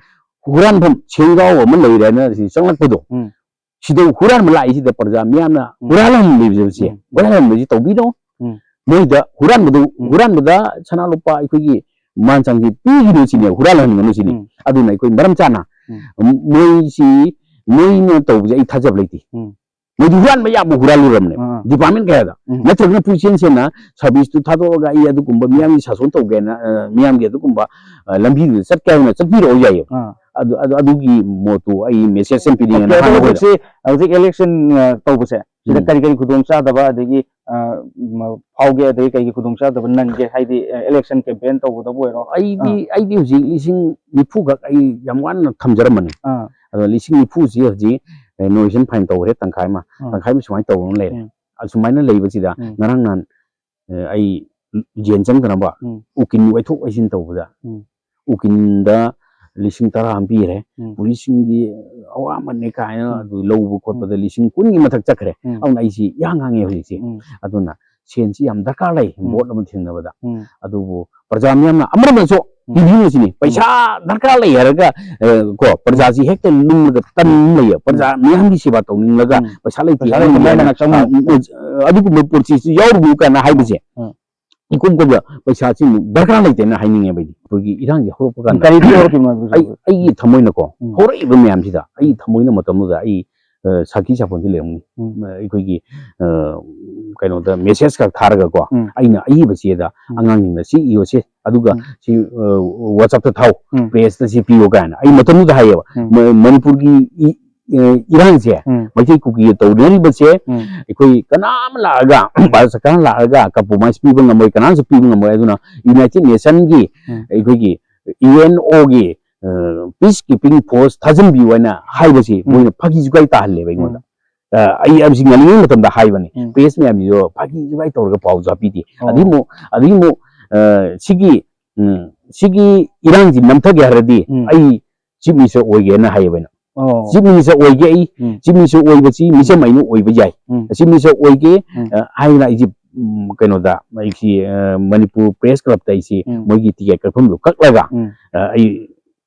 ꯍꯨꯔꯥꯟꯐꯝ ꯁꯦꯡꯒꯥꯎ ꯑꯃ ꯂꯩꯔꯦ ꯍꯥꯏꯅ ꯁꯤ ꯆꯪꯂꯛꯄꯗꯣ, ꯎꯝ. ꯁꯤꯗ ꯍꯨꯔꯥꯟꯕ ꯂꯥꯛꯏꯁꯤꯗ ꯄ꯭ꯔꯖꯥ ꯃꯤꯌꯥꯝꯅ ꯎꯝ. ꯍꯨꯔꯥꯜꯍꯟꯕꯤꯕꯁꯦ, ꯎꯝ. ꯍꯨꯔꯥꯜꯍꯟꯕꯁꯤ ꯇꯧꯕꯤꯅꯣ꯫ ꯎꯝ. ꯃꯣꯏꯗ ꯍꯨꯔꯥꯟꯕꯗꯨ, ꯎꯝ. ꯍꯨꯔꯥꯟꯕꯗ ꯁꯅꯥ ꯂꯨꯄꯥ ꯑꯩꯈꯣꯏꯒꯤ ꯃꯥꯟ ꯆꯥꯡꯁꯤ ꯄꯤꯈꯤꯅꯣ ꯁꯤꯅꯦ, ꯍꯨꯔꯥꯜꯍꯟꯒꯅꯨ ꯁꯤꯅꯦ꯫ ꯎꯝ. ꯑꯗꯨꯅ ꯑꯩꯈꯣꯏ ꯃꯔꯝ ꯆꯥꯅ ꯎꯝ. ꯃꯣꯏꯁꯤ, ꯃꯣꯏꯅ ꯇꯧꯕꯁꯦ ꯑꯩ ꯊꯥꯖꯕ ꯂꯩꯇꯦ꯫ ꯎꯝ. ꯃꯣꯏꯗꯤ ꯍꯨꯔꯥꯟꯕ ꯌꯥꯕ ꯍꯨꯔꯥꯜꯂꯨꯔꯕꯅꯦ, ꯑꯥ. department ꯀꯌꯥꯗ꯫ ꯎꯝ. ꯅꯠꯇ꯭ꯔꯒꯅ ꯄꯨꯆꯦꯟ ꯆꯦꯟꯅ serviceꯇꯨ ꯊꯥꯗꯣꯛꯑꯒ ꯑꯩ ꯑꯗꯨꯒꯨꯝꯕ ꯃꯤꯌꯥꯝꯒꯤ ꯁꯥꯁꯣꯟ ꯇꯧꯒꯦꯅ, ꯑ, ꯃꯤꯌꯥꯝꯒꯤ ꯑꯗꯨꯒꯨꯝꯕ, ꯑ, ꯂꯝꯕꯤꯗꯨꯗ ꯆꯠꯀꯦ ꯍꯥꯏꯅ ꯆꯠꯄꯤꯔꯛꯑꯣ ꯌꯥꯏꯌꯦꯕ꯫ ꯑꯥ. ꯑꯗꯨ ꯑꯗꯨ ꯑꯗꯨꯒꯤ ꯃꯣꯠꯇꯨ ꯑꯩ ꯃꯦꯁꯦꯖ ꯑꯃ ꯄꯤꯅꯤꯡꯉꯦ ꯑꯣꯀꯦ, ꯑꯗꯣ ꯅꯍꯥꯟ ꯑꯣꯏꯅ꯫ ꯍꯧꯖꯤꯛꯁꯦ ꯍꯧꯖꯤꯛ ꯏꯂꯦꯛꯁꯟ ꯇꯧꯕꯁꯦ ꯁꯤꯗ ꯎꯝ꯫ ꯀꯔꯤ ꯀꯔꯤ ꯈꯨꯗꯣꯡꯆꯥꯗꯕ ꯑꯗꯒꯤ ꯑ, ꯃ- ꯐꯥꯎꯒꯦ ꯑꯗꯒꯤ ꯀꯩꯒꯤ ꯈꯨꯗꯣꯡꯆꯥꯗꯕ ꯅꯪꯒꯦ ꯍꯥꯏꯗꯤ ꯏꯂꯦꯛꯁꯟ ꯀꯦꯝꯄꯦꯟ ꯇꯧꯕꯗꯕꯨ ꯑꯣꯏꯔꯣ? ꯑꯩꯗꯤ ꯑꯥ꯫ ꯑꯩꯗꯤ ꯍꯧꯖꯤꯛ ꯂꯤꯁꯤꯡ ꯅꯤꯐꯨ ꯈꯛ ꯑꯩ ꯌꯥꯝ ꯋꯥꯅ ꯊꯝꯖꯔꯝꯕꯅꯤ꯫ ꯑꯥ꯫ ꯑꯗꯣ ꯂꯤꯁꯤꯡ ꯅꯤꯐꯨꯁꯤ ꯍꯧꯖꯤꯛ ꯅꯣꯃꯤꯅꯦꯁꯟ ꯐꯥꯏꯟ ꯇꯧꯈ꯭ꯔꯦ ꯇꯪꯈꯥꯏ ꯑꯃ꯫ ꯑꯥ꯫ ꯇꯪꯈꯥꯏ ꯑꯃ ꯁꯨꯃꯥꯏꯅ ꯇꯧꯕ ꯑꯃ ꯂꯩꯔꯦ꯫ ꯎꯝ꯫ ꯑꯁꯨꯃꯥꯏꯅ ꯂꯩꯕꯁꯤꯗ ꯎꯝ꯫ ꯉꯔꯥꯡ ꯅꯍꯥꯟ ꯑ, ꯑꯩ ꯖꯦꯟ ꯆꯪꯗꯅꯕ ꯎꯝ꯫ ꯎꯀꯤꯜ ꯋꯥꯏꯊꯣꯛ ꯋꯥꯏꯁꯤꯟ ꯇꯧꯕꯗ ꯎꯝ꯫ ꯎꯀꯤꯜꯗ ꯂꯤꯁꯤꯡ ꯇꯔꯥ ꯑꯃ ꯄꯤꯔꯦ꯫ ꯎꯝ꯫ ꯄꯨꯂꯤꯁꯁꯤꯡꯒꯤ ꯑꯋꯥꯃꯟꯅꯦ ꯀꯥꯏꯅ ꯎꯝ꯫ ꯑꯗꯨ ꯂꯧꯕ ꯈꯣꯠꯄꯗ ꯎꯝ꯫ ꯂꯤꯁꯤꯡ ꯀꯨꯟꯒꯤ ꯃꯊꯛ ꯆꯠꯈ꯭ꯔꯦ꯫ ꯎꯝ꯫ ꯑꯗꯨꯅ ꯑꯩꯁꯤ ꯏꯍꯥꯡ ꯍꯥꯡꯉꯦ ꯍꯧꯖꯤꯛꯁꯦ꯫ ꯎꯝ꯫ ꯑꯗꯨꯅ ꯁꯦꯟꯁꯤ ꯌꯥꯝ ꯗꯔꯀꯥꯔ ꯂꯩ ꯎꯝ꯫ ꯚꯣꯠ ꯑꯃ ꯊꯦꯡꯅꯕꯗ꯫ ꯎꯝ꯫ ꯑꯗꯨꯕꯨ ꯄ꯭ꯔꯖꯥ ꯃꯤꯌꯥꯝꯅ ꯑꯃꯔꯣꯝꯗꯁꯨ ꯎꯝ꯫ ꯄꯤꯕꯤꯔꯤꯕꯁꯤꯅꯤ꯫ ꯎꯝ꯫ ꯄꯩꯁꯥ ꯗꯔꯀꯥꯔ ꯂꯩ ꯍꯥꯏꯔꯒ, ꯑ, ꯀꯣ, ꯄ꯭ꯔꯖꯥꯁꯤ ꯍꯦꯛꯇ ꯂꯨꯝꯂꯒ ꯇꯟ ꯎꯝ꯫ ꯂꯩꯌꯦ꯫ ꯄ꯭ꯔꯖꯥ ꯎꯝ꯫ ꯃꯤꯌꯥꯝꯒꯤ ꯁꯦꯕꯥ ꯇꯧꯅꯤꯡꯂꯒ ꯎꯝ꯫ ꯄꯩꯁꯥ ꯂꯩꯇꯦ ꯄꯩꯁꯥ ꯂꯩꯇꯦ ꯍꯥꯏꯔꯒ, ꯃꯌꯥꯝꯅ ꯆꯪꯉꯨ꯫ ꯑ, ꯑ, ꯑꯗꯨꯒꯨꯝꯕ ꯄꯣꯠꯁꯤꯁꯨ ꯌꯥꯎꯔꯨꯅꯨ ꯀꯥꯏꯅ ꯍꯥꯏꯕꯁꯦ꯫ ꯎꯝ꯫ ꯏꯀꯨꯝ ꯀꯨꯝꯕ ꯄꯩꯁꯥꯁꯤ ꯑꯃꯨꯛ ꯗꯔꯀꯥꯔ ꯂꯩꯇꯦꯅ ꯍꯥꯏꯅꯤꯡꯉꯦꯕ ꯑꯩꯗꯤ꯫ ꯑꯩꯈꯣꯏꯒꯤ ꯏꯔꯥꯡꯁꯦ ꯍꯧꯔꯛꯄ ꯀꯥꯟꯗ ꯀꯔꯤ ꯄꯤꯔꯛꯈꯤꯕꯅꯣ ꯑꯗꯨꯁꯨ? ꯑꯩ, ꯑꯩꯒꯤ ꯊꯃꯣꯏꯅꯀꯣ, ꯎꯝ꯫ ꯍꯧꯔꯛꯏꯕ ꯃꯌꯥꯝꯁꯤꯗ ꯑꯩ ꯊꯃꯣꯏꯅ ꯃꯇꯝꯗꯨꯗ ꯑꯩ, ꯑ, ꯁꯥꯈꯤ ꯁꯥꯐꯣꯟꯁꯤ ꯂꯩꯔꯝꯅꯤ꯫ ꯎꯝ꯫ ꯑ, ꯑꯩꯈꯣꯏꯒꯤ, ꯑ, ꯀꯩꯅꯣꯗ ꯃꯦꯁꯦꯖ ꯈꯛ ꯊꯥꯔꯒꯀꯣ, ꯎꯝ꯫ ꯑꯩꯅ ꯑꯏꯕ ꯆꯦꯗ ꯎꯝ꯫ ꯑꯉꯥꯡꯁꯤꯡꯅ ꯁꯤ ꯏꯌꯣ ꯁꯦ, ꯑꯗꯨꯒ ꯎꯝ꯫ ꯁꯤ, ꯑ, WhatsApp-ꯇ ꯊꯥꯎ, ꯎꯝ꯫ ꯄ꯭ꯔꯦꯁꯇ ꯁꯤ ꯄꯤꯌꯣ ꯀꯥꯏꯅ ꯑꯩ ꯃꯇꯝꯗꯨꯗ ꯍꯥꯏꯌꯦꯕ꯫ ꯎꯝ꯫ ꯃ-, ꯃꯅꯤꯄꯨꯔꯒꯤ ꯏ-, ꯑ, ꯏꯔꯥꯡꯁꯦ, ꯎꯝ꯫ ꯃꯩꯇꯩ ꯀꯨꯀꯤꯒ ꯇꯧꯅꯔꯤꯕꯁꯦ ꯎꯝ꯫ ꯑꯩꯈꯣꯏ ꯀꯅꯥꯝ ꯂꯥꯛꯑꯒ, ꯚꯥꯔꯠ ꯁꯔꯀꯥꯔꯅ ꯂꯥꯛꯑꯒ ꯀꯝꯄ꯭ꯔꯣꯃꯥꯏꯁ ꯄꯤꯕ ꯉꯝꯃꯣꯏ, ꯀꯅꯥꯝꯁꯨ ꯄꯤꯕ ꯉꯝꯃꯣꯏ꯫ ꯑꯗꯨꯅ ꯌꯨꯅꯥꯏꯇꯦꯠ ꯅꯦꯁꯟꯒꯤ ꯎꯝ꯫ ꯑꯩꯈꯣꯏꯒꯤ ꯌꯨ ꯑꯦꯟ ꯑꯣꯒꯤ, ꯑ, ꯄꯤꯁ ꯀꯤꯄꯤꯡ ꯐꯣꯔꯁ ꯊꯥꯖꯤꯟꯕꯤꯌꯨ ꯍꯥꯏꯅ ꯍꯥꯏꯕꯁꯤ ꯎꯝ꯫ ꯃꯣꯏꯅ ꯐꯥꯒꯤ ꯖꯨꯒꯥꯏ ꯇꯥꯍꯜꯂꯦꯕ ꯑꯩꯉꯣꯟꯗ꯫ ꯎꯝ꯫ ꯑ, ꯑꯩ ꯍꯥꯏꯕꯁꯤ ꯉꯜꯂꯤꯉꯩ ꯃꯇꯝꯗ ꯍꯥꯏꯕꯅꯤ꯫ ꯎꯝ꯫ ꯄ꯭ꯔꯦꯁ ꯃꯌꯥꯝꯁꯤꯁꯨ ꯐꯥꯒꯤ ꯖꯨꯒꯥꯏ ꯇꯧꯔꯒ ꯄꯥꯎꯁꯨ ꯍꯥꯞꯄꯤꯗꯦ꯫ ꯑꯣ꯫ ꯑꯗꯨꯒꯤ ꯑꯃꯨꯛ, ꯑꯗꯨꯒꯤ ꯑꯃꯨꯛ, ꯑ, ꯁꯤꯒꯤ, ꯎꯝ, ꯁꯤꯒꯤ ꯏꯔꯥꯡꯁꯤ ꯅꯝꯊꯒꯦ ꯍꯥꯏꯔꯗꯤ ꯎꯝ꯫ ꯑꯩ ꯆꯤꯐ ꯃꯤꯅꯤꯁꯇꯔ ꯑꯣꯏꯒꯦꯅ ꯍꯥꯏꯌꯦꯕ ꯑꯩꯅ꯫ ꯑꯣ꯫ ꯆꯤꯐ ꯃꯤꯅꯤꯁꯇꯔ ꯑꯣꯏꯒꯦ ꯑꯩ, ꯎꯝ꯫ ꯆꯤꯐ ꯃꯤꯅꯤꯁꯇꯔ ꯑꯣꯏꯕꯁꯤ ꯃꯤꯆꯝ ꯑꯩꯅ ꯑꯣꯏꯕ ꯌꯥꯏ꯫ ꯎꯝ꯫ ꯆꯤꯐ ꯃꯤꯅꯤꯁꯇꯔ ꯑꯣꯏꯒꯦ, ꯎꯝ꯫ ꯑ, ꯍꯥꯏꯗꯅ ꯑꯩꯁꯤ, ꯎꯝ, ꯀꯩꯅꯣꯗ, ꯑꯩꯁꯤ, ꯑ, ꯃꯅꯤꯄꯨꯔ ꯄ꯭ꯔꯦꯁ ꯀ꯭ꯂꯕꯇ ꯑꯩꯁꯤ ꯎꯝ꯫ ꯃꯣꯏꯒꯤ ꯇꯤꯀꯦꯠ ꯀꯛꯐꯝꯗꯨ ꯀꯛꯂꯒ, ꯎꯝ꯫ ꯑ, ꯑꯩ,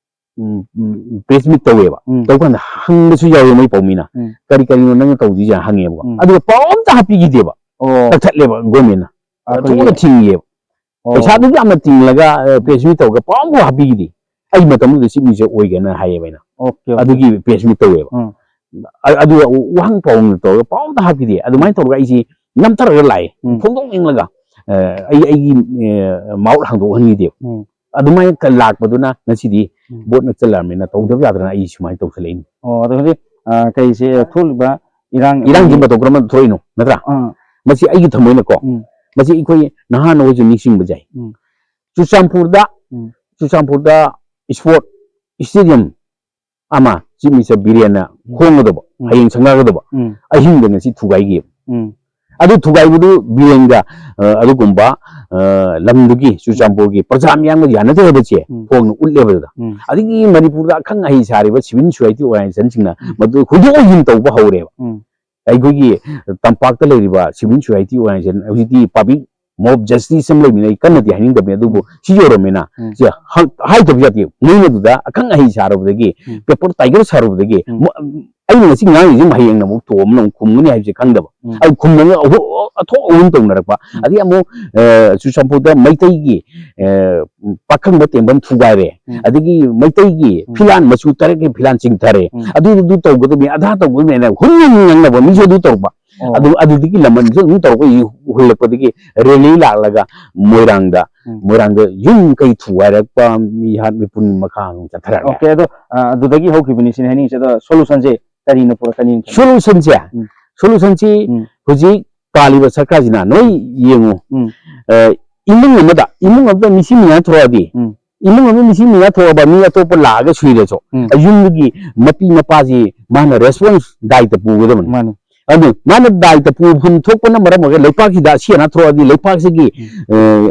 ꯎꯝ, ꯎꯝ, ꯄ꯭ꯔꯦꯁ ꯃꯤꯠ ꯇꯧꯋꯦꯕ꯫ ꯎꯝ꯫ ꯇꯧꯀꯥꯟꯗ ꯍꯪꯕꯁꯨ ꯌꯥꯎꯋꯦ ꯃꯣꯏ ꯄꯥꯎꯃꯤꯅ꯫ ꯎꯝ꯫ "ꯀꯔꯤ ꯀꯔꯤꯅꯣ ꯅꯪꯅ ꯇꯧꯗꯣꯏꯁꯦ?" ꯍꯪꯉꯦꯕꯀꯣ꯫ ꯎꯝ꯫ ꯑꯗꯨꯒ ꯄꯥꯎ ꯑꯝꯇ ꯍꯥꯞꯄꯤꯈꯤꯗꯦꯕ꯫ ꯑꯣ꯫ ꯀꯛꯊꯠꯂꯦꯕ ꯒꯣꯔꯃꯦꯟꯅ꯫ ꯑꯩꯈꯣꯏꯒꯤ ꯊꯨꯅ ꯊꯤꯡꯉꯦꯕ꯫ ꯑꯣ꯫ ꯄꯩꯁꯥꯗꯨꯁꯨ ꯌꯥꯝꯅ ꯇꯤꯡꯂꯒ, ꯑ, ꯄ꯭ꯔꯦꯁ ꯃꯤꯠ ꯇꯧꯔꯒ ꯄꯥꯎ ꯑꯃ ꯍꯥꯞꯄꯤꯈꯤꯗꯦ꯫ ꯑꯩ ꯃꯇꯝꯗꯨꯗ ꯆꯤꯐ ꯃꯤꯅꯤꯁꯇꯔ ꯑꯣꯏꯒꯦꯅ ꯍꯥꯏꯌꯦꯕ ꯑꯩꯅ꯫ Okay, okay. ꯑꯗꯨꯒꯤ ꯄ꯭ꯔꯦꯁ ꯃꯤꯠ ꯇꯧꯋꯦꯕ꯫ ꯎꯝ꯫ ꯑ-, ꯑꯗꯨꯒ ꯋꯥꯍꯪ ꯄꯥꯎꯍꯪ ꯇꯧꯔꯒ ꯄꯥꯎ ꯑꯝꯇ ꯍꯥꯞꯈꯤꯗꯦ꯫ ꯑꯗꯨꯃꯥꯏꯅ ꯇꯧꯔꯒ ꯑꯩꯁꯤ ꯅꯝꯊꯔꯒ ꯂꯥꯛꯑꯦ꯫ ꯎꯝ꯫ ꯐꯣꯡꯗꯣꯛꯅꯤꯡꯂꯒ, ꯑ, ꯑꯩ, ꯑꯩꯒꯤ, ꯑ, ꯃꯥꯎꯠ ꯍꯥꯡꯗꯣꯛꯍꯟꯈꯤꯗꯦꯕ꯫ ꯎꯝ꯫ ꯑꯗꯨꯃꯥꯏꯅ ꯂꯥꯛꯄꯗꯨꯅ ꯉꯁꯤꯗꯤ ꯎꯝ꯫ ꯚꯣꯠ ꯅꯛꯁꯜꯂꯛꯑꯕꯅꯤꯅ ꯇꯧꯗꯕ ꯌꯥꯗꯅ ꯑꯩ ꯁꯨꯃꯥꯏꯅ ꯇꯧꯁꯜꯂꯛꯏꯅꯤ꯫ ꯑꯣ, ꯑꯗꯣ ꯍꯧꯖꯤꯛ, ꯑ, ꯀꯩꯁꯦ, ꯊꯣꯛꯂꯤꯕ ꯏꯔꯥꯡ ꯏꯔꯥꯡꯁꯤ ꯃꯇꯧ ꯀꯔꯝꯅ ꯊꯣꯛꯏꯅꯣ ꯅꯠꯇ꯭ꯔꯥ? ꯑꯥ꯫ ꯃꯁꯤ ꯑꯩꯒꯤ ꯊꯃꯣꯏꯅꯀꯣ, ꯎꯝ꯫ ꯃꯁꯤ ꯑꯩꯈꯣꯏ ꯅꯍꯥꯟ ꯑꯣꯏꯁꯨ ꯅꯤꯡꯁꯤꯡꯕ ꯌꯥꯏ꯫ ꯎꯝ꯫ ꯆꯨꯔꯆꯥꯟꯄꯨꯔꯗ, ꯎꯝ꯫ ꯆꯨꯔꯆꯥꯟꯄꯨꯔꯗ sport stadium ꯑꯃ Chief Minister ꯕꯤꯔꯦꯟꯅ ꯎꯝ꯫ ꯍꯣꯡꯒꯗꯕ, ꯎꯝ꯫ ꯍꯌꯦꯡ ꯁꯪꯒꯥꯒꯗꯕ, ꯎꯝ꯫ ꯑꯍꯤꯡꯗ ꯉꯁꯤ ꯊꯨꯒꯥꯏꯈꯤꯕ꯫ ꯎꯝ꯫ ꯑꯗꯨ ꯊꯨꯒꯥꯏꯕꯗꯨ ꯕꯤꯔꯦꯟꯒ, ꯑ, ꯑꯗꯨꯒꯨꯝꯕ, ꯑ, ꯂꯝꯗꯨꯒꯤ ꯆꯨꯔꯆꯥꯟꯄꯨꯔꯒꯤ ꯄ꯭ꯔꯖꯥ ꯃꯤꯌꯥꯝꯒ ꯌꯥꯅꯗꯦ ꯍꯥꯏꯕꯁꯦ ꯎꯝ꯫ ꯍꯣꯡꯅ ꯎꯠꯂꯦꯕ ꯑꯗꯨꯗ꯫ ꯎꯝ꯫ ꯑꯗꯒꯤ ꯃꯅꯤꯄꯨꯔꯗ ꯑꯈꯪ ꯑꯍꯩ ꯁꯥꯔꯤꯕ civil society organization ꯁꯤꯡꯅ ꯎꯝ꯫ ꯃꯗꯨ ꯍꯣꯏꯗꯣꯛ ꯍꯣꯏꯖꯤꯟ ꯇꯧꯕ ꯍꯧꯔꯦꯕ꯫ ꯎꯝ꯫ ꯑꯩꯈꯣꯏꯒꯤ ꯇꯝꯄꯥꯛꯇ ꯂꯩꯔꯤꯕ civil society organization ꯍꯧꯖꯤꯛꯇꯤ public mob justice ꯑꯃ ꯂꯩꯕꯅꯤꯅ ꯑꯩ ꯀꯟꯅꯗꯤ ꯍꯥꯏꯅꯤꯡꯗꯕꯅꯤ, ꯑꯗꯨꯕꯨ ꯎꯝ꯫ ꯁꯤ ꯌꯧꯔꯝꯃꯤꯅ ꯎꯝ꯫ ꯁꯤ ꯍ-, ꯍꯥꯏꯗꯕ ꯌꯥꯗꯦ꯫ ꯃꯣꯏꯅ ꯑꯗꯨꯗ ꯑꯈꯪ ꯑꯍꯩ ꯁꯥꯔꯨꯕꯗꯒꯤ, ꯎꯝ꯫ Paper tiger ꯁꯥꯔꯨꯕꯗꯒꯤ ꯎꯝ꯫ ꯃꯣ-, ꯑꯩꯅ ꯉꯁꯤ ꯉꯥꯡꯉꯤꯁꯤ ꯍꯌꯦꯡꯅ ꯑꯃꯨꯛ ꯇꯣ ꯑꯃꯅ ꯑꯃꯨꯛ ꯈꯨꯝꯒꯅꯤ ꯍꯥꯏꯕꯁꯦ ꯈꯪꯗꯕ꯫ ꯎꯝ꯫ ꯑꯩ ꯈꯨꯝꯕꯅ ꯑꯍꯨ-, ꯑꯊꯣꯛ ꯑꯍꯨꯝ ꯇꯧꯅꯔꯛꯄ꯫ ꯎꯝ꯫ ꯑꯗꯒꯤ ꯑꯃꯨꯛ, ꯑ, ꯆꯨꯔꯆꯥꯟꯄꯨꯔꯗ ꯃꯩꯇꯩꯒꯤ, ꯑ, ꯄꯥꯈꯪꯕ ꯇꯦꯝꯕꯟ ꯊꯨꯒꯥꯏꯔꯦ꯫ ꯎꯝ꯫ ꯑꯗꯒꯤ ꯃꯩꯇꯩꯒꯤ ꯎꯝ꯫ ꯐꯤꯂꯥꯟ ꯃꯆꯨ ꯇꯔꯦꯠꯀꯤ ꯐꯤꯂꯥꯟ ꯆꯤꯡꯊꯔꯦ꯫ ꯎꯝ꯫ ꯑꯗꯨ, ꯑꯗꯨ ꯇꯧꯒꯗꯕꯅꯤ, ꯑꯗꯥ ꯇꯧꯒꯗꯕꯅꯤ ꯍꯥꯏꯅ ꯍꯨꯟ ꯍꯨꯟ ꯉꯥꯡꯅꯕ ꯃꯤꯁꯨ ꯑꯗꯨ ꯇꯧꯔꯛꯄ꯫ ꯑꯣ꯫ ꯑꯗꯨ, ꯑꯗꯨꯗꯒꯤ ꯂꯃꯟꯁꯨ ꯑꯗꯨꯝ ꯇꯧꯔꯛꯄ, ꯍꯨꯜꯂꯛꯄꯗꯒꯤ rally ꯂꯥꯛꯂꯒ ꯃꯣꯏꯔꯥꯡꯗ, ꯎꯝ꯫ ꯃꯣꯏꯔꯥꯡꯗ ꯌꯨꯝ ꯀꯩ ꯊꯨꯒꯥꯏꯔꯛꯄ, ꯃꯤ ꯍꯥꯠ ꯃꯤꯄꯨꯟ ꯃꯈꯥ ꯑꯗꯨꯝ ꯆꯠꯊꯔꯛꯑꯦ꯫ Okay, ꯑꯗꯣ, ꯑ, ꯑꯗꯨꯗꯒꯤ ꯍꯧꯈꯤꯕꯅꯤ ꯁꯤꯅꯦ ꯍꯥꯏꯅꯤꯡꯉꯤꯁꯦ꯫ ꯑꯗꯣ solution ꯁꯦ ꯀꯔꯤꯅ ꯄꯨꯔꯛꯀꯅꯤ? Solution ꯁꯦ? ꯎꯝ꯫ Solution ꯁꯤ ꯎꯝ꯫ ꯍꯧꯖꯤꯛ ꯄꯥꯜꯂꯤꯕ ꯁꯔꯀꯥꯔꯁꯤꯅ ꯅꯣꯏ ꯌꯦꯡꯉꯨ꯫ ꯎꯝ꯫ ꯑ, ꯏꯃꯨꯡ ꯑꯃꯗ, ꯏꯃꯨꯡ ꯑꯃꯗ ꯃꯤꯁꯤ ꯃꯤꯌꯥ ꯊꯣꯛꯑꯗꯤ, ꯎꯝ꯫ ꯏꯃꯨꯡ ꯑꯃꯗ ꯃꯤꯁꯤ ꯃꯤꯌꯥ ꯊꯣꯛꯑꯕ ꯃꯤ ꯑꯇꯣꯞꯄ ꯂꯥꯛꯑꯒ ꯁꯨꯏꯔꯁꯨ, ꯎꯝ꯫ ꯌꯨꯝꯗꯨꯒꯤ ꯃꯄꯤ ꯃꯄꯥꯁꯤ ꯃꯥꯅ response, ꯗꯥꯏꯇ ꯄꯨꯒꯗꯕꯅꯤ꯫ ꯃꯥꯅꯤ꯫ ꯑꯗꯨ ꯃꯥꯅ ꯗꯥꯏꯇ ꯄꯨꯐꯝ ꯊꯣꯛꯄꯅ ꯃꯔꯝ ꯑꯣꯏꯔꯒ ꯂꯩꯄꯥꯛꯁꯤꯗ ꯑꯁꯤ ꯑꯅꯥ ꯊꯣꯛꯑꯗꯤ ꯂꯩꯄꯥꯛꯁꯤꯒꯤ, ꯎꯝ꯫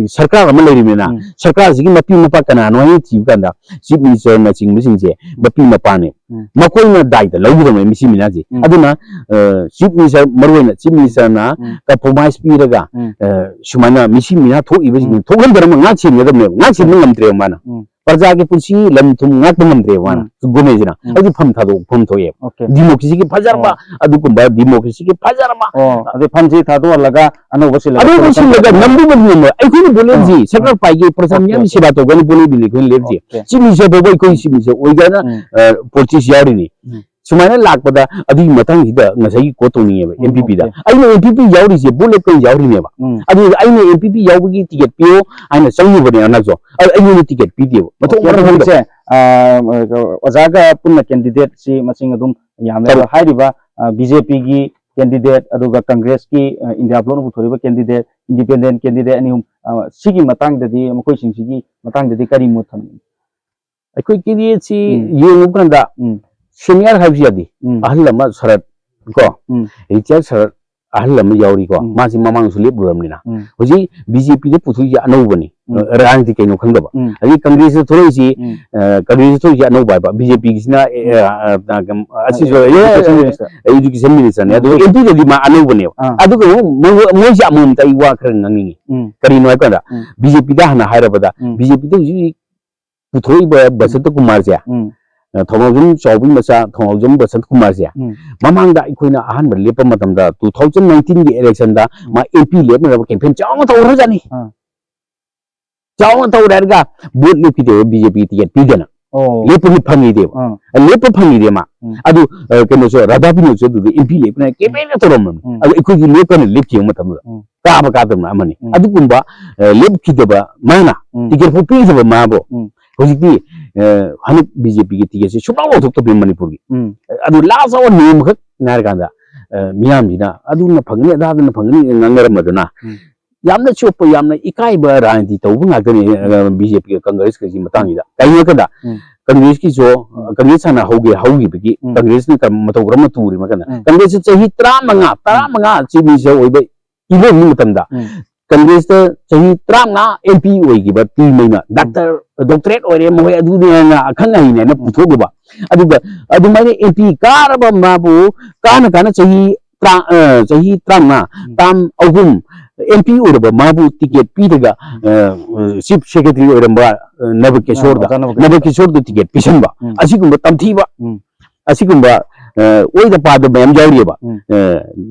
ꯑ, ꯁꯔꯀꯥꯔ ꯑꯃ ꯂꯩꯔꯤꯕꯅꯤꯅ, ꯎꯝ꯫ ꯁꯔꯀꯥꯔꯁꯤꯒꯤ ꯃꯄꯤ ꯃꯄꯥ ꯀꯅꯥꯅꯣ ꯍꯥꯏꯅ ꯊꯤꯕ ꯀꯥꯟꯗ Chief Minister ꯅꯆꯤꯡꯕꯁꯤꯡꯁꯦ ꯃꯄꯤ ꯃꯄꯥꯅꯦ꯫ ꯎꯝ꯫ ꯃꯈꯣꯏꯅ ꯗꯥꯏꯇ ꯂꯧꯒꯗꯕꯅꯦ ꯃꯤꯁꯤ ꯃꯤꯅꯥꯁꯦ꯫ ꯎꯝ꯫ ꯑꯗꯨꯅ, ꯑ, Chief Minister, ꯃꯔꯨꯑꯣꯏꯅ Chief Ministerꯅ ꯎꯝ꯫ Compromise ꯄꯤꯔꯒ, ꯎꯝ꯫ ꯑ, ꯁꯨꯃꯥꯏꯅ ꯃꯤꯁꯤ ꯃꯤꯅꯥ ꯊꯣꯛꯏꯕꯁꯤꯡꯁꯦ ꯎꯝ꯫ ꯊꯣꯛꯍꯟꯗꯅꯕ ꯉꯥꯛ ꯁꯦꯟꯒꯗꯕꯅꯦꯕ꯫ ꯉꯥꯛ ꯁꯦꯟꯕ ꯎꯝ꯫ ꯉꯝꯗ꯭ꯔꯦꯕ ꯃꯥꯅ꯫ ꯎꯝ꯫ ꯄ꯭ꯔꯖꯥꯒꯤ ꯄꯨꯟꯁꯤ ꯂꯟ ꯊꯨꯝ ꯉꯥꯛꯄ ꯉꯝꯗ꯭ꯔꯦꯕ ꯃꯥꯅ꯫ ꯎꯝ꯫ ꯒꯣꯔꯃꯦꯟꯁꯤꯅ꯫ ꯎꯝ꯫ ꯑꯗꯨꯗꯤ ꯐꯝ ꯊꯥꯗꯣꯛ, ꯐꯝ ꯊꯣꯛꯑꯦꯕ꯫ Okay꯫ Democracyꯒꯤ ꯐꯖꯔꯕ, ꯑꯣ꯫ ꯑꯗꯨꯒꯨꯝꯕ democracyꯒꯤ ꯐꯖꯔꯕ꯫ ꯑꯣ, ꯑꯗꯩ ꯐꯝꯁꯤ ꯊꯥꯗꯣꯛꯍꯜꯂꯒ ꯑꯅꯧꯕ ꯁꯤꯜꯂꯒ ꯑꯅꯧꯕ ꯁꯤꯜꯂꯒ ꯊꯣꯛꯂꯛꯀꯗꯕ꯫ ꯅꯝꯗꯨ ꯅꯝꯗꯨ ꯅꯝꯃꯣꯏ꯫ ꯑꯩꯈꯣꯏꯅ ꯚꯣꯠ ꯂꯦꯞꯁꯤ꯫ ꯑꯣ꯫ ꯁꯔꯀꯥꯔ ꯄꯥꯏꯒꯦ, ꯄ꯭ꯔꯖꯥ Okay, ꯃꯤꯌꯥꯝꯒꯤ okay꯫ ꯁꯦꯕꯥ ꯇꯧꯒꯦꯅ ꯚꯣꯠ ꯂꯦꯞꯄꯤꯅꯤ ꯑꯩꯈꯣꯏꯅ ꯂꯦꯞꯁꯤ꯫ Okay꯫ Chief Minister ꯐꯥꯎꯕ ꯑꯩꯈꯣꯏ Chief Minister ꯑꯣꯏꯒꯦꯅ, ꯎꯝ꯫ ꯑ, politics ꯌꯥꯎꯔꯤꯅꯤ꯫ ꯎꯝ꯫ ꯁꯨꯃꯥꯏꯅ ꯂꯥꯛꯄꯗ ꯑꯗꯨꯒꯤ ꯃꯇꯥꯡꯁꯤꯗ ꯉꯁꯥꯏꯒꯤ ꯀꯣꯠ ꯇꯧꯅꯤꯡꯉꯦꯕ꯫ ꯎꯝ, ꯑꯦꯟ ꯄꯤ ꯄꯤꯗ okay. ꯑꯩꯅ ꯑꯦꯟ ꯄꯤ ꯄꯤ ꯌꯥꯎꯔꯤꯁꯦ ꯚꯣꯠ ꯂꯦꯞꯄ ꯑꯣꯏꯅ ꯌꯥꯎꯔꯤꯅꯦꯕ꯫ ꯎꯝ ꯑꯗꯨꯒ ꯑꯩꯅ ꯑꯦꯟ ꯄꯤ ꯄꯤ ꯌꯥꯎꯕꯒꯤ ꯇꯤꯀꯦꯠ ꯄꯤꯌꯣ ꯍꯥꯏꯅ ꯆꯪꯉꯨꯕꯅꯦ ꯍꯟꯗꯛꯁꯨ꯫ ꯑꯗꯨ ꯑꯩꯉꯣꯟꯗ ꯇꯤꯀꯦꯠ ꯄꯤꯗꯦꯕ꯫ ꯃꯊꯣꯡ ꯃꯔꯝ ꯈꯪꯗꯕ꯫ ꯁꯦ ꯑꯣꯖꯥꯒ ꯄꯨꯟꯅ ꯀꯦꯟꯗꯤꯗꯦꯠꯁꯤ ꯃꯁꯤꯡ ꯑꯗꯨꯝ ꯌꯥꯝꯃꯦ꯫ ꯑꯗꯣ ꯇꯔꯨꯛ꯫ ꯍꯥꯏꯔꯤꯕ ꯕꯤ ꯖꯦ ꯄꯤꯒꯤ ꯀꯦꯟꯗꯤꯗꯦꯠ ꯑꯗꯨꯒ ꯀꯪꯒ꯭ꯔꯦꯁꯀꯤ ꯏꯟꯗꯤꯌꯥ ꯕ꯭ꯂꯣꯛꯅ ꯄꯨꯊꯣꯔꯤꯕ ꯀꯦꯟꯗꯤꯗꯦꯠ, ꯏꯟꯗꯤꯄꯦꯟꯗꯦꯟ ꯀꯦꯟꯗꯤꯗꯦꯠ ꯑꯅꯤ ꯑꯍꯨꯝ, ꯑ, ꯁꯤꯒꯤ ꯃꯇꯥꯡꯗꯗꯤ, ꯃꯈꯣꯏꯁꯤꯡꯁꯤꯒꯤ ꯃꯇꯥꯡꯗꯗꯤ ꯀꯔꯤ ꯃꯣꯠ ꯊꯝꯕꯤ? ꯑꯩꯈꯣꯏ ꯀꯦꯟꯗꯤꯗꯦꯠꯁꯤ ꯎꯝ꯫ ꯌꯦꯡꯉꯨꯕ ꯀꯥꯟꯗ ꯎꯝ ꯁꯦꯅꯤꯌꯔ ꯍꯥꯏꯕꯁꯨ ꯌꯥꯗꯦ꯫ ꯎꯝ ꯑꯍꯜ ꯑꯃ ꯁꯔꯠ ꯀꯣ, ꯎꯝ ꯔꯤꯇꯥꯌꯔ ꯁꯔꯠ ꯑꯍꯜ ꯑꯃ ꯌꯥꯎꯔꯤꯀꯣ꯫ ꯎꯝ꯫ ꯃꯥꯁꯤ ꯃꯃꯥꯡꯁꯨ ꯂꯦꯞꯂꯨꯔꯕꯅꯤꯅ꯫ ꯎꯝ꯫ ꯍꯧꯖꯤꯛ ꯕꯤ ꯖꯦ ꯄꯤꯗ ꯄꯨꯊꯣꯛꯏꯁꯦ ꯑꯅꯧꯕꯅꯤ꯫ ꯎꯝ꯫ ꯔꯥꯖꯅꯤꯇꯤ ꯀꯩꯅꯣ ꯈꯪꯗꯕ꯫ ꯎꯝ꯫ ꯑꯗꯒꯤ ꯀꯪꯒ꯭ꯔꯦꯁꯇ ꯊꯣꯛꯂꯛꯏꯁꯤ, ꯎꯝ꯫ ꯑ, ꯀꯪꯒ꯭ꯔꯦꯁꯇ ꯊꯣꯛꯂꯛꯏꯁꯤ ꯑꯅꯧꯕ ꯍꯥꯏꯕ꯫ ꯕꯤ ꯖꯦ ꯄꯤꯒꯤꯁꯤꯅ, ꯑ, ꯑ, ꯑ, ꯑꯁꯤꯁꯨ Education Minister. ꯑꯦꯖꯨꯀꯦꯁꯟ ꯃꯤꯅꯤꯁꯇꯔꯅꯤ꯫ ꯑꯗꯨꯒ ꯎꯝ꯫ ꯑꯦꯝ ꯄꯤꯗꯗꯤ ꯃꯥ ꯑꯅꯧꯕꯅꯦꯕ꯫ ꯑꯥ꯫ ꯑꯗꯨꯒ ꯑꯃꯨꯛ ꯃꯣꯏ-, ꯃꯣꯏꯁꯦ ꯑꯃꯃꯝꯇ ꯑꯩ ꯋꯥ ꯈꯔ ꯉꯥꯡꯅꯤꯡꯉꯤ꯫ ꯎꯝ꯫ ꯀꯔꯤꯅꯣ ꯍꯥꯏ ꯀꯥꯟꯗ, ꯎꯝ꯫ ꯕꯤ ꯖꯦ ꯄꯤꯗ ꯍꯥꯟꯅ ꯍꯥꯏꯔꯕꯗ, ꯎꯝ꯫ ꯕꯤ ꯖꯦ ꯄꯤꯗ ꯍꯧꯖꯤꯛ ꯍꯧꯖꯤꯛ ꯄꯨꯊꯣꯛꯏꯕ ꯕꯁꯟꯇ ꯀꯨꯃꯥꯔꯁꯦ, ꯎꯝ꯫ ꯑ, ꯊꯧꯅꯥꯎꯖꯝ ꯆꯥꯎꯕꯒꯤ ꯃꯆꯥ, ꯊꯧꯅꯥꯎꯖꯝ ꯕꯁꯟꯇ ꯀꯨꯃꯥꯔꯁꯦ, ꯎꯝ꯫ ꯃꯃꯥꯡꯗ ꯑꯩꯈꯣꯏꯅ ꯑꯍꯥꯟꯕ ꯂꯦꯞꯄ ꯃꯇꯝꯗ, two thousand nineteen ꯒꯤ election ꯗ ꯎꯝ꯫ ꯃꯥ ꯑꯦꯝ ꯄꯤ ꯂꯦꯞꯅꯅꯕ campaign ꯆꯥꯎꯅ ꯇꯧꯈ꯭ꯔꯖꯥꯠꯅꯤ꯫ ꯑꯥ꯫ ꯆꯥꯎꯅ ꯇꯧꯔꯦ ꯍꯥꯏꯔꯒ ꯚꯣꯠ ꯂꯦꯞꯈꯤꯗꯦꯕ, ꯕꯤ ꯖꯦ ꯄꯤ ꯇꯤꯀꯦꯠ ꯄꯤꯗꯅ꯫ ꯑꯣ꯫ ꯂꯦꯞꯄꯗꯤ ꯐꯪꯈꯤꯗꯦꯕ꯫ ꯑꯥ꯫ ꯂꯦꯞꯄ ꯐꯪꯈꯤꯗꯦ ꯃꯥ꯫ ꯎꯝ꯫ ꯑꯗꯨ, ꯑ, ꯀꯩꯅꯣꯁꯨ, ꯔꯥꯙꯥ ꯕꯤꯅꯣꯗꯁꯨ ꯑꯗꯨꯗ ꯑꯦꯝ ꯄꯤ ꯂꯦꯞꯅ campaign ꯇꯧꯔꯝꯃꯕꯅꯤ꯫ ꯎꯝ꯫ ꯑꯗꯨ ꯑꯩꯈꯣꯏꯗꯤ ꯂꯦꯞꯀꯅ ꯂꯦꯞꯈꯤꯕ ꯃꯇꯝꯗꯨꯗ꯫ ꯎꯝ꯫ ꯀꯥꯕ ꯀꯥꯗꯕꯅ ꯑꯃꯅꯤ꯫ ꯎꯝ꯫ ꯑꯗꯨꯒꯨꯝꯕ, ꯑ, ꯂꯦꯞꯈꯤꯗꯕ ꯃꯥꯅ, ꯎꯝ꯫ ꯇꯤꯀꯦꯠ ꯐꯥꯎ ꯄꯤꯗꯕ ꯃꯥꯕꯨ, ꯎꯝ꯫ ꯍꯧꯖꯤꯛꯇꯤ, ꯑ, ꯍꯟꯗꯛ ꯕꯤ ꯖꯦ ꯄꯤꯒꯤ ꯇꯤꯀꯦꯠꯁꯦ ꯁꯨꯡꯂꯥꯎ ꯂꯥꯎꯊꯣꯛꯇꯕꯤ ꯃꯅꯤꯄꯨꯔꯒꯤ꯫ ꯎꯝ꯫ ꯑꯗꯨ last hour ꯅꯣꯡꯃꯈꯛ ꯉꯥꯏꯔꯀꯥꯟꯗ, ꯑ, ꯃꯤꯌꯥꯝꯁꯤꯅ ꯑꯗꯨꯅ ꯐꯪꯒꯅꯤ, ꯑꯗꯥꯗꯨꯅ ꯐꯪꯒꯅꯤ ꯉꯥꯡꯅꯔꯝꯕꯗꯨꯅ, ꯎꯝ꯫ ꯌꯥꯝꯅ ꯆꯣꯞꯄ, ꯌꯥꯝꯅ ꯏꯀꯥꯏꯕ ꯔꯥꯖꯅꯤꯇꯤ ꯇꯧꯕ ꯉꯥꯛꯇꯅꯤ, ꯑ, ꯕꯤ ꯖꯦ ꯄꯤꯒ ꯀꯪꯒ꯭ꯔꯦꯁꯀꯒꯤ ꯃꯇꯥꯡꯁꯤꯗ꯫ ꯀꯩꯒꯤꯅꯣ ꯍꯥꯏ ꯀꯥꯟꯗ, ꯎꯝ꯫ ꯀꯪꯒ꯭ꯔꯦꯁꯀꯤꯁꯨ, ꯑ, ꯀꯪꯒ꯭ꯔꯦꯁ ꯍꯥꯟꯅ ꯍꯧꯒꯦ, ꯍꯧꯈꯤꯕꯒꯤ ꯎꯝ꯫ ꯀꯪꯒ꯭ꯔꯦꯁꯅ ꯀꯔꯝ-, ꯃꯇꯧ ꯀꯔꯝꯅ ꯇꯨꯔꯤ ꯍꯥꯏ ꯀꯥꯟꯗ, ꯎꯝ꯫ ꯀꯪꯒ꯭ꯔꯦꯁꯁꯤ ꯆꯍꯤ ꯇꯔꯥꯃꯉꯥ, ꯇꯔꯥꯃꯉꯥ Chief Minister ꯑꯣꯏꯕ ꯏꯕꯣꯕꯤ ꯃꯇꯝꯗ, ꯎꯝ꯫ ꯀꯪꯒ꯭ꯔꯦꯁꯇ ꯆꯍꯤ ꯇꯔꯥꯃꯉꯥ ꯑꯦꯝ ꯄꯤ ꯑꯣꯏꯈꯤꯕ ꯇꯤꯝ ꯑꯃ, ꯗꯥꯛꯇꯔ, ꯗꯣꯛꯇꯔꯦꯠ ꯑꯣꯏꯔꯦ ꯃꯈꯣꯏ, ꯑꯗꯨꯅꯦꯅ ꯑꯈꯪ ꯑꯍꯩꯅꯦꯅ ꯄꯨꯊꯣꯛꯂꯨꯕ꯫ ꯑꯗꯨꯒ ꯑꯗꯨꯃꯥꯏꯅ ꯑꯦꯝ ꯄꯤ ꯀꯥꯔꯕ ꯃꯥꯕꯨ, ꯀꯥꯅ ꯀꯥꯅ ꯆꯍꯤ ꯇꯔꯥ-, ꯑ, ꯆꯍꯤ ꯇꯔꯥꯃꯉꯥ, ꯎꯝ꯫ ꯇꯥꯝ ꯑꯍꯨꯝ ꯑꯦꯝ ꯄꯤ ꯑꯣꯏꯔꯕ ꯃꯥꯕꯨ ꯇꯤꯀꯦꯠ ꯄꯤꯗ꯭ꯔꯒ, ꯑ, ꯆꯤꯐ ꯁꯦꯀ꯭ꯔꯦꯇꯔꯤ ꯑꯣꯏꯔꯝꯕ, ꯑ, ꯅꯕ ꯀꯤꯁꯣꯔꯗ, ꯑꯣꯖꯥ ꯅꯕ ꯅꯕ ꯀꯤꯁꯣꯔꯗ ꯇꯤꯀꯦꯠ ꯄꯤꯁꯟꯕ, ꯎꯝ꯫ ꯑꯁꯤꯒꯨꯝꯕ ꯇꯝꯊꯤꯕ, ꯎꯝ꯫ ꯑꯁꯤꯒꯨꯝꯕ, ꯑ, ꯑꯣꯏꯗ ꯄꯥꯗꯕ ꯃꯌꯥꯝ ꯌꯥꯎꯔꯤꯑꯕ꯫ ꯎꯝ꯫ ꯑ,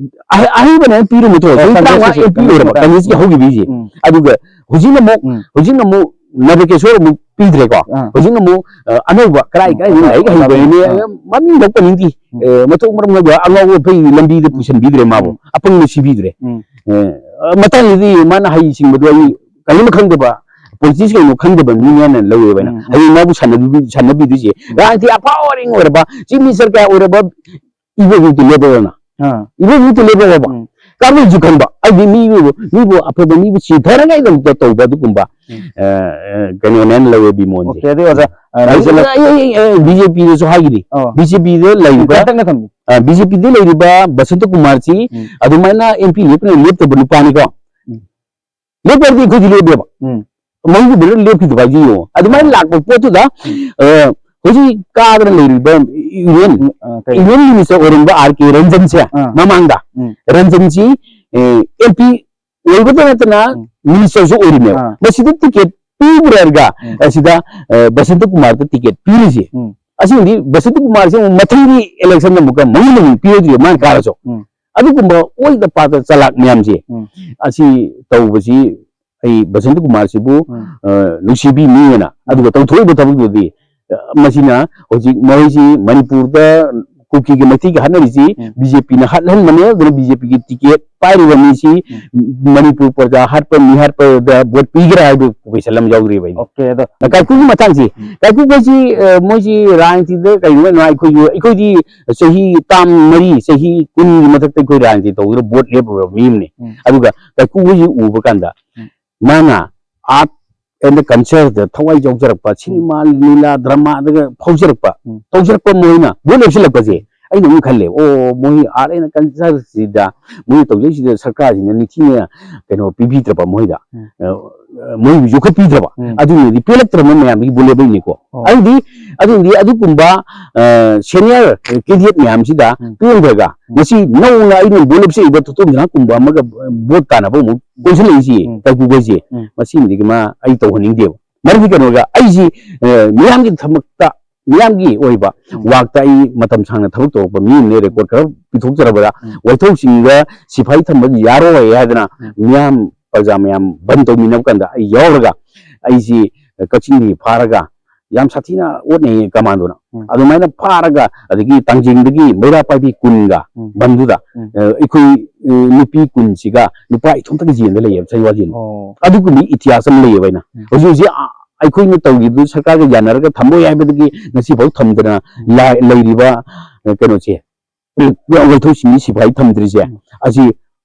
ꯑꯍ-, ꯑꯍꯩꯕꯅ ꯄꯤꯔꯨ ꯃꯊꯧ, ꯑ, ꯆꯍꯤ ꯇꯔꯥꯃꯉꯥ ꯀꯪꯒ꯭ꯔꯦꯁꯀꯤꯁꯨ, ꯑꯦꯝ ꯄꯤ ꯑꯣꯏꯔꯕ, ꯀꯪꯒ꯭ꯔꯦꯁꯀꯤ ꯀꯪꯒ꯭ꯔꯦꯁꯀꯤ ꯃꯇꯥꯡ-, ꯍꯧꯈꯤꯕꯒꯤꯁꯦ꯫ ꯎꯝ꯫ ꯑꯗꯨꯒ ꯍꯧꯖꯤꯛꯅ ꯑꯃꯨꯛ, ꯎꯝ꯫ ꯍꯧꯖꯤꯛꯅ ꯑꯃꯨꯛ ꯅꯕꯀꯦꯁꯣꯔ ꯑꯃꯨꯛ ꯄꯤꯗ꯭ꯔꯦꯀꯣ꯫ ꯑꯥ꯫ ꯍꯧꯖꯤꯛꯅ ꯑꯃꯨꯛ ꯑ, ꯑꯅꯧꯕ ꯀꯔꯥꯏ ꯀꯥꯏꯗ ꯑꯅꯧꯕ ꯂꯥꯏꯔꯤꯛ ꯍꯩꯕ ꯑꯣꯖꯥ ꯍꯩꯅꯦ ꯑꯥ꯫ ꯃꯃꯤꯡ ꯂꯧꯄ ꯅꯤꯡꯗꯤ ꯎꯝ꯫ ꯑ, ꯃꯊꯣꯡ ꯃꯔꯝ ꯈꯪꯗꯕ ꯑꯉꯥꯎꯕ ꯑꯐꯩ ꯂꯝꯕꯤꯗ ꯄꯨꯁꯟꯕꯤꯗ꯭ꯔꯦ ꯃꯥꯕꯨ ꯎꯝ꯫ ꯑꯄꯪꯕ ꯁꯤꯕꯤꯗ꯭ꯔꯦ꯫ ꯎꯝ꯫ ꯑ, ꯃꯇꯥꯡꯗꯗꯤ ꯃꯥꯅ ꯍꯩꯁꯤꯡꯕꯗꯣ ꯑꯩ ꯀꯔꯤꯝ ꯈꯪꯗꯕ ꯄꯣꯂꯤꯇꯤꯛꯁ ꯀꯩꯅꯣ ꯈꯪꯗꯕ ꯃꯤꯅꯦꯅ ꯂꯧꯋꯦꯕ ꯑꯩꯅ꯫ ꯎꯝ꯫ ꯍꯌꯦꯡ ꯃꯥꯕꯨ ꯁꯥꯟꯅꯕꯤ- ꯁꯥꯟꯅꯕꯤꯗꯣꯏꯁꯦ ꯔꯥꯖꯅꯤꯇꯤ ꯑꯐꯥꯎ ꯑꯔꯤꯡ ꯑꯣꯏꯔꯕ ꯆꯤꯐ ꯃꯤꯅꯤꯁꯇꯔ ꯀꯌꯥ ꯑꯣꯏꯔꯕ ꯏꯕꯣꯕꯤꯗꯤ ꯂꯦꯞꯄꯦꯗꯅ꯫ ꯑꯥ꯫ ꯏꯕꯣꯕꯤꯗꯤ ꯂꯦꯞꯄꯦꯕ꯫ ꯎꯝ꯫ ꯀꯥꯡꯕꯨꯁꯨ ꯈꯪꯕ ꯍꯥꯏꯗꯤ ꯃꯤꯕꯨ ꯃꯤꯕꯨ ꯑꯐꯕ ꯃꯤꯕꯨ ꯁꯤꯊꯅꯉꯥꯏꯗꯃꯛꯇ ꯇꯧꯕ ꯑꯗꯨꯒꯨꯝꯕ ꯎꯝ꯫ ꯑ, ꯑ, ꯀꯩꯅꯣꯅꯦꯅ ꯂꯧꯋꯦ ꯕꯤꯃꯣꯟꯁꯦ꯫ ꯑꯣꯀꯦ ꯑꯗꯨ ꯑꯣꯖꯥ ꯑ, ꯂꯣꯏꯁꯤꯜꯂ- ꯕꯤ ꯖꯦ ꯄꯤꯗꯁꯨ ꯍꯥꯏꯈꯤꯅꯤ꯫ ꯑꯣ꯫ ꯕꯤ ꯖꯦ ꯄꯤꯗ ꯂꯩꯔꯤꯕ ꯇꯪꯅ ꯊꯝꯕꯤ꯫ ꯕꯤ ꯖꯦ ꯄꯤꯗ ꯂꯩꯔꯤꯕ ꯕꯁꯟꯇ ꯀꯨꯃꯥꯔꯁꯤ ꯎꯝ꯫ ꯑꯗꯨꯃꯥꯏꯅ ꯑꯦꯝ ꯄꯤ ꯂꯦꯞꯄꯅ ꯂꯦꯞꯇꯕ ꯅꯨꯄꯥꯅꯤꯀꯣ꯫ ꯎꯝ꯫ ꯂꯦꯞꯄꯗꯤ ꯑꯩꯈꯣꯏꯁꯨ ꯂꯦꯞꯄꯦꯕ꯫ ꯎꯝ꯫ ꯃꯣꯏꯒꯤ ꯕꯤꯜ ꯂꯦꯞꯈꯤꯗꯕ ꯍꯥꯏꯁꯤ ꯌꯦꯡꯉꯣ꯫ ꯑꯗꯨꯃꯥꯏꯅ ꯂꯥꯛꯄ ꯄꯣꯠꯇꯨꯗ ꯑ, ꯍꯧꯖꯤꯛ ꯀꯥꯗꯅ ꯂꯩꯔꯤꯕ ꯌꯨꯅꯤꯌꯟ ꯎꯝ, ꯑ, ꯀꯩ? ꯌꯨꯅꯤꯌꯟ ꯃꯤꯅꯤꯁꯇꯔ ꯑꯣꯏꯔꯝꯕ ꯑꯥꯔ ꯀꯦ ꯔꯟꯖꯟꯁꯦ ꯑꯥ꯫ ꯃꯃꯥꯡꯗ ꯎꯝ꯫ ꯔꯟꯖꯟꯁꯤ ꯑꯦꯝ ꯄꯤ ꯑꯣꯏꯕꯇ ꯅꯠꯇꯅ ꯎꯝ꯫ ꯃꯤꯅꯤꯁꯇꯔꯁꯨ ꯑꯣꯏꯔꯤꯅꯦꯕ꯫ ꯑꯥ꯫ ꯃꯁꯤꯗ ꯇꯤꯀꯦꯠ ꯄꯤꯕ꯭ꯔꯥ ꯍꯥꯏꯔꯒ ꯎꯝ꯫ ꯑꯁꯤꯗ ꯑ, ꯕꯁꯟꯇ ꯀꯨꯃꯥꯔꯗ ꯇꯤꯀꯦꯠ ꯄꯤꯔꯤꯁꯦ꯫ ꯎꯝ꯫ ꯑꯁꯤꯗꯤ ꯕꯁꯟꯇ ꯀꯨꯃꯥꯔꯁꯦ ꯑꯃꯨꯛ ꯃꯊꯪꯒꯤ ꯏꯂꯦꯛꯁꯟꯗ ꯑꯃꯨꯛꯀ ꯃꯉꯣꯟꯗ ꯑꯃꯨꯛ ꯄꯤꯔꯣꯏꯗ꯭ꯔꯤꯕ ꯃꯥꯅ ꯀꯥꯔꯁꯨ꯫ ꯎꯝ꯫ ꯑꯗꯨꯒꯨꯝꯕ ꯑꯣꯏꯗ ꯄꯥꯗ ꯆꯂꯥꯛ ꯃꯌꯥꯝꯁꯦ ꯎꯝ꯫ ꯑꯁꯤ ꯇꯧꯕꯁꯤ ꯑꯩ ꯕꯁꯟꯇ ꯀꯨꯃꯥꯔꯁꯤꯕꯨ ꯎꯝ꯫ ꯑ, ꯅꯨꯡꯁꯤꯕꯤ ꯃꯤꯑꯣꯏꯅ ꯑꯗꯨꯒ ꯇꯧꯊꯣꯛꯏꯕ ꯊꯕꯛꯇꯨꯗꯤ ꯑ, ꯃꯁꯤꯅ ꯍꯧꯖꯤꯛ ꯃꯈꯣꯏꯁꯤ ꯃꯅꯤꯄꯨꯔꯗ ꯀꯨꯀꯤꯒꯤ ꯃꯩꯇꯩꯒꯤ ꯍꯥꯠꯅꯔꯤꯁꯤ ꯎꯝ꯫ ꯕꯤ ꯖꯦ ꯄꯤꯅ ꯍꯥꯠꯍꯟꯕꯅꯦ꯫ ꯑꯗꯨꯅ ꯕꯤ ꯖꯦ ꯄꯤꯒꯤ ꯇꯤꯀꯦꯠ ꯄꯥꯏꯔꯤꯕ ꯃꯤꯁꯤ ꯃꯅꯤꯄꯨꯔ ꯄ꯭ꯔꯖꯥ ꯍꯥꯠꯄ ꯃꯤ ꯍꯥꯠꯄꯗ ꯚꯣꯠ ꯄꯤꯒꯦꯔꯥ ꯍꯥꯏꯕ ꯀꯣꯏꯁꯟ ꯑꯃ ꯌꯥꯎꯗ꯭ꯔꯤꯕ ꯑꯩꯗꯤ꯫ ꯑꯣꯀꯦ ꯑꯗꯣ ꯀꯥꯏꯀꯨꯒꯤ ꯃꯇꯥꯡꯁꯦ ꯎꯝ꯫ ꯀꯥꯏꯀꯨꯈꯣꯏꯁꯤ ꯑ, ꯃꯣꯏꯁꯤ ꯔꯥꯖꯅꯤꯇꯤꯗ ꯀꯩꯅꯣ ꯑꯩꯈꯣꯏꯁꯨ ꯑꯩꯈꯣꯏꯗꯤ ꯆꯍꯤ ꯇꯔꯥ ꯃꯔꯤ ꯆꯍꯤ ꯀꯨꯟꯒꯤ ꯃꯊꯛꯇ ꯑꯩꯈꯣꯏ ꯔꯥꯖꯅꯤꯇꯤ ꯇꯧꯗꯅ ꯚꯣꯠ ꯂꯦꯞꯄꯨꯔꯕ ꯃꯤ ꯑꯃꯅꯤ꯫ ꯎꯝ꯫ ꯑꯗꯨꯒ ꯀꯥꯏꯀꯨꯈꯣꯏꯁꯤ ꯎꯕ ꯀꯥꯟꯗ ꯎꯝ꯫ ꯃꯥꯅ ꯑꯥꯔꯠ ꯑꯦꯟ ꯗ ꯀꯜꯆꯔꯗ ꯊꯋꯥꯏ ꯌꯥꯎꯖꯔꯛꯄ ꯁꯤꯅꯦꯃꯥ ꯂꯤꯂꯥ ꯗ꯭ꯔꯃꯥꯗꯒ ꯐꯥꯎꯖꯔꯛꯄ ꯎꯝ꯫ ꯇꯧꯖꯔꯛꯄ ꯃꯣꯏꯅ ꯚꯣꯠ ꯂꯦꯞꯁꯤꯜꯂꯛꯄꯁꯦ ꯑꯩꯅ ꯑꯗꯨꯝ ꯈꯜꯂꯦ ꯑꯣ ꯃꯣꯏ ꯑꯥꯔꯠ ꯑꯦꯟ ꯀꯜꯆꯔꯁꯤꯗ ꯃꯣꯏꯅ ꯇꯧꯖꯩꯁꯤꯗ ꯁꯔꯀꯥꯔꯁꯤꯅ ꯅꯤꯡꯊꯤꯅ ꯀꯩꯅꯣ ꯄꯤꯕꯤꯗ꯭ꯔꯕ ꯃꯣꯏꯗ ꯎꯝ꯫ ꯑ, ꯃꯣꯏꯕꯨ ꯌꯣꯛꯈꯠꯄꯤꯗ꯭ꯔꯕ ꯎꯝ꯫ ꯑꯗꯨꯅꯗꯤ ꯄꯦꯜꯂꯛꯇ꯭ꯔꯕ ꯃꯌꯥꯝꯗꯒꯤ ꯚꯣꯠ ꯂꯦꯞꯄꯛꯏꯅꯤꯀꯣ꯫ ꯑꯣ꯫ ꯑꯗꯨꯗꯤ ꯑꯗꯨꯗꯤ ꯑꯗꯨꯒꯨꯝꯕ ꯁꯦꯅꯤꯌꯔ ꯀꯦꯟꯗꯤꯗꯦꯠ ꯃꯌꯥꯝꯁꯤꯗ ꯎꯝ꯫ ꯄꯦꯟꯗ꯭ꯔꯒ ꯎꯝ꯫ ꯉꯁꯤ ꯅꯧꯅ ꯑꯩꯅ ꯚꯣꯠ ꯂꯦꯞꯆꯔꯤꯕ ꯇꯣꯇꯣꯝ ꯖꯅꯥ ꯀꯨꯝꯕ ꯑꯃꯒ ꯚꯣꯠ ꯇꯥꯅꯕ ꯑꯃꯨꯛ ꯀꯣꯏꯁꯤꯜꯂꯛꯏꯁꯤ ꯎꯝ꯫ ꯀꯥꯏꯀꯨꯈꯣꯏꯁꯤ ꯎꯝ꯫ ꯃꯁꯤꯃꯗꯤ ꯃꯥ ꯑꯩ ꯇꯧꯍꯟꯅꯤꯡꯗꯦꯕ꯫ ꯃꯔꯝꯗꯤ ꯀꯩꯅꯣꯒ ꯑꯩꯁꯤ ꯑ, ꯃꯤꯌꯥꯝꯒꯤ ꯊꯕꯛꯇ ꯃꯤꯌꯥꯝꯒꯤ ꯑꯣꯏꯕ ꯎꯝ꯫ ꯋꯥꯛꯇ ꯑꯩ ꯃꯇꯝ ꯁꯥꯡꯅ ꯊꯕꯛ ꯇꯧꯔꯛꯄ ꯃꯤ ꯑꯃꯅꯦ꯫ ꯔꯦꯀꯣꯔꯠ ꯈꯔ ꯄꯤꯊꯣꯛꯆꯔꯕꯗ ꯎꯝ꯫ ꯋꯥꯏꯊꯧꯁꯤꯡꯗ ꯁꯤꯐꯥꯏ ꯊꯝꯕ ꯌꯥꯔꯣꯏ ꯍꯥꯏꯗꯅ ꯎꯝ꯫ ꯃꯤꯌꯥꯝ ꯄ꯭ꯔꯖꯥ ꯃꯌꯥꯝ ꯕꯟ ꯇꯧꯃꯤꯟꯅꯕ ꯀꯥꯟꯗ ꯑꯩ ꯌꯥꯎꯔꯒ, ꯑꯩꯁꯤ ꯀꯛꯆꯤꯡꯗꯒꯤ ꯐꯥꯔꯒ, ꯌꯥꯝ ꯁꯥꯊꯤꯅ ꯑꯣꯠꯅꯩꯌꯦ ꯀꯃꯥꯟꯗꯣꯅ꯫ ꯎꯝ꯫ ꯑꯗꯨꯃꯥꯏꯅ ꯐꯥꯔꯒ, ꯑꯗꯒꯤ ꯇꯥꯡꯖꯤꯡꯗꯒꯤ ꯃꯩꯔꯥ ꯄꯥꯏꯕꯤ ꯀꯨꯟꯒ ꯎꯝ꯫ ꯕꯟꯗꯨꯗ, ꯎꯝ꯫ ꯑ, ꯑꯩꯈꯣꯏ, ꯑ, ꯅꯨꯄꯤ ꯀꯨꯟꯁꯤꯒ ꯅꯨꯄꯥ ꯏꯊꯣꯝꯇꯒ ꯌꯦꯟꯗ ꯂꯩꯌꯦꯕ ꯁꯖꯤꯋꯥ ꯌꯦꯟꯗ꯫ ꯑꯣ꯫ ꯑꯗꯨꯒꯨꯝꯕ ꯏꯇꯤꯍꯥꯁ ꯑꯃ ꯂꯩꯌꯦꯕ꯫ ꯑꯩꯅ ꯎꯝ꯫ ꯍꯧꯖꯤꯛ ꯍꯧꯖꯤꯛ, ꯑ, ꯑꯩꯈꯣꯏꯅ ꯇꯧꯈꯤꯕꯗꯨ ꯁꯔꯀꯥꯔꯒ ꯌꯥꯅꯔꯒ ꯊꯝꯃꯣꯏ ꯍꯥꯏꯕꯗꯒꯤ ꯉꯁꯤꯐꯥꯎ ꯊꯝꯗꯅ ꯎꯝ꯫ ꯂꯥꯏ-, ꯂꯩꯔꯤꯕ, ꯑ, ꯀꯩꯅꯣꯁꯦ, ꯋꯥꯏꯊꯧꯁꯤꯡꯒꯤ ꯁꯤꯐꯥꯏ ꯊꯝꯗ꯭ꯔꯤꯁꯦ, ꯎꯝ꯫ ꯑꯁꯤ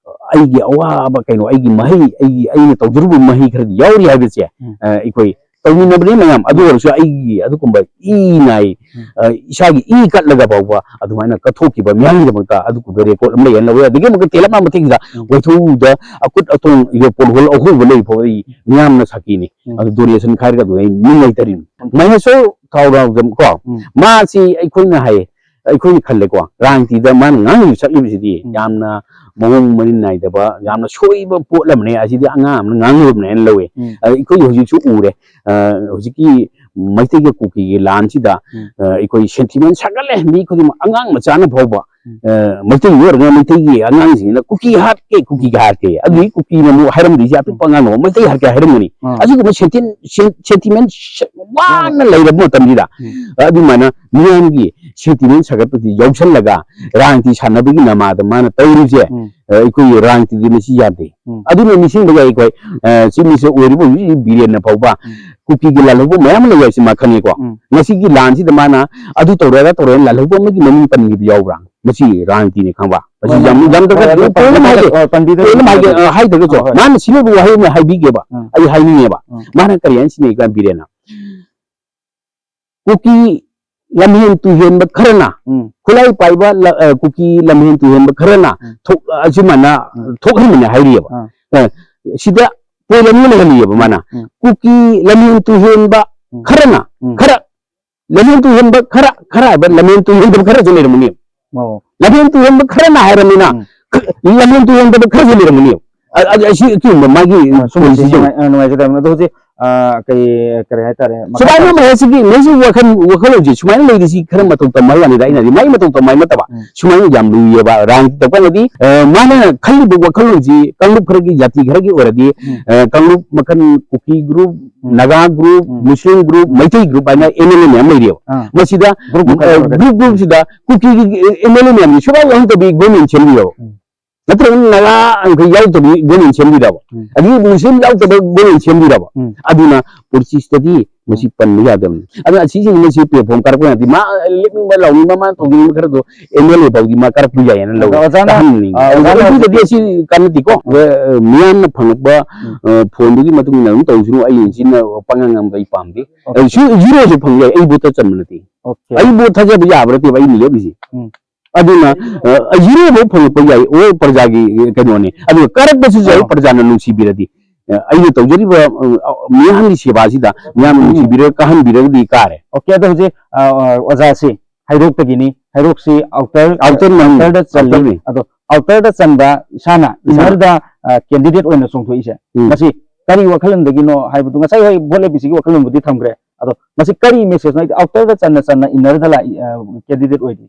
ꯑꯩꯒꯤ ꯑꯋꯥꯕ, ꯀꯩꯅꯣ, ꯑꯩꯒꯤ ꯃꯍꯩ, ꯑꯩꯒꯤ, ꯑꯩꯅ ꯇꯧꯖꯔꯨꯕ ꯃꯍꯩ ꯈꯔꯗꯤ ꯌꯥꯎꯔꯤ ꯍꯥꯏꯕꯁꯦ, ꯎꯝ꯫ ꯑ, ꯑꯩꯈꯣꯏ ꯇꯧꯃꯤꯟꯅꯕꯅꯤ ꯃꯌꯥꯝ꯫ ꯑꯗꯨ ꯑꯣꯏꯔꯁꯨ ꯑꯩꯒꯤ ꯑꯗꯨꯒꯨꯝꯕ ꯏ ꯅꯥꯏ, ꯎꯝ꯫ ꯑ, ꯏꯁꯥꯒꯤ ꯏ ꯀꯠꯂꯒ ꯐꯥꯎꯕ ꯑꯗꯨꯃꯥꯏꯅ ꯀꯠꯊꯣꯛꯈꯤꯕ ꯃꯤꯌꯥꯝꯒꯤꯗꯃꯛꯇ ꯑꯗꯨꯒꯨꯝꯕ ꯔꯦꯀꯣꯔꯠ ꯑꯃ ꯂꯩꯍꯟ ꯂꯧꯋꯦ꯫ ꯑꯗꯒꯤ ꯑꯃꯨꯛꯀ ꯇꯦꯜꯂꯞꯅ ꯃꯊꯪꯁꯤꯗ ꯎꯝ꯫ ꯋꯥꯏꯊꯧꯗ ꯑꯀꯨꯠ ꯑꯇꯣꯡ ꯄꯣꯠꯍꯣꯜ ꯑꯍꯣꯡꯕ ꯂꯩ ꯐꯥꯎꯕ ꯑꯩ ꯃꯤꯌꯥꯝꯅ ꯁꯥꯈꯤꯅꯤ꯫ ꯎꯝ꯫ ꯑꯗꯨ ꯗꯣꯅꯦꯁꯟ ꯈꯥꯏꯔꯒ ꯑꯗꯨ ꯑꯩ ꯅꯤꯡꯉꯥꯏꯇꯔꯤꯅꯤ꯫ ꯃꯍꯦꯁꯣꯔ ꯊꯥꯎꯔꯥꯎꯗꯝ ꯀꯣ, ꯎꯝ꯫ ꯃꯥꯁꯤ ꯑꯩꯈꯣꯏꯅ ꯍꯥꯏ, ꯑꯩꯈꯣꯏꯅ ꯈꯜꯂꯦꯀꯣ, ꯔꯥꯡꯇꯤꯗ ꯃꯥꯅ ꯉꯥꯡꯂꯤꯕ ꯆꯠꯂꯤꯕꯁꯤꯗꯤ ꯎꯝ꯫ ꯌꯥꯝꯅ ꯃꯑꯣꯡ ꯃꯔꯤꯟ ꯅꯥꯏꯗꯕ, ꯌꯥꯝꯅ ꯁꯣꯏꯕ ꯄꯣꯠ ꯑꯃꯅꯦ꯫ ꯑꯁꯤꯗꯤ ꯑꯉꯥꯡ ꯑꯃꯅ ꯉꯥꯡꯂꯨꯕꯅꯦꯅ ꯂꯧꯋꯦ꯫ ꯎꯝ꯫ ꯑ, ꯑꯩꯈꯣꯏ ꯍꯧꯖꯤꯛꯁꯨ ꯎꯔꯦ, ꯑ, ꯍꯧꯖꯤꯛꯀꯤ ꯃꯩꯇꯩꯒ ꯀꯨꯀꯤꯒꯤ ꯂꯥꯟꯁꯤꯗ, ꯎꯝ꯫ ꯑ, ꯑꯩꯈꯣꯏ ꯁꯦꯟꯇꯤꯃꯦꯟ ꯁꯥꯒꯠꯂꯦ꯫ ꯃꯤ ꯈꯨꯗꯤꯡꯃꯛ, ꯑꯉꯥꯡ ꯃꯆꯥꯅ ꯐꯥꯎꯕ, ꯎꯝ꯫ ꯑ, ꯃꯩꯇꯩ ꯑꯣꯏꯔꯒ ꯃꯩꯇꯩꯒꯤ ꯑꯉꯥꯡꯁꯤꯡꯁꯤꯅ "ꯀꯨꯀꯤ ꯍꯥꯠꯀꯦ, ꯀꯨꯀꯤꯒ ꯍꯥꯠꯀꯦ", ꯑꯗꯨꯗꯤ ꯀꯨꯀꯤꯅ ꯑꯃꯨꯛ ꯍꯥꯏꯔꯝꯗꯣꯏꯁꯦ ꯑꯄꯤꯛꯄ ꯑꯉꯥꯡꯅ ꯑꯃꯨꯛ "ꯃꯩꯇꯩ ꯍꯥꯠꯀꯦ" ꯍꯥꯏꯔꯝꯒꯅꯤ꯫ ꯑꯥ꯫ ꯑꯁꯤꯒꯨꯝꯕ ꯁꯦꯟꯇꯤꯟ-, ꯁꯦꯟ-, ꯁꯦꯟꯇꯤꯃꯦꯟ ꯁ-, ꯋꯥꯅ ꯂꯩꯔꯕ ꯃꯇꯝꯁꯤꯗ, ꯎꯝ꯫ ꯑꯗꯨꯃꯥꯏꯅ ꯃꯤꯌꯥꯝꯒꯤ ꯁꯦꯟꯇꯤꯃꯦꯟ ꯁꯥꯒꯠꯄꯁꯤ ꯌꯥꯎꯁꯜꯂꯒ ꯔꯥꯡꯇꯤ ꯁꯥꯟꯅꯕꯒꯤ ꯅꯃꯥꯗ ꯃꯥꯅ ꯇꯧꯔꯤꯁꯦ, ꯎꯝ꯫ ꯑ, ꯑꯩꯈꯣꯏꯒꯤ ꯔꯥꯡꯇꯤꯗꯤ ꯃꯁꯤ ꯌꯥꯗꯦ꯫ ꯎꯝ꯫ ꯑꯗꯨꯅ ꯅꯤꯡꯁꯤꯡꯕ ꯌꯥꯏ ꯑꯩꯈꯣꯏ, ꯑ, ꯆꯤꯞ ꯃꯤꯅꯤꯁꯇꯔ ꯑꯣꯏꯔꯤꯕ ꯍꯧꯖꯤꯛ ꯍꯧꯖꯤꯛ ꯕꯤꯔꯦꯟꯅ ꯐꯥꯎꯕ ꯎꯝ꯫ ꯀꯨꯀꯤꯒꯤ ꯂꯥꯜꯍꯧꯕ ꯃꯌꯥꯝ ꯑꯃ ꯂꯩ ꯍꯥꯏꯁꯦ ꯃꯥ ꯈꯪꯉꯦꯀꯣ꯫ ꯎꯝ꯫ ꯉꯁꯤꯒꯤ ꯂꯥꯟꯁꯤꯗ ꯃꯥꯅ ꯑꯗꯨ ꯇꯧꯔꯦ ꯑꯗꯥ ꯇꯧꯔꯦꯅ ꯂꯥꯜꯍꯧꯕ ꯑꯃꯒꯤ ꯃꯃꯤꯡ ꯄꯟꯈꯤꯕ ꯌꯥꯎꯕ꯭ꯔꯥ? ꯃꯁꯤ ꯔꯥꯡꯇꯤꯅꯤ ꯈꯪꯕ꯫ ꯃꯁꯤ ꯍꯣꯏ, ꯌꯥꯝ, ꯍꯣꯏ, ꯌꯥꯝ ꯗꯔꯀꯥꯔ ꯍꯣꯏ, ꯑꯣꯏ꯫ ꯍꯣꯏ, ꯄꯣꯏꯟ ꯑꯃ ꯍꯥꯏꯒꯦ, ꯍꯣꯏ, ꯄꯟꯕꯤꯗꯣꯏ ꯄꯣꯏꯟ ꯑꯃ ꯍꯥꯏꯒꯦ, ꯍꯣꯏ, ꯑ, ꯍꯥꯏꯗ꯭ꯔꯒꯁꯨ ꯍꯣꯏ, ꯍꯣꯏ꯫ ꯃꯥꯅ ꯁꯤꯅꯕꯨ ꯋꯥꯍꯩ ꯑꯃ ꯍꯥꯏꯕꯤꯒꯦꯕ꯫ ꯎꯝ꯫ ꯑꯩ ꯍꯥꯏꯅꯤꯡꯉꯦꯕ꯫ ꯎꯝ꯫ ꯃꯥꯅ ꯀꯔꯤ ꯍꯥꯏꯅ ꯁꯤꯟꯅꯩ ꯀꯥꯟ ꯕꯤꯔꯦꯟꯅ? ꯀꯨꯀꯤ ꯂꯝꯍꯦꯟ ꯇꯨꯍꯦꯟꯕ ꯈꯔꯅ, ꯎꯝ꯫ ꯈꯨꯠꯂꯥꯏ ꯄꯥꯏꯕ ꯂ-, ꯑ, ꯀꯨꯀꯤ ꯂꯝꯍꯦꯟ ꯇꯨꯍꯦꯟꯕ ꯈꯔꯅ ꯎꯝ꯫ ꯊꯣꯛ-, ꯑꯁꯨꯃꯥꯏꯅ ꯎꯝ꯫ ꯊꯣꯛꯍꯟꯕꯅꯦ ꯍꯥꯏꯔꯤꯑꯕ꯫ ꯑꯥ꯫ ꯑ, ꯁꯤꯗ ꯄꯣꯏꯟ ꯑꯅꯤ ꯂꯩꯍꯜꯂꯤꯑꯕ ꯃꯥꯅ꯫ ꯎꯝ꯫ ꯀꯨꯀꯤ ꯂꯝꯍꯦꯟ ꯇꯨꯍꯦꯟꯕ ꯎꯝ꯫ ꯈꯔꯅ, ꯎꯝ꯫ ꯈꯔ, ꯂꯝꯍꯦꯟ ꯇꯨꯍꯦꯟꯕ ꯈꯔ, ꯈꯔ ꯍꯥꯏꯕ ꯂꯝꯍꯦꯟ ꯇꯨꯍꯦꯟꯗꯕ ꯈꯔꯁꯨ ꯂꯩꯔꯝꯒꯅꯤ꯫ ꯑꯣ꯫ ꯂꯝꯍꯦꯟ ꯇꯨꯍꯦꯟꯕ ꯈꯔꯅ ꯍꯥꯏꯔꯕꯅꯤꯅ, ꯎꯝ꯫ ꯈ-, ꯂꯝꯍꯦꯟ ꯇꯨꯍꯦꯟꯗꯕ ꯈꯔꯁꯨ ꯂꯩꯔꯝꯒꯅꯤ꯫ ꯑ-, ꯑ-, ꯑꯁꯤ ꯑꯆꯨꯝꯕ ꯃꯥꯒꯤ ꯑ, ꯁꯨꯝꯕꯁꯤ ꯄꯣꯏꯟꯁꯤꯁꯨ꯫ ꯅꯨꯡꯉꯥꯏ-, ꯑ, ꯅꯨꯡꯉꯥꯏꯖꯗꯕꯅꯤ꯫ ꯑꯗꯣ ꯍꯧꯖꯤꯛ, ꯑ, ꯀꯩ ꯀꯔꯤ ꯍꯥꯏꯇꯥꯔꯦ, ꯃꯈꯥ ꯁꯨꯃꯥꯏꯅ ꯇꯥꯅ- ꯃꯌꯥꯝꯁꯤꯒꯤ ꯃꯁꯤ ꯋꯥꯈꯜ ꯋꯥꯈꯜꯂꯣꯟꯁꯤ ꯁꯨꯃꯥꯏꯅ ꯂꯩꯔꯤꯁꯤ ꯈꯔ ꯃꯇꯧ ꯇꯝꯕ ꯍꯥꯏ ꯋꯥꯅꯤꯗ꯫ ꯑꯩꯅꯗꯤ ꯃꯥꯏ ꯃꯇꯧ ꯇꯝꯕ ꯍꯥꯏ ꯅꯠꯇꯕ, ꯎꯝ. ꯁꯨꯃꯥꯏꯅ ꯌꯥꯝ ꯂꯨꯏꯌꯦꯕ ꯔꯥꯡ ꯇꯧꯀꯥꯟꯗꯗꯤ, ꯑ, ꯃꯥꯅ ꯈꯜꯂꯤꯕ ꯋꯥꯈꯜꯂꯣꯟꯁꯤ ꯀꯥꯡꯂꯨꯞ ꯈꯔꯒꯤ, ꯖꯥꯇꯤ ꯈꯔꯒꯤ ꯑꯣꯏꯔꯗꯤ, ꯎꯝ. ꯑ, ꯀꯥꯡꯂꯨꯞ ꯃꯈꯜ ꯀꯨꯀꯤ ꯒ꯭ꯔꯨꯞ, ꯎꯝ. ꯅꯥꯒꯥ ꯒ꯭ꯔꯨꯞ, ꯎꯝ. ꯃꯨꯁꯂꯤꯝ ꯒ꯭ꯔꯨꯞ, ꯃꯩꯇꯩ ꯒ꯭ꯔꯨꯞ ꯍꯥꯏꯅ ꯑꯦꯝ ꯑꯦꯜ ꯑꯦ ꯃꯌꯥꯝ ꯂꯩꯔꯤꯑꯕ꯫ ꯑꯥ. ꯃꯁꯤꯗ ꯒ꯭ꯔꯨꯞ ꯒ꯭ꯔꯨꯞ ꯑ, ꯈꯥꯏꯗꯣꯛꯑꯒ. ꯒ꯭ꯔꯨꯞ ꯒ꯭ꯔꯨꯞꯁꯤꯗ ꯀꯨꯀꯤꯒꯤ ꯑꯦꯝ ꯑꯦꯜ ꯑꯦ ꯃꯌꯥꯝꯁꯤ ꯁꯨꯡꯌꯥꯎ ꯌꯥꯎꯍꯟꯗꯕꯤ ꯒꯣꯔꯃꯦꯟ ꯁꯦꯝꯕꯤꯔꯕ? ꯎꯝ. ꯅꯠꯇ꯭ꯔꯒꯅ ꯅꯥꯒꯥ ꯃꯈꯩ ꯌꯥꯎꯗꯕꯤ ꯒꯣꯔꯃꯦꯟ ꯁꯦꯝꯕꯤꯔꯕ? ꯎꯝ. ꯑꯗꯒꯤ ꯃꯨꯁꯂꯤꯝ ꯌꯥꯎꯗꯕ ꯒꯣꯔꯃꯦꯟ ꯁꯦꯝꯕꯤꯔꯕ? ꯎꯝ. ꯑꯗꯨꯅ ꯄꯣꯂꯤꯇꯤꯛꯁꯇꯗꯤ ꯃꯁꯤ ꯄꯟꯕ ꯌꯥꯗꯕꯅꯤ꯫ ꯑꯗꯨꯅ ꯑꯁꯤꯁꯤꯡ ꯃꯁꯤ ꯄ꯭ꯂꯦꯠꯐꯣꯝ ꯀꯥꯔꯛꯄ ꯌꯥꯗꯦ꯫ ꯃꯥ ꯂꯦꯞꯅꯤꯡꯕ ꯂꯥꯎꯅꯤꯡꯕ, ꯃꯥ ꯇꯧꯅꯤꯡꯕ ꯈꯔꯗꯣ ꯑꯦꯝ ꯑꯦꯜ ꯑꯦ ꯐꯥꯎꯗꯤ ꯃꯥ ꯀꯥꯔꯛꯄ ꯌꯥꯏꯌꯦꯅ ꯂꯧꯋꯦ꯫ ꯑꯣꯖꯥꯅ, ꯀꯥꯍꯟꯅꯤꯡꯉꯤ꯫ ꯑ, ꯑꯣꯖꯥꯅ ꯑꯗꯨꯗꯗꯤ ꯑꯁꯤ ꯀꯥꯟꯅꯗꯦꯀꯣ꯫ ꯑ, ꯃꯤꯌꯥꯝꯅ ꯐꯪꯉꯛꯄ, ꯎꯝ. ꯑ, ꯐꯣꯟꯗꯨꯒꯤ ꯃꯇꯨꯡ ꯏꯟꯅ ꯑꯗꯨꯝ ꯇꯧꯁꯅꯨ꯫ ꯑꯩ ꯁꯤꯅ ꯄꯪꯉꯥꯡ ꯉꯥꯡꯕ ꯑꯩ ꯄꯥꯝꯗꯦ꯫ Okay. ꯑ, ꯁꯤ ꯖꯤꯔꯣꯁꯨ ꯐꯪꯕ ꯌꯥꯏ꯫ ꯑꯩ ꯚꯣꯠꯇ ꯆꯟꯕ ꯅꯠꯇꯦ꯫ Okay. ꯑꯩ ꯚꯣꯠ ꯊꯥꯖꯕ ꯌꯥꯕ ꯅꯠꯇꯦꯕ ꯑꯩꯅ ꯂꯦꯞꯄꯤꯁꯦ꯫ ꯎꯝ. ꯑꯗꯨꯅ, ꯑ, ꯖꯤꯔꯣ ꯐꯥꯎ ꯐꯪꯉꯛꯄ ꯌꯥꯏ꯫ ꯑꯣ, ꯄ꯭ꯔꯖꯥꯒꯤ ꯀꯩꯅꯣꯅꯤ꯫ ꯑꯗꯨꯒ ꯀꯥꯔꯛꯄꯁꯤꯁꯨ ꯑꯩ ꯑꯣ. ꯄ꯭ꯔꯖꯥꯅ ꯅꯨꯡꯁꯤꯕꯤꯔꯗꯤ, ꯑ, ꯑꯩꯅ ꯇꯧꯖꯔꯤꯕ, ꯑ, ꯃꯤꯌꯥꯝꯒꯤ ꯁꯦꯕꯥꯁꯤꯗ ꯃꯤꯌꯥꯝꯅ ꯎꯝ. ꯅꯨꯡꯁꯤꯕꯤꯔꯒ ꯀꯥꯍꯟꯕꯤꯔꯒꯗꯤ ꯀꯥꯔꯦ꯫ Okay, ꯑꯗꯣ ꯍꯧꯖꯤꯛ, ꯑ, ꯑ, ꯑꯣꯖꯥꯁꯤ ꯍꯩꯔꯣꯛꯇꯒꯤꯅꯤ꯫ ꯍꯩꯔꯣꯛꯁꯤ ꯑꯥꯎꯇꯔ, ꯑꯥꯎꯇꯔ ꯃꯅꯨꯡ, ꯑꯥꯎꯇꯔꯗ ꯆꯜꯂꯤ꯫ ꯑꯥꯎꯇꯔꯅꯤ꯫ ꯑꯗꯣ ꯑꯥꯎꯇꯔꯗ ꯆꯟꯕ ꯏꯁꯥꯅ ꯏꯁꯥꯅ꯫ ꯏꯟꯅꯔꯗ, ꯑ, ꯀꯦꯟꯗꯤꯗꯦꯠ ꯑꯣꯏꯅ ꯆꯣꯡꯊꯣꯛꯏꯁꯦ꯫ ꯎꯝ. ꯃꯁꯤ ꯀꯔꯤ ꯋꯥꯈꯜꯂꯣꯟꯗꯒꯤꯅꯣ ꯍꯥꯏꯕꯗꯨ ꯉꯁꯥꯏ ꯍꯣꯏ ꯚꯣꯠ ꯂꯦꯞꯄꯤꯁꯤꯒꯤ ꯋꯥꯈꯜꯂꯣꯟꯕꯨꯗꯤ ꯊꯝꯈ꯭ꯔꯦ꯫ ꯑꯗꯣ ꯃꯁꯤ ꯀꯔꯤ ꯃꯦꯁꯦꯖꯅꯣ? ꯍꯥꯏꯗꯤ ꯑꯥꯎꯇꯔꯗ ꯆꯟꯅ ꯆꯟꯅ ꯏꯟꯅꯔꯗ ꯂꯥꯛꯏ, ꯑ, ꯀꯦꯟꯗꯤꯗꯦꯠ ꯑꯣꯏꯔꯤ꯫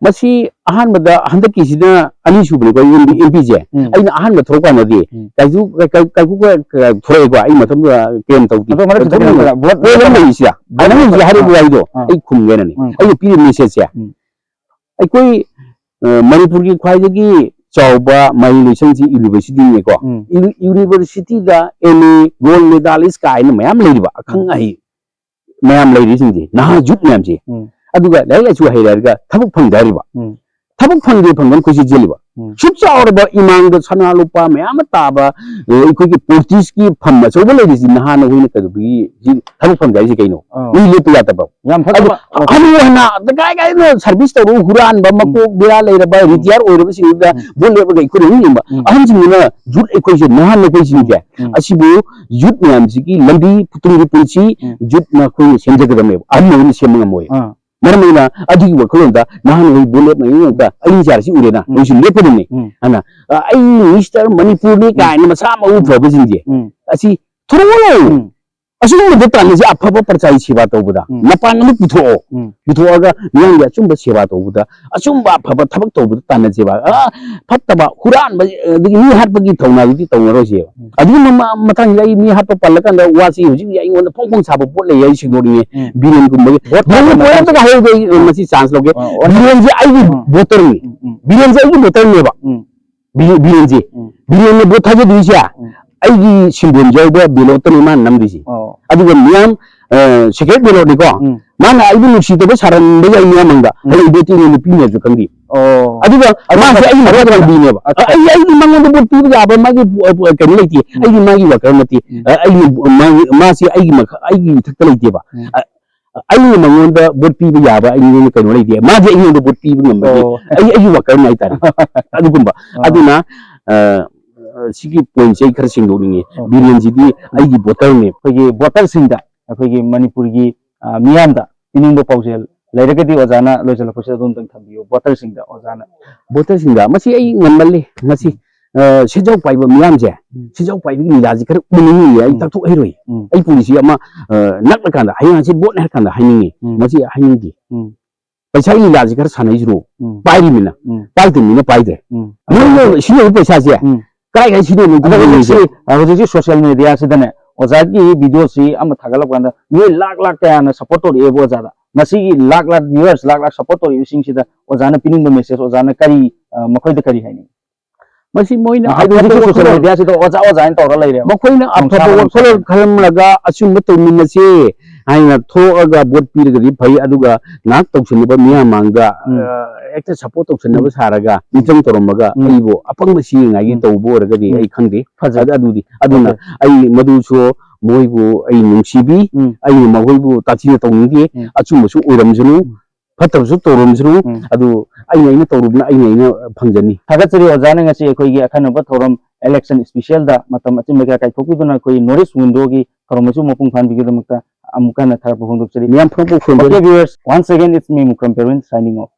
ꯃꯁꯤ ꯑꯍꯥꯟꯕꯗ ꯍꯟꯗꯛꯀꯤꯁꯤꯅ ꯑꯅꯤꯁꯨꯕꯅꯤꯀꯣ, ꯑꯦꯝ ꯄꯤꯁꯦ꯫ ꯎꯝ. ꯑꯩꯅ ꯑꯍꯥꯟꯕ ꯊꯣꯛꯂꯛꯄ ꯀꯥꯟꯗꯗꯤ ꯎꯝ. ꯀꯥꯏꯀꯨ, ꯀꯥꯏ-, ꯀꯥꯏ-, ꯀꯥꯏꯀꯨ ꯀ-, ꯀ-, ꯊꯣꯛꯂꯛꯑꯦꯀꯣ꯫ ꯑꯩ ꯃꯇꯝꯗꯨꯗ ꯀꯦꯝ ꯇꯧꯗꯦ꯫ ꯑꯗꯣ ꯃꯔꯛꯇ ꯊꯣꯛꯂꯛꯑꯦ꯫ ꯆꯠꯂꯒ ꯚꯣꯠ ꯚꯣꯠ ꯑꯃ ꯂꯩꯔꯤꯁꯤꯗ꯫ ꯚꯣꯠ ꯑꯩꯅ ꯍꯧꯖꯤꯛ ꯍꯥꯏꯔꯤꯕ ꯑꯥ. ꯋꯥꯍꯩꯗꯣ ꯑꯥ. ꯑꯩ ꯈꯨꯝꯒꯦꯅꯅꯤ꯫ ꯎꯝ. ꯑꯩꯅ ꯄꯤꯔꯤꯕ ꯃꯦꯁꯦꯖꯁꯦ꯫ ꯎꯝ. ꯑꯩꯈꯣꯏ, ꯑ, ꯃꯅꯤꯄꯨꯔꯒꯤ ꯈ꯭ꯋꯥꯏꯗꯒꯤ ꯆꯥꯎꯕ ꯃꯍꯩ ꯂꯣꯏꯁꯪꯁꯤ ꯌꯨꯅꯤꯚꯔꯁꯤꯇꯤꯅꯤꯀꯣ꯫ ꯎꯝ. ꯌꯨꯅꯤ-, ꯌꯨꯅꯤꯚꯔꯁꯤꯇꯤꯗ ꯑꯦꯝ ꯑꯦ, ꯒꯣꯜ ꯃꯦꯗꯥꯂꯤꯁ ꯀꯥꯏꯅ ꯃꯌꯥꯝ ꯂꯩꯔꯤꯕ ꯑꯈꯪ ꯎꯝ. ꯑꯍꯩ ꯃꯌꯥꯝ ꯂꯩꯔꯤꯁꯤꯡꯁꯦ, ꯅꯍꯥ ꯌꯨꯠ ꯃꯌꯥꯝꯁꯦ꯫ ꯎꯝ. ꯑꯗꯨꯒ ꯂꯥꯏꯔꯤꯛ ꯂꯥꯏꯁꯨ ꯍꯩꯔꯦ ꯍꯥꯏꯔꯒ ꯊꯕꯛ ꯐꯪꯗꯦ ꯍꯥꯏꯔꯤꯕ꯫ ꯎꯝ. ꯊꯕꯛ ꯐꯪꯗꯦ ꯐꯪꯗꯦꯅ ꯑꯩꯈꯣꯏꯁꯦ ꯆꯦꯜꯂꯤꯕ꯫ ꯎꯝ. ꯁꯨꯛ ꯆꯥꯎꯔꯕ ꯏꯃꯥꯡꯗ ꯁꯅꯥ ꯂꯨꯄꯥ ꯃꯌꯥꯝ ꯑꯃ ꯇꯥꯕ, ꯑ, ꯑꯩꯈꯣꯏꯒꯤ ꯄꯣꯂꯤꯇꯤꯛꯁꯀꯤ ꯐꯝ ꯑꯆꯧꯕ ꯂꯩꯔꯤꯁꯤ ꯅꯍꯥꯟ ꯑꯩꯈꯣꯏꯅ ꯀꯩꯗꯧꯕꯒꯤ ꯁꯤ ꯊꯕꯛ ꯐꯪꯗꯦ ꯍꯥꯏꯁꯦ ꯀꯩꯅꯣ? ꯑꯥ. ꯃꯤ ꯂꯦꯞꯄ ꯌꯥꯗꯕ꯫ ꯌꯥꯝ ꯑꯗꯣ ꯐꯖꯕ꯫ ꯍꯅꯨ ꯍꯅꯥ ꯀꯥꯏ ꯀꯥꯏꯅ ꯁꯥꯔꯚꯤꯁ ꯇꯧꯔꯨ ꯍꯨꯔꯥꯟꯕ, ꯃꯀꯣꯛ ꯕꯦꯔꯥ ꯂꯩꯔꯕ, ꯎꯝ. ꯔꯤꯇꯤꯌꯥꯔ ꯑꯣꯏꯔꯕꯁꯤꯡꯗꯨꯗ ꯎꯝ. ꯚꯣꯠ ꯂꯦꯞꯄꯒ ꯑꯩꯈꯣꯏꯅ ꯍꯨꯟꯅꯤꯡꯕ ꯎꯝ. ꯑꯍꯟꯁꯤꯡꯗꯨꯅ ꯌꯨꯠ ꯑꯩꯈꯣꯏꯁꯦ, ꯅꯍꯥꯟ ꯑꯩꯈꯣꯏꯁꯤꯡꯁꯦ, ꯎꯝ. ꯑꯁꯤꯕꯨ ꯌꯨꯠ ꯃꯌꯥꯝꯁꯤꯒꯤ ꯂꯝꯕꯤ, ꯇꯨꯡꯒꯤ ꯄꯨꯟꯁꯤ ꯎꯝ. ꯌꯨꯠꯅ ꯑꯩꯈꯣꯏꯅ ꯁꯦꯝꯖꯒꯗꯕꯅꯦꯕ, ꯑꯍꯟ ꯑꯣꯏꯅ ꯁꯦꯝꯕ ꯉꯝꯃꯣꯏ꯫ ꯑꯥ. ꯃꯔꯝ ꯑꯣꯏꯅ ꯑꯗꯨꯒꯤ ꯋꯥꯈꯜꯂꯣꯟꯗ ꯅꯍꯥꯟ ꯑꯩꯈꯣꯏ ꯚꯣꯠ ꯂꯦꯞꯅꯉꯩ ꯃꯇꯝꯗ ꯑꯩ ꯆꯥꯔꯁꯤ ꯎꯔꯦꯅ, ꯎꯝ. ꯑꯩꯁꯨ ꯂꯦꯞꯀꯗꯕꯅꯤ꯫ ꯎꯝ. ꯑꯗꯨꯅ, ꯑ, "ꯑꯩ ꯃꯤꯁꯇꯔ ꯃꯅꯤꯄꯨꯔꯅꯤ" ꯀꯥꯏꯅ ꯃꯁꯥ ꯃꯎ ꯐꯕꯁꯤꯡꯁꯦ, ꯎꯝ. ꯑꯁꯤ ꯊꯣꯛꯂꯛꯑꯣ꯫ ꯎꯝ꯫ ꯑꯁꯤꯒꯨꯝꯕꯗ ꯇꯥꯟꯅꯁꯤ, ꯑꯐꯕ ꯄ꯭ꯔꯖꯥꯒꯤ ꯁꯦꯕꯥ ꯇꯧꯕꯗ ꯎꯝ꯫ ꯃꯄꯥꯟ ꯑꯃ ꯄꯨꯊꯣꯛꯑꯣ꯫ ꯎꯝ꯫ ꯄꯨꯊꯣꯛꯑꯒ ꯃꯤꯌꯥꯝꯒꯤ ꯑꯆꯨꯝꯕ ꯁꯦꯕꯥ ꯇꯧꯕꯗ, ꯑꯆꯨꯝꯕ ꯑꯐꯕ ꯊꯕꯛ ꯇꯧꯕꯗ ꯇꯥꯟꯅꯁꯦꯕ꯫ ꯑ, ꯐꯠꯇꯕ, ꯍꯨꯔꯥꯟꯕ, ꯑꯗꯒꯤ ꯃꯤ ꯍꯥꯠꯄꯒꯤ ꯊꯧꯅꯥꯗꯨꯗꯤ ꯇꯧꯅꯔꯣꯏꯁꯦꯕ꯫ ꯎꯝ꯫ ꯑꯗꯨꯒꯤ ꯃꯃꯥ-, ꯃꯇꯥꯡꯁꯤꯗ ꯑꯩ ꯃꯤ ꯍꯥꯠꯄ ꯄꯜꯂꯀꯥꯟꯗ ꯋꯥꯁꯤ ꯍꯧꯖꯤꯛ ꯑꯩꯉꯣꯟꯗ ꯐꯣꯡ ꯐꯣꯡ ꯁꯥꯕ ꯄꯣꯠ ꯂꯩ, ꯑꯩ ꯁꯦꯡꯗꯣꯛꯅꯤꯡꯉꯦ꯫ ꯎꯝ꯫ ꯕꯤꯔꯦꯟꯒꯨꯝꯕꯒꯤ ꯚꯣꯠ ꯕꯤꯔꯦꯟ ꯊꯥꯗꯅꯕ ꯄꯣꯏꯟ ꯑꯝꯇꯒ ꯍꯥꯏꯍꯧꯗꯦ ꯑꯩ, ꯑꯣ, ꯃꯁꯤ ꯆꯥꯟꯁ ꯂꯧꯒꯦ꯫ ꯑꯣ, ꯑꯣ, ꯕꯤꯔꯦꯟꯁꯦ ꯑꯩꯒꯤ ꯎꯝ꯫ ꯚꯣꯇꯔꯅꯤ꯫ ꯎꯝ, ꯎꯝ, ꯕꯤꯔꯦꯟꯁꯦ ꯑꯩꯒꯤ ꯚꯣꯇꯔꯅꯦꯕ꯫ ꯎꯝ꯫ ꯕꯤ-, ꯕꯤꯔꯦꯟꯁꯦ, ꯎꯝ꯫ ꯕꯤꯔꯦꯟꯅ ꯚꯣꯠ ꯊꯥꯖꯗꯣꯏꯁꯦ ꯎꯝ꯫ ꯑꯩꯒꯤ ꯁꯤꯝꯕꯣꯜ ꯌꯥꯎꯕ ꯕꯦꯂꯣꯠꯇꯅꯤ ꯃꯥꯅ ꯅꯝꯗꯣꯏꯁꯦ꯫ ꯑꯣ꯫ ꯑꯗꯨꯒ ꯃꯤꯌꯥꯝ, ꯑ, ꯁꯦꯀ꯭ꯔꯦꯠ ꯕꯦꯂꯣꯠꯅꯤꯀꯣ꯫ ꯎꯝ꯫ ꯃꯥꯅ ꯑꯩꯕꯨ ꯅꯨꯡꯁꯤꯗꯕ ꯁꯥꯔꯝꯕ ꯌꯥꯏ ꯃꯤꯌꯥꯝ ꯃꯥꯡꯗ꯫ ꯎꯝ꯫ ꯑꯩ ꯚꯣꯠꯇꯤ ꯑꯩꯉꯣꯟꯗ ꯄꯤꯅꯦꯁꯨ ꯈꯪꯗꯦ꯫ ꯑꯣ꯫ ꯑꯗꯨꯒ ꯑꯗꯨ ꯃꯥꯁꯦ ꯑꯩꯒꯤ ꯑꯗꯨ ꯃꯈꯥꯗ ꯄꯤꯅꯦꯕ꯫ ꯑꯠꯆꯥ꯫ ꯑꯩ, ꯑꯩꯒꯤ ꯃꯉꯣꯟꯗ ꯚꯣꯠ ꯄꯤꯕ ꯌꯥꯕ ꯃꯥꯒꯤ, ꯑ, ꯀꯩꯅꯣ ꯂꯩꯇꯦ꯫ ꯎꯝ꯫ ꯑꯩꯒꯤ ꯃꯥꯒꯤ ꯋꯥꯀꯔ ꯅꯠꯇꯦ꯫ ꯎꯝ꯫ ꯑ, ꯑꯩꯒꯤ ꯃꯥꯒꯤ, ꯃꯥꯁꯦ ꯑꯩꯒꯤ ꯃꯈꯥ, ꯑꯩꯒꯤ ꯏꯊꯛꯇ ꯂꯩꯇꯦꯕ꯫ ꯎꯝ꯫ ꯑ, ꯑꯩꯅ ꯃꯉꯣꯟꯗ ꯚꯣꯠ ꯄꯤꯕ ꯌꯥꯕ ꯑꯩꯉꯣꯟꯗ ꯀꯩꯅꯣ ꯂꯩꯇꯦ꯫ ꯃꯥꯁꯦ ꯑꯩꯉꯣꯟꯗ ꯚꯣꯠ ꯄꯤꯕ ꯉꯝꯕꯒꯤ ꯑꯣ꯫ ꯑꯩ, ꯑꯩꯒꯤ ꯋꯥꯀꯔꯅꯤ ꯍꯥꯏꯇꯥꯔꯦ꯫ ꯑꯗꯨꯒꯨꯝꯕ꯫ ꯑꯣ꯫ ꯑꯗꯨꯅ, ꯑ, ꯑ, ꯁꯤꯒꯤ ꯄꯣꯏꯟꯠꯁꯦ ꯑꯩ ꯈꯔ ꯁꯦꯡꯗꯣꯛꯅꯤꯡꯉꯦ꯫ ꯑꯣ꯫ ꯕꯤꯔꯦꯟꯁꯤꯗꯤ ꯑꯩꯒꯤ ꯚꯣꯇꯔꯅꯦ꯫ ꯑꯩꯈꯣꯏꯒꯤ ꯚꯣꯇꯔꯁꯤꯡꯗ, ꯑꯩꯈꯣꯏꯒꯤ ꯃꯅꯤꯄꯨꯔꯒꯤ, ꯑ, ꯃꯤꯌꯥꯝꯗ ꯄꯤꯅꯤꯡꯕ ꯄꯥꯎꯖꯦꯜ ꯂꯩꯔꯒꯗꯤ ꯑꯣꯖꯥꯅ ꯂꯣꯏꯁꯤꯜꯂꯛꯄꯁꯤꯗ ꯑꯗꯨꯝꯇꯪ ꯊꯝꯕꯤꯌꯨ, ꯚꯣꯇꯔꯁꯤꯡꯗ ꯑꯣꯖꯥꯅ꯫ ꯚꯣꯇꯔꯁꯤꯡꯗ ꯃꯁꯤ ꯑꯩ ꯉꯝꯃꯜꯂꯤ꯫ ꯉꯁꯤ, ꯑ, ꯁꯦꯟꯖꯥꯎ ꯄꯥꯏꯕ ꯃꯤꯌꯥꯝꯁꯦ, ꯎꯝ꯫ ꯁꯦꯟꯖꯥꯎ ꯄꯥꯏꯕꯒꯤ ꯂꯤꯂꯥꯁꯤ ꯈꯔ ꯎꯅꯤꯡꯉꯤꯌꯦ꯫ ꯑꯩ ꯎꯝ꯫ ꯇꯥꯛꯊꯣꯛ ꯍꯩꯔꯣꯏ꯫ ꯎꯝ꯫ ꯑꯩ ꯄꯨꯟꯁꯤ ꯑꯃ, ꯑ, ꯅꯛꯂꯀꯥꯟꯗ, ꯍꯌꯦꯡ ꯍꯪꯆꯤꯠ ꯚꯣꯠꯅꯦ ꯍꯥꯏꯔ ꯀꯥꯟꯗ ꯍꯥꯏꯅꯤꯡꯉꯤ꯫ ꯎꯝ꯫ ꯃꯁꯤ ꯍꯥꯏꯅꯤꯡꯗꯦ꯫ ꯎꯝ꯫ ꯄꯩꯁꯥꯒꯤ ꯂꯤꯂꯥꯁꯤ ꯈꯔ ꯁꯥꯟꯅꯩꯁꯤꯔꯣ? ꯎꯝ꯫ ꯄꯥꯏꯔꯤꯃꯤꯅ, ꯎꯝ꯫ ꯄꯥꯏꯗꯕ ꯃꯤꯅ ꯄꯥꯏꯗ꯭ꯔꯦ꯫ ꯎꯝ꯫ ꯃꯣꯏꯅ ꯁꯤꯖꯤꯟꯅꯕ ꯄꯩꯁꯥꯁꯦ ꯎꯝ꯫ ꯀꯥꯏ ꯀꯥꯏ ꯁꯤꯖꯤꯟꯅꯕ ꯑꯗꯣ ꯍꯧꯖꯤꯛꯁꯤ, ꯈꯪꯗꯦ꯫ ꯍꯧꯖꯤꯛꯁꯤ social media ꯁꯤꯗꯅꯦ ꯑꯣꯖꯥꯒꯤ video ꯁꯤ ꯑꯃ ꯊꯥꯒꯠꯂꯛꯄ ꯀꯥꯟꯗ ꯃꯤꯑꯣꯏ ꯂꯥꯛ ꯂꯥꯛ ꯀꯌꯥꯅ support ꯇꯧꯔꯛꯑꯦꯕ ꯑꯣꯖꯥꯗ꯫ ꯃꯁꯤꯒꯤ ꯂꯥꯛ ꯂꯥꯛ viewers, ꯂꯥꯛ ꯂꯥꯛ support ꯇꯧꯔꯛꯏꯕꯁꯤꯡꯁꯤꯗ ꯑꯣꯖꯥꯅ ꯄꯤꯅꯤꯡꯕ message, ꯑꯣꯖꯥꯅ ꯀꯔꯤ, ꯑ, ꯃꯈꯣꯏꯗ ꯀꯔꯤ ꯍꯥꯏꯅꯤꯡꯉꯤ? ꯃꯁꯤ ꯃꯣꯏꯅ ꯍꯥꯏꯗꯤ ꯍꯧꯖꯤꯛꯀꯤ ꯑꯐꯕ social ꯋꯥꯈꯜꯂꯣꯟ, media ꯁꯤꯗ ꯑꯣꯖꯥ ꯑꯣꯖꯥ ꯍꯥꯏꯅ ꯇꯧꯔ ꯂꯩꯔꯦꯕ꯫ ꯃꯈꯣꯏꯅ ꯅꯨꯡꯁꯥ ꯑꯐꯕ ꯃꯔꯝ ꯋꯥꯈꯜꯂꯣꯟ ꯆꯥꯗꯅ꯫ ꯈꯜꯂꯝꯂꯒ ꯑꯆꯨꯝꯕ ꯇꯧꯃꯤꯟꯅꯁꯦ ꯍꯥꯏꯅ ꯊꯣꯛꯑꯒ ꯚꯣꯠ ꯄꯤꯔꯒꯗꯤ ꯐꯩ, ꯑꯗꯨꯒ ꯉꯥꯏꯍꯥꯛ ꯇꯧꯁꯤꯜꯂꯨꯕ ꯃꯤꯌꯥꯝ ꯃꯥꯡꯗ, ꯎꯝ꯫ ꯑ, ꯍꯦꯛꯇ support ꯇꯧꯁꯟꯅꯕ ꯎꯝ꯫ ꯁꯥꯔꯒ ꯎꯝ꯫ ꯃꯤꯆꯪ ꯇꯧꯔꯝꯃꯒ ꯎꯝ꯫ ꯑꯩꯕꯨ ꯑꯄꯪꯕ ꯁꯤ ꯌꯦꯡꯉꯥꯏꯒꯤ ꯎꯝ꯫ ꯇꯧꯕ ꯑꯣꯏꯔꯒꯗꯤ ꯎꯝ꯫ ꯑꯩ ꯈꯪꯗꯦ꯫ ꯐꯖꯩ꯫ ꯑꯗꯨ-, ꯑꯗꯨꯗꯤ ꯑꯗꯨꯅ Okay꯫ ꯑꯩ ꯃꯗꯨꯁꯨ ꯃꯣꯏꯕꯨ ꯑꯩ ꯅꯨꯡꯁꯤꯕꯤ, ꯎꯝ꯫ ꯑꯩꯅ ꯃꯈꯣꯏꯕꯨ ꯇꯥꯊꯤꯅ ꯇꯧꯅꯤꯡꯗꯦ, ꯎꯝ꯫ ꯑꯆꯨꯝꯕꯁꯨ ꯑꯣꯏꯔꯝꯁꯅꯨ, ꯎꯝ꯫ ꯐꯠꯇꯕꯁꯨ ꯇꯧꯔꯝꯁꯅꯨ, ꯎꯝ꯫ ꯑꯗꯨ ꯑꯩꯅ ꯑꯩꯅ ꯇꯧꯔꯨꯕꯅ ꯑꯩꯅ ꯑꯩꯅ ꯐꯪꯖꯅꯤ꯫ ꯊꯥꯒꯠꯆꯔꯤ ꯑꯣꯖꯥꯅ ꯉꯁꯤ ꯑꯩꯈꯣꯏꯒꯤ ꯑꯈꯟꯅꯕ ꯊꯧꯔꯝ election special ꯗ ꯃꯇꯝ ꯑꯆꯤꯟꯕ ꯀꯌꯥ ꯀꯥꯏꯊꯣꯛꯄꯤꯗꯨꯅ ꯑꯩꯈꯣꯏ North East Window ꯒꯤ ꯊꯧꯔꯝ ꯑꯁꯤꯕꯨ ꯃꯄꯨꯡ ꯐꯥꯍꯟꯕꯤꯕꯒꯤꯗꯃꯛꯇ ꯑꯃꯨꯛ ꯍꯟꯅ ꯊꯥꯒꯠꯄ ꯐꯣꯡꯗꯣꯛꯆꯔꯤ꯫ ꯃꯌꯥꯝ ꯐꯣꯡꯗꯣꯛꯄ ꯐꯣꯡꯗꯣꯛ- Okay viewers, once again it's me Mukram Perwin signing off.